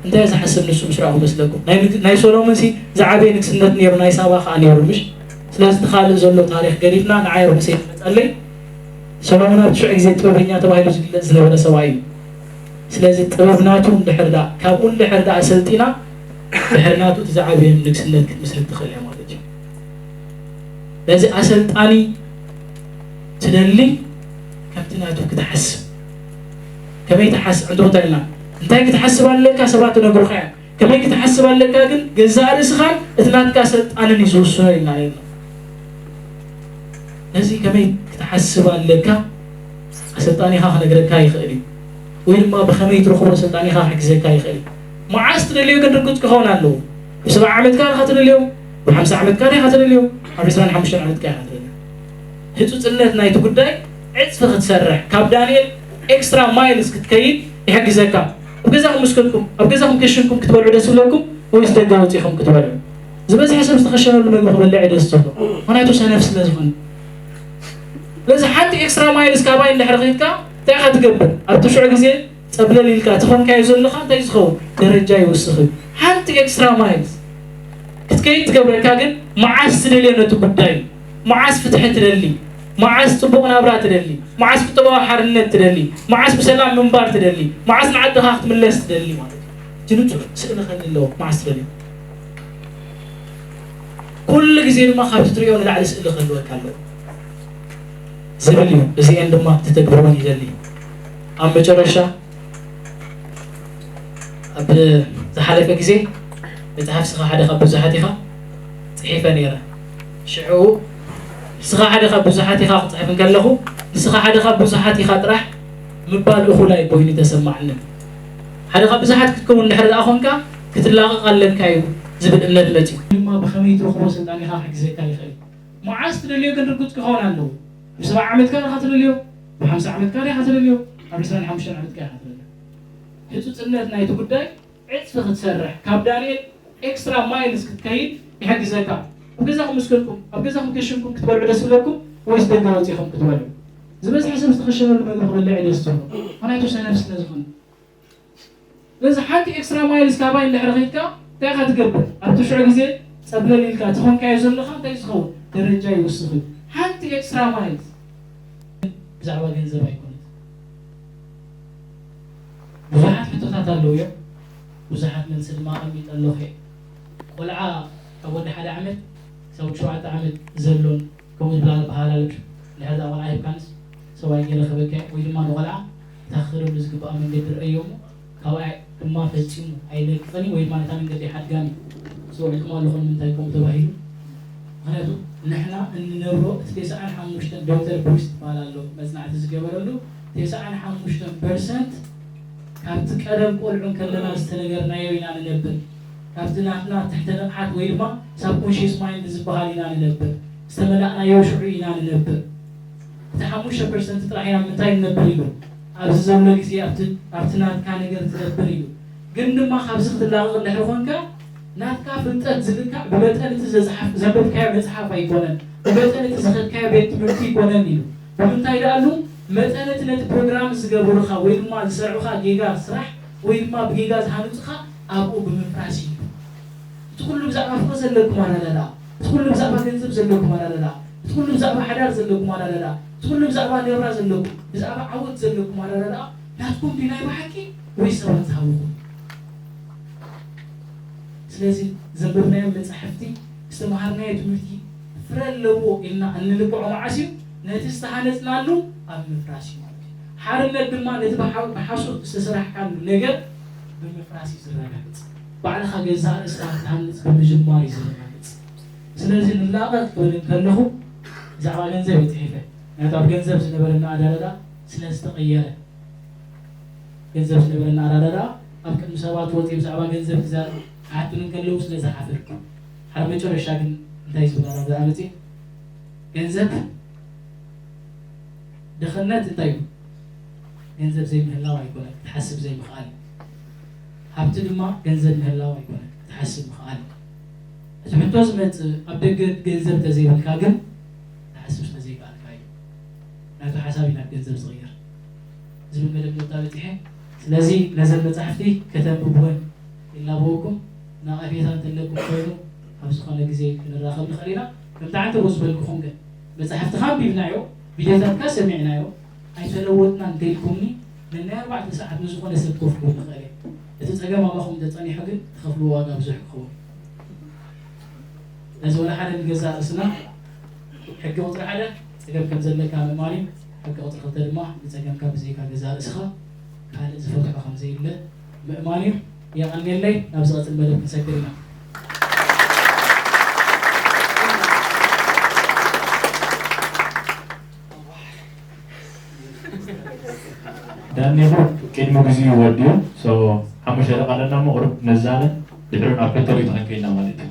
እንታይ ዝሓስብ ንሱ ምስ ረኣኹ መስለኩም? ናይ ንግ-፣ ናይ ሶሎሞንሲ ዝዓበየ ንግስነት ነይሩ፣ ናይ ሳባ ከኣ ነይሩ፣ ምሽ? ስለዚ እቲ ካልእ ዘሎ ታሪኽ ገዲፍና ንዓይ ኣብ ርእሰይ ዝመጸለይ ሶሎሞን ኣብ ሽዑ ግዜ ጥበበኛ ተባሂሉ ዝግለጽ ዝነበረ ሰብኣይ እዩ። ስለዚ ጥበብ ናቱ እንድሕር ደኣ፣ ካብኡ እንድሕር ደኣ ሰልጢና፣ ድሕሪ ናቱ እቲ ዝዓበየ ንግስነት ክትምስርት ትኽእል እያ ማለት እዩ። ነዚ ኣሰልጣኒ ትደሊ ከምቲ ናቱ ክትሓስብ። ከመይ ትሓስብ? ዕንቶ እንታይ ኢልና? እንታይ ክትሓስብ ኣለካ ሰባት ትነግሩኻ እዮም። ከመይ ክትሓስብ ኣለካ ግን ገዛእ ርእስኻን እቲ ናትካ ኣሰልጣንን እዩ ዝውስኖ ኢልና ነርና። ነዚ ከመይ ክትሓስብ ኣለካ ኣሰልጣኒኻ ክነግረካ ይኽእል እዩ። ወይ ድማ ብኸመይ ትረኽቦ ኣሰልጣኒኻ ክሕግዘካ ይኽእል እዩ። መዓስ ትደልዮ ግን ርግጽ ክኸውን ኣለዎ። ኣብ ሰብዓ ዓመትካ ኢኻ ትደልዮ፣ ኣብ ሓምሳ ዓመትካ ኢኻ ትደልዮ፣ ኣብ ዕስራን ሓሙሽተን ዓመትካ ኢኻ ትደልዮ። ህጹጽነት ናይቲ ጉዳይ ዕጽፊ ክትሰርሕ፣ ካብ ዳንኤል ኤክስትራ ማይልስ ክትከይድ ይሕግዘካ። ኣብ ገዛኹም ምስ ከድኩም፣ ኣብ ገዛኹም ክሽንኩም ክትበልዑ ደስ ይብለኩም ወይስ ደገ ወፂኹም ክትበልዑ? ዝበዝሐ ሰብ ዝተኸሸነሉ መግቢ ክበልዕ እዩ ደስ ዝብሎ። ምኽንያቱ ሰነፍ ስለ ዝኾነ። ስለዚ ሓንቲ ኤክስትራ ማይልስ ካባይ እንድሕር ኸይድካ እንታይ ኢኻ ትገብር? ኣብቲ ሽዑ ግዜ ጸብለል ኢልካ ትኾንካዮ ዘለኻ እንታይ ዝኸውን ደረጃ ይውስኽ እዩ። ሓንቲ ኤክስትራ ማይልስ ክትከይድ ትገብረካ ግን መዓስ ትደልዮ ነቲ ጉዳይ እዩ። መዓስ ፍትሒ ትደሊ፣ መዓስ ጽቡቕ ናብራ ትደሊ፣ መዓስ ቁጠባዊ ሓርነት ትደሊ፣ መዓስ ብሰላም ምንባር ትደሊ፣ መዓስ ንዓድኻ ክትምለስ ትደሊ ማለት እዩ። እቲ ንጹር ስእሊ ከኒ ኣለዎ መዓስ ትደልዮ። ኩሉ ግዜ ድማ ካብቲ ትሪኦ ንላዕሊ ስእሊ ክህልወካ ኣለዎ ዝብል እዩ። እዚአን ድማ ክትተግብርወን ይደሊ። ኣብ መጨረሻ ኣብ ዝሓለፈ ግዜ መጽሓፍ ንስኻ ሓደ ካብ ብዙሓት ኢኻ ጽሒፈ ነይረ። ሽዑ ንስኻ ሓደ ካብ ብዙሓት ኢኻ ክጽሕፍ እንከለኹ ንስኻ ሓደ ካብ ብዙሓት ኢኻ ጥራሕ ምባል እኹል ኣይኮይኑ ተሰማዕንን። ሓደ ካብ ብዙሓት ክትከውን እንድሕር ደኣ ኾንካ ክትላቐቕ ኣለካ እዩ ዝብል እምነት መጺኡ። ድማ ብኸመይ ትረኽቦ ስልጣን ኢኻ ክሕግዘካ ይኽእል። መዓስ ትደልዮ ግን ርጉጽ ክኸውን ኣለዎ። ብሰብዓ ዓመትካ ኢኻ ትደልዮ፣ ብሓምሳ ዓመትካ ኢኻ ትደልዮ፣ ኣብ ዕስራን ሓሙሽተን ዓመትካ ኢኻ ትደልዮ። ህጹጽነት ናይቲ ጉዳይ ዕጽፊ ክትሰርሕ ካብ ዳንኤል ኤክስትራ ማይልስ ክትከይድ ይሕግዘካ። ኣብ ገዛኹም ምስ ከድኩም ኣብ ገዛኹም ክሽንኩም ክትበልዑ ደስ ይብለኩም ወይስ ደገ ወጺኹም ክትበልዑ? ዝበዝሐ ሰብ ዝተኸሸነሉ መግቢ ክበልዕ እዩ ደስ ዝብሎ። ምኽንያቱ ሰነፍ ስለ ዝኾነ። ስለዚ ሓንቲ ኤክስትራ ማይልስ ካባይ እንድሕር ኸይድካ እንታይ ኢኻ ትገብር? ኣብቲ ሽዑ ግዜ ጸብለል ኢልካ ትኾንካዮ ዘለኻ እንታይ ዝኸውን ደረጃ ይውስኽ እዩ። ሓንቲ ኤክስትራ ማይልስ ብዛዕባ ገንዘብ ኣይኮነት። ብዙሓት ሕቶታት ኣለዉ እዮም። ብዙሓት መልሲ ድማ ኣቐሚጠ ኣለኹ እየ። ቆልዓ ካብ ወዲ ሓደ ዓመት ክሳብ ወዲ ሸውዓተ ዓመት ዘሎን ከምኡ ዝበላ ዝበሃል ኣሎ። ድሕሪ እዛ ቆልዓ ሂብካንስ ሰብኣይ ከይረኸበካ ወይ ድማ ንቆልዓ እታ ክኸደሉ ዝግባኣ መንገዲ ረእዮ እሞ ካብኣ ድማ ፈጺሙ ኣይለቅቕን እዩ ወይ ድማ ነታ መንገዲ ኣይሓድጋን እዩ። ሰው ዕልቅማ ኣለኹም ንምንታይ ከምኡ ተባሂሉ? ምኽንያቱ ንሕና እንነብሮ እቲ ተስዓን ሓሙሽተን ዶክተር ብሩስ ዝበሃል ኣሎ መጽናዕቲ ዝገበረሉ ተስዓን ሓሙሽተን ፐርሰንት ካብቲ ቀደም ቆልዑ እንከለና ዝተነገርናዮ ኢና ንነብር። ካብቲ ናትና ትሕተ ንቕሓት ወይ ድማ ሳብኮንሽስ ማይንድ ዝበሃል ኢና ንነብር። ዝተመላእናዮ ሽዑ ኢና ንነብር። እቲ ሓሙሽተ ፐርሰንት ጥራሕ ኢና ምንታይ ንነብር ኢሉ ኣብዚ ዘሎ ግዜ ኣብቲ ኣብቲ ናትካ ነገር ትነብር ኢሉ። ግን ድማ ካብዚ ክትላቐቕ እንድሕር ኾንካ ናትካ ፍልጠት ዝልካዕ ብመጠን እቲ ዘዝሓፍ ዘንበብካዮ መጽሓፍ ኣይኮነን፣ ብመጠን እቲ ዝኸድካዮ ቤት ትምህርቲ ኣይኮነን ኢሉ። ብምንታይ ደኣሉ መጠን እቲ ነቲ ፕሮግራም ዝገበሩኻ ወይ ድማ ዝሰርዑኻ ጌጋ ስራሕ ወይ ድማ ብጌጋ ዝሃንጹኻ ኣብኡ ብምፍራስ እዩ። እቲ ኩሉ ብዛዕባ ፍቕሪ ዘለኩም ኣረዳድኣ፣ እቲ ኩሉ ብዛዕባ ገንዘብ ዘለኩም ኣረዳድኣ፣ እቲ ኩሉ ብዛዕባ ሓዳር ዘለኩም ኣረዳድኣ፣ እቲ ኩሉ ብዛዕባ ናብራ ዘለኩም፣ ብዛዕባ ዓወት ዘለኩም ኣረዳድኣ ናትኩም ድዩ ናይ ብሓቂ ወይ ሰባት ዝሃብኹም? ስለዚ ዘንበብናዮ መጻሕፍቲ፣ ዝተምሃርናዮ ትምህርቲ ፍረ ኣለዎ ኢልና እንልክዖ መዓስ እዩ? ነቲ ዝተሃነጽናሉ ኣብ ምፍራስ እዩ ማለት እዩ። ሓርነት ድማ ነቲ ብሓ- ብሓሶት ዝተሰራሕካሉ ነገር ብምፍራስ እዩ ዝረጋገጽ። ባዕልኻ ገዛእ ርእስኻ ክትሃንጽ ብምጅማር እዩ ዝረጋገጽ። ስለዚ ንላቐቕ ክብል እንከለኹ ብዛዕባ ገንዘብ እየ ጽሒፈ። ምኽንያቱ ኣብ ገንዘብ ዝነበረና ኣዳለዳ ስለ ዝተቐየረ፣ ገንዘብ ዝነበረና ኣረዳድኣ ኣብ ቅድሚ ሰባት ወፂኡ ብዛዕባ ገንዘብ ክዛረብ ክሓቱኒ እንከለዉ ስለ ዝሓፈርኩ። ኣብ መጨረሻ ግን እንታይ ዝብል ኣረዳድኣ መፅእ? ገንዘብ ድኽነት እንታይ እዩ? ገንዘብ ዘይምህላው ኣይኮነን፣ ክትሓስብ ዘይምኽኣል እዩ። ሃብቲ ድማ ገንዘብ ምህላው ኣይኮነን፣ ክትሓስብ ምኽኣል እዩ። እቲ ሕቶ ዝመጽእ ኣብ ደገ ገንዘብ እንተዘይብልካ ግን ክትሓስብ ስለ ዘይከኣልካ እዩ። ናቱ ሓሳብ እዩ ናብ ገንዘብ ዝቕየር ዝብል መደምደምታ በጺሐ። ስለዚ ነዘን መጻሕፍቲ ከተንብብወን ይላበወኩም። ነቐፌታ እንተለኩም ኮይኑ ኣብ ዝኾነ ግዜ ክንራኸብ ንኽእል ኢና። ከምቲ ዓንተቦ ዝበልኩኹም ግን መጻሕፍትኻ ኣንቢብናዮ፣ ቪድዮታትካ ሰሚዕናዮ፣ ኣይተለወጥናን እንተኢልኩምኒ፣ ነናይ ኣርባዕተ ሰዓት ንዝኾነ ሰብ ክኸፍሎ ንኽእል እየ። እቲ ጸገም ኣባኹም እንተጸኒሑ ግን ትኸፍልዎ ዋጋ ብዙሕ ክኸውን። ነዚ ወላ ሓደ ንገዛእ ርእስና ሕጊ ቁጽሪ ሓደ ጸገም ከም ዘለካ ምእማን እዩ። ሕጊ ቁጽሪ ክልተ ድማ ንጸገምካ ብዘይካ ገዛእ ርእስኻ ካልእ ዝፈትሖ ከም ዘየለ ምእማን እዩ። የቐንየለይ። ናብ ዝቐጽል መደብ ክንሰግር ኢና። ዳኒ እኮ ቅድሚ ግዜኡ ወዲኡ። ሶ ሓሙሽተ ደቂቃ ኣለና እሞ ቁሩብ ነዛነ፣ ድሕሩ ናብ ክልተ ርኢቶ ክንከይድ ኢና ማለት እዩ።